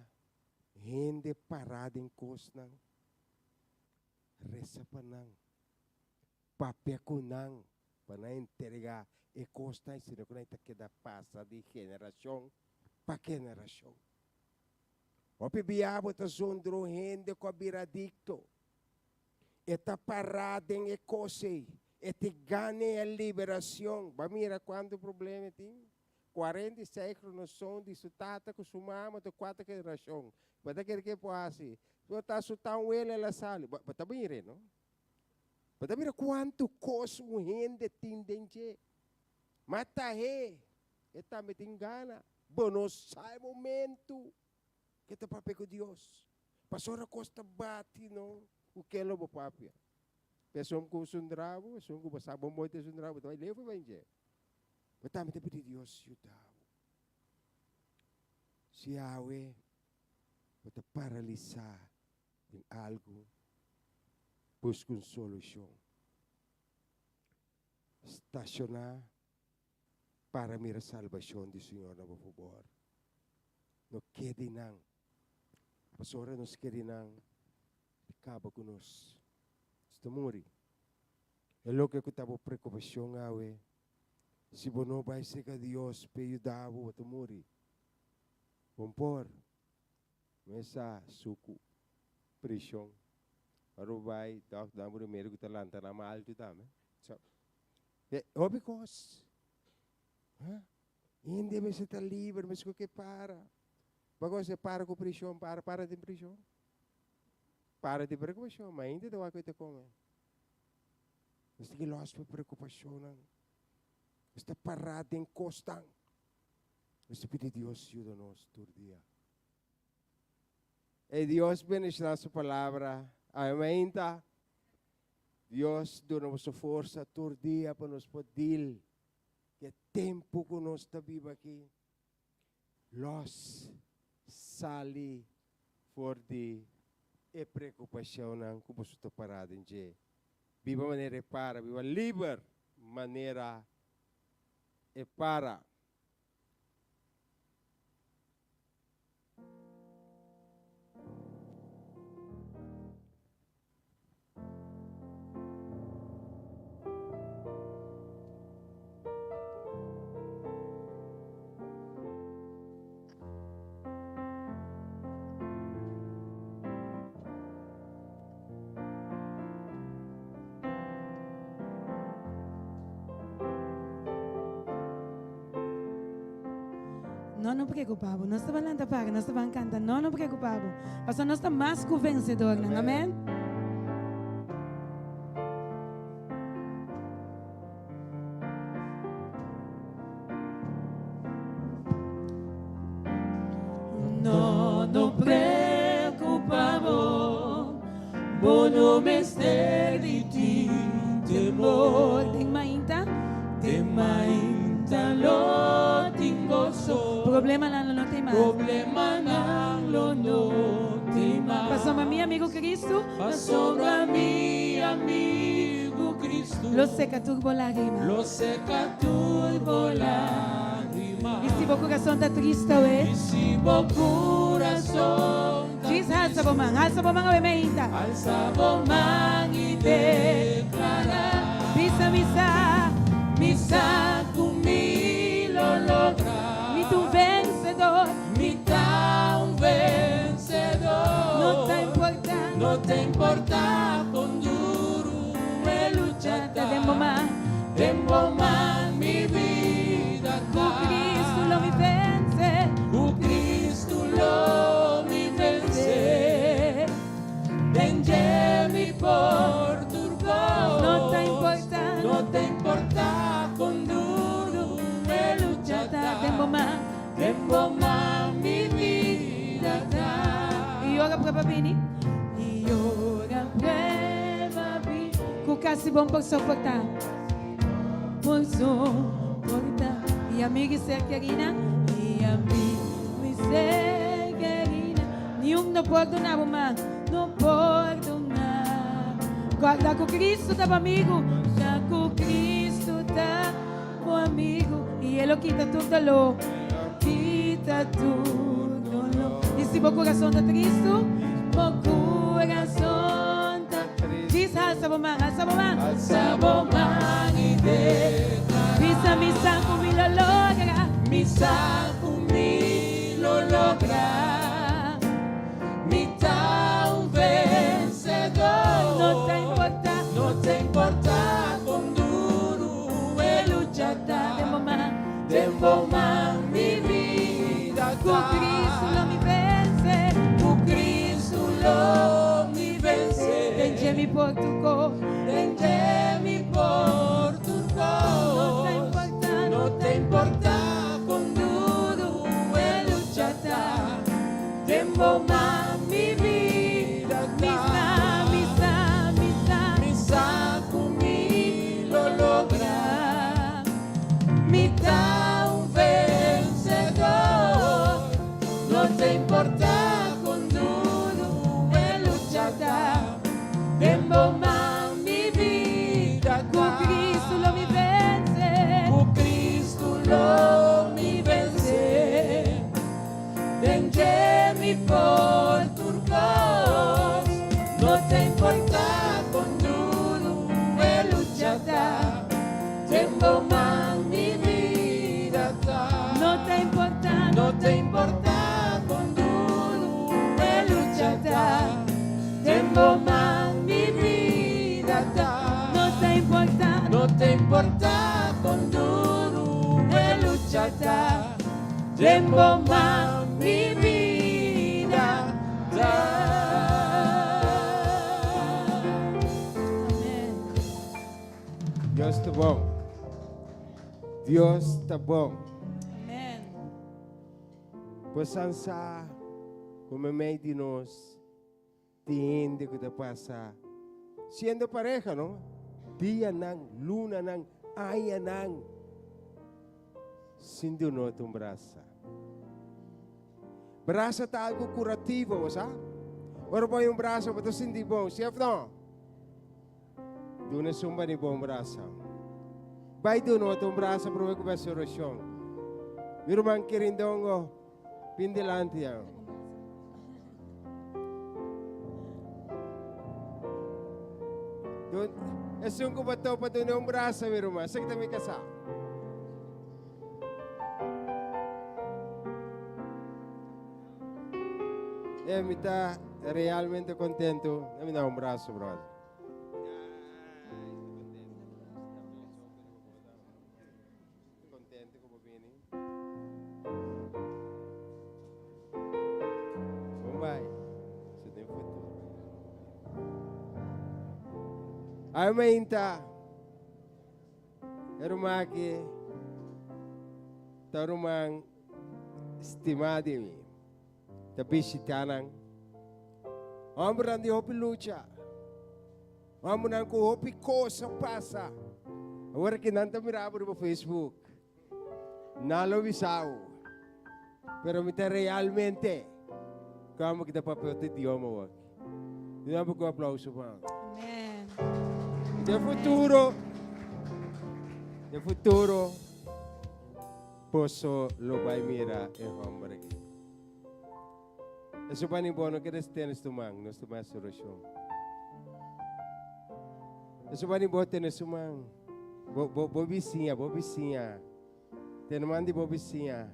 hende pará den kosnan, resa pa nan. Papia ku nan pa nan entregá e kosnan sino ku nan ta keda pasa di generashon pa generashon. Hopi bia bo ta zondra un hende ku a bira adikto. E ta pará den e kos ei. E ta gana e liberashon. Bo a mira kuantu problema e tin? 46 kronoson di su tata ku su mama ta kuater generashon. Bo ta kere ke por hasi? Bo ta su tanwela el a sali. Bo ta mira no? Bo ta mira kuantu kos un hende tin den dje. Ma ta he, e tambe tin gana. Bo no sa e momentu ke ta papia ku Dios. Pasobra kos ta bati no ku ke lo bo papia. Esun ku sundra bo, esun ku bo sa bo mooi ta sundra bo, ta bai leu for bai dje. Bo tambe ta pidi Dios yuda bo. Si awe bo ta paralisá den algu, buska un solushon. Stashoná para mira salbashon di Señor na bo fabor. No keda einan, pasobra nos keda einan, e kaba ku nos. Nos ta muri. E loke ku ta bo preokupashon awe, si bo no bai serka Dios p'e yuda bo, bo ta muri. Bon por mesa suku preshon. Ora bo bai dòkter duna bo remedio ku ta lanta nan maltu tambe. So, e hopi kos. Ha? Hende mester ta liber, mester ku ke para. Pakos e para ku preshon, para, para den preshon. Para di preokupashon, ma hende ta wak ku e ta kome. Nos tin ki lòs pa preokupashonnan. Nos ta pará den kosnan. Nos ta pidi Dios yuda nos tur dia. E Dios bendishoná su palabra. Amén ta. Dios duna boso forsa tur dia pa nos por deal ku e tempu ku nos ta biba aki. Lòs sali for di e preokupashonnan ku boso ta pará den dje. Biba manera e para, biba liber manera e para. No, no preocupa bo. Nos ta ban lanta para, nos ta ban canta. No, no preocupa bo. Pasobra nos ta mas cu vencedornan. Amen. No, no preocupa bo, bo no mester di tin temor. Den mainta. Den mainta lo tin goso. Problemanan lo no tin mas. Problemanan lo no tin mas. Pasobra mi amigo Cristo. Pasobra mi amigo Cristo. Lo seca tur bo lagrima. Lo seca tur bo lagrima. Y si bo corazon ta triste awe. Y si bo corazon ta Djis halsa bo man, halsa bo man awe meinta. Halsa bo man y declara. Bisa mi sa. Mi sa cu mi lo logra. Mi ta un vencedor. Mi ta un vencedor. No ta importa. No ta importa con duro e lucha ta. Den bo man. Den bo man mi vida ta. Cu Cristo lo mi vence. Cu Cristo lo mi vence. Den dje mi por tur cos. No ta importa. No ta importa con duro e lucha ta. Den bo man. Den bo man mi vida ta. Y ora prueba bini. Y ora prueba bini. Cu casi bon por soporta. Por soporta. Y amigo y ser querida. Y amigo y ser querida. Ni un no por duna bo man. No por duna. Guarda cu Cristo ta bo amigo. Guarda cu Cristo ta bo amigo. Y E lo kita tur dolor. Kita tur dolor. Y si bo corazon ta tristo, bo corazon ta tristo. Alsa bo man, alsa bo man. Alsa bo man i deklará. Bisa mi sa ku mi lo logra. Mi sa ku mi lo logra. Mi ta un vensedor. No ta importá. No ta importá kon duru e lucha ta. Den bo man. Den bo man mi bida ta. Ku Cristo lo mi vense. Ku Cristo lo mi vense. Den dje mi por tur kos. Den dje mi por tur kos. No ta importá. No ta importá kon duru e lucha ta. Den bo man mi bida ta. Mi sa, mi sa, mi sa. Mi sa ku mi lo logra. Mi ta un vensedor. No ta importá kon duru e lucha ta. Den bo man mi bida Ku ta. Cristo lo mi vense. Ku Cristo lo mi vense. Den dje mi por tur kos. No ta importá kon duru e lucha ta. Den bo man mi bida ta. No ta importá. No ta importá kon duru e lucha ta. Den bo man mi bida ta. No ta importá. No ta importá kon duru e lucha ta. Den bo man mi bida ta. Amèn. Dios ta bon. Dios ta bon. Amèn. Pues ansa ku meimei di nos tin hende ku ta pasa siendo pareha, no? Dianan, lunanan, añanan sin duna otro un brasa. Brasa ta algu kurativo, bo sa? Ora bo haña un brasa bo ta sinti bon, si òf no? Duna esun bani bon brasa. Bai duna otro un brasa promé ku bo hasi orashon. Mi ruman kerindongo, bin dilanti ya. Dun, esun ku bo topa duna un brasa, mi ruman. Esaki ta mi kasá. E mi ta realmente kontentu. Mi da un braso, brother. Contento ku bo bini. Bon bai. Se den futuro. Ai mainta. E ruman aki ta ruman stimá di mi. Ta bishitá nan. Hombernan di hopi lucha. Hombernan ku hopi kos a pasa. Awor ki nan ta mira bo riba Facebook. Nan lo bisa bo. Pero mi ta realmente como ki ta papia otro idioma awor. Duna un poco aplauso pa. Amen. Den futuro, den futuro, boso lo bai mira e homber aki. Eso pa ni bo no kere tene su man, nos ta bai hasi orashon. Eso pa ni bo tene su man. Bo, bo, bo bisiña, bo bisiña. Tene man di bo bisiña.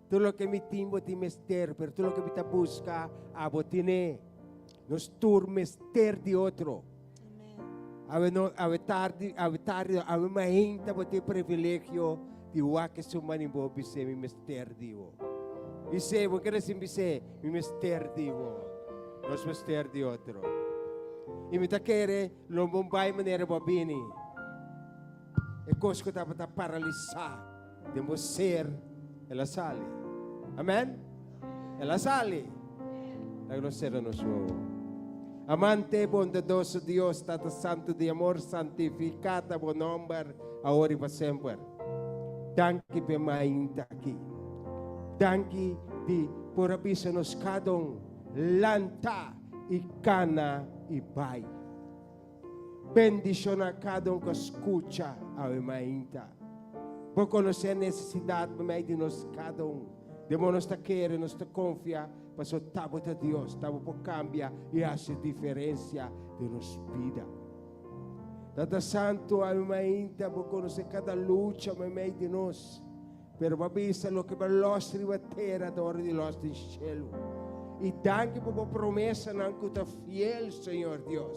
Tur loke mi tin, bo tin mester, pero tur loke mi ta buska, abo tine. Nos tur mester di otro. Awe no, awe tardi, awe tardi, awe mainta bo tin privilegio di wak esun man in bo bis'é mi mester di bo. Bis'é, bo kere sin bis'é, mi mester di bo. Nos mester di otro. I mi ta kere lo bo bai manera bo a bini. E kos ku tabata paralisá den bo ser, el a sali. Amèn? El a sali. Laga nos sera nos wowo. Amante, bondadoso Dios, Tata Santu di amor, santifiká ta bo nòmber awor i pa semper. Danki p'e mainta aki. Danki di por a bisa nos kada un, lanta i kana i bai. Bendishoná kada un ku a skucha awe mainta. Bo konosé nesesidat meimei di nos kada un. Den bo nos ta kere, nos ta konfia. Paso ta bo ta Dios, ta bo por kambia i hasi diferensia den nos bida. Tata Santu, awe mainta bo konosé kada lucha meimei di nos. Pero bo a bisa loke bo a lòs riba tera ta ora di lòs den shelu. I danki pa bo promesanan ku ta fiel, Señor Dios.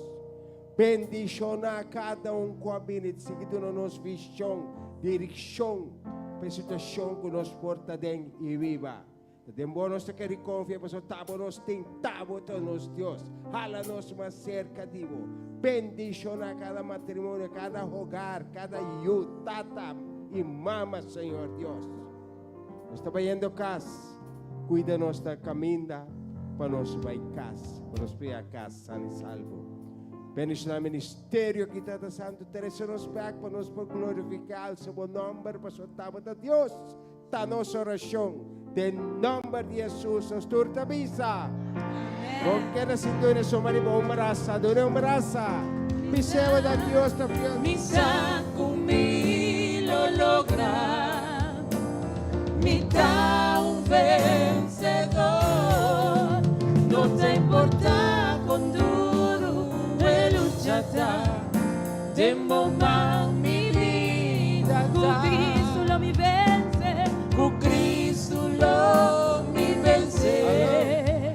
Bendishoná kada un ku a bini sigui duna nos vishon, direkshon pa e situashon ku nos por ta den i biba. Ta den bo nos ta kere konfia pasobra ta bo nos tin, ta bo ta nos Dios. Hala nos mas serka di bo. Bendishoná kada matrimonio, kada hogar, kada yu, tata i mama, Señor Dios. Nos ta bayendo kas, kuida nos ta kaminda pa nos bai kas, pa nos pia kas san i salvo. Bendishoná ministerio aki, Tata Santu, trese nos bek pa nos por glorifiká alsa bo nòmber, pasobra ta bo ta Dios. Ta nos orashon den nòmber di Hesus nos tur ta bisa. Bon keda sin duna su man riba un brasa, duna un brasa. Bis'é da Dios ta fiel. Mi sa ku mi lo logra, mi ta un vensedor. No ta importá kon duru e lucha ta, Den bo man mi bida ta. Ku Cristo lo mi vense. Ku Cristo lo mi vense.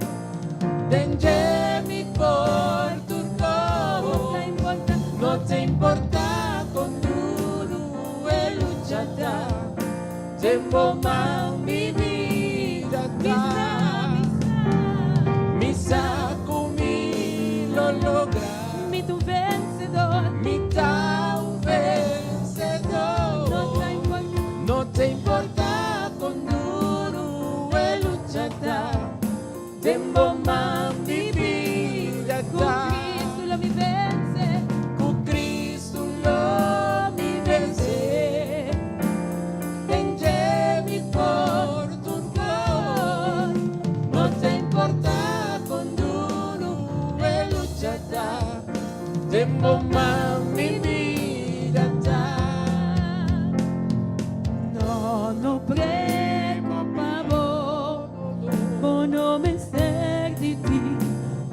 Den dje mi por tur kos. No ta importa kon duru e lucha ta. Den bo man mi bida ta. Mi sa ku mi lo logra. Mi ta un vencedor. Mi ta un vencedor. No ta importa. No ta importa con duro e lucha ta. Den bo man mi bida Cu ta. Cristo lo mi vence. Cu Cristo lo mi vence. Den dje mi por tur cos. No ta importa con duro e lucha ta. Den bo man mi bida ta. No, no preocupa bo, bo no mester di tin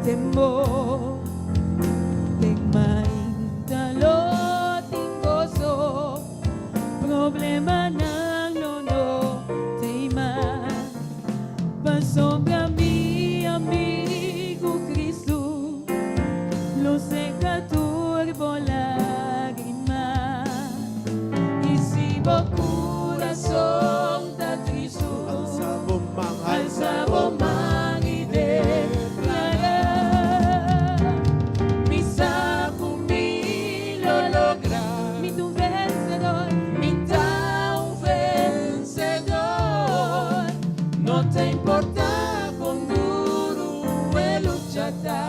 temor. Den mainta lo tin goso, problemanan lo no t'ei mas. Pasobra mi amigu Cristo lo seca tur bo lagrima. I si bo curason ta tristu, Alsa bo man, alsa bo man i declara, Mi sa cu mi lo logra. Mi ta un vencedor. Mi ta un vencedor. No ta importa con duro e lucha ta.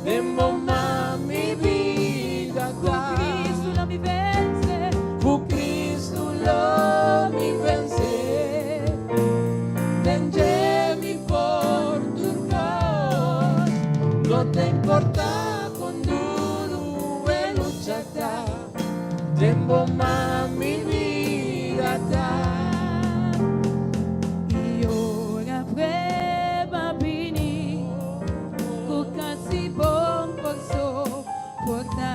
Den bo man mi bida Cu ta. Cristo lo mi vence. Cu Cristo lo mi vence. Den dje mi por tur cos. No ta importa con duro e lucha ta. Den bo man mi bida ta. I ora prueba bini, cu casi bo n' por soporta.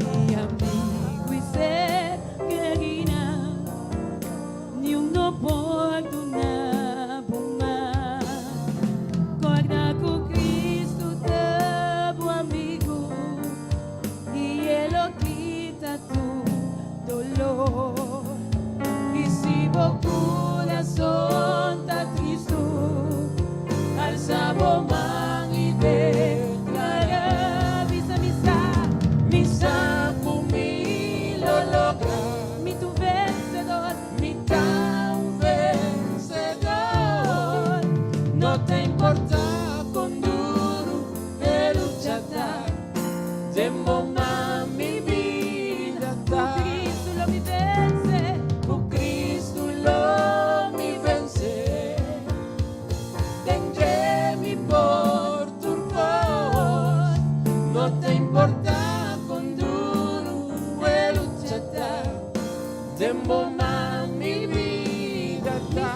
Ni amigo i ser kerinan, ni un no por duna bo man. Corda cu Cristo ta bo amigo, i E lo kita tur dolor. I si bo curason ta tristo, alsa bo man i declara. Bisa mi sa, Mi sa cu mi lo logra. Mi ta un vencedor. Mi ta un vencedor. No ta importa con duro e lucha ta. Den bo man mi bida Cu ta. Cristo lo mi vence. Cu Cristo lo mi vence. Den dje mi por tur cos. No ta importa con duro e lucha ta. Den bo man mi bida ta.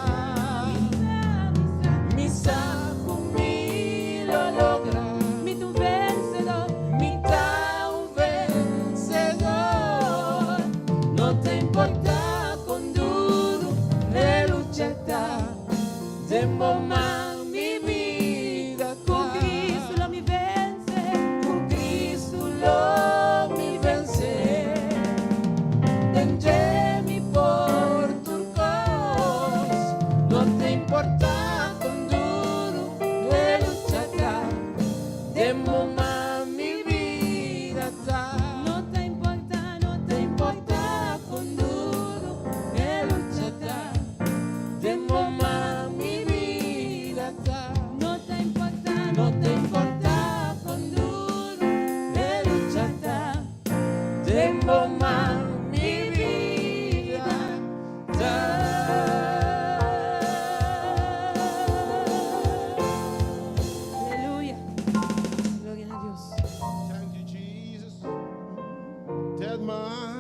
Den bo man mi bida ta. No ta importá, no ta importá kon duru e lucha ta. Den bo man mi bida ta. No ta importá, No ta importá kon duru e lucha ta. Den bo man mi bida ta. Aleluya. Gloria na Dios. Thank you, Jesus. Dead man.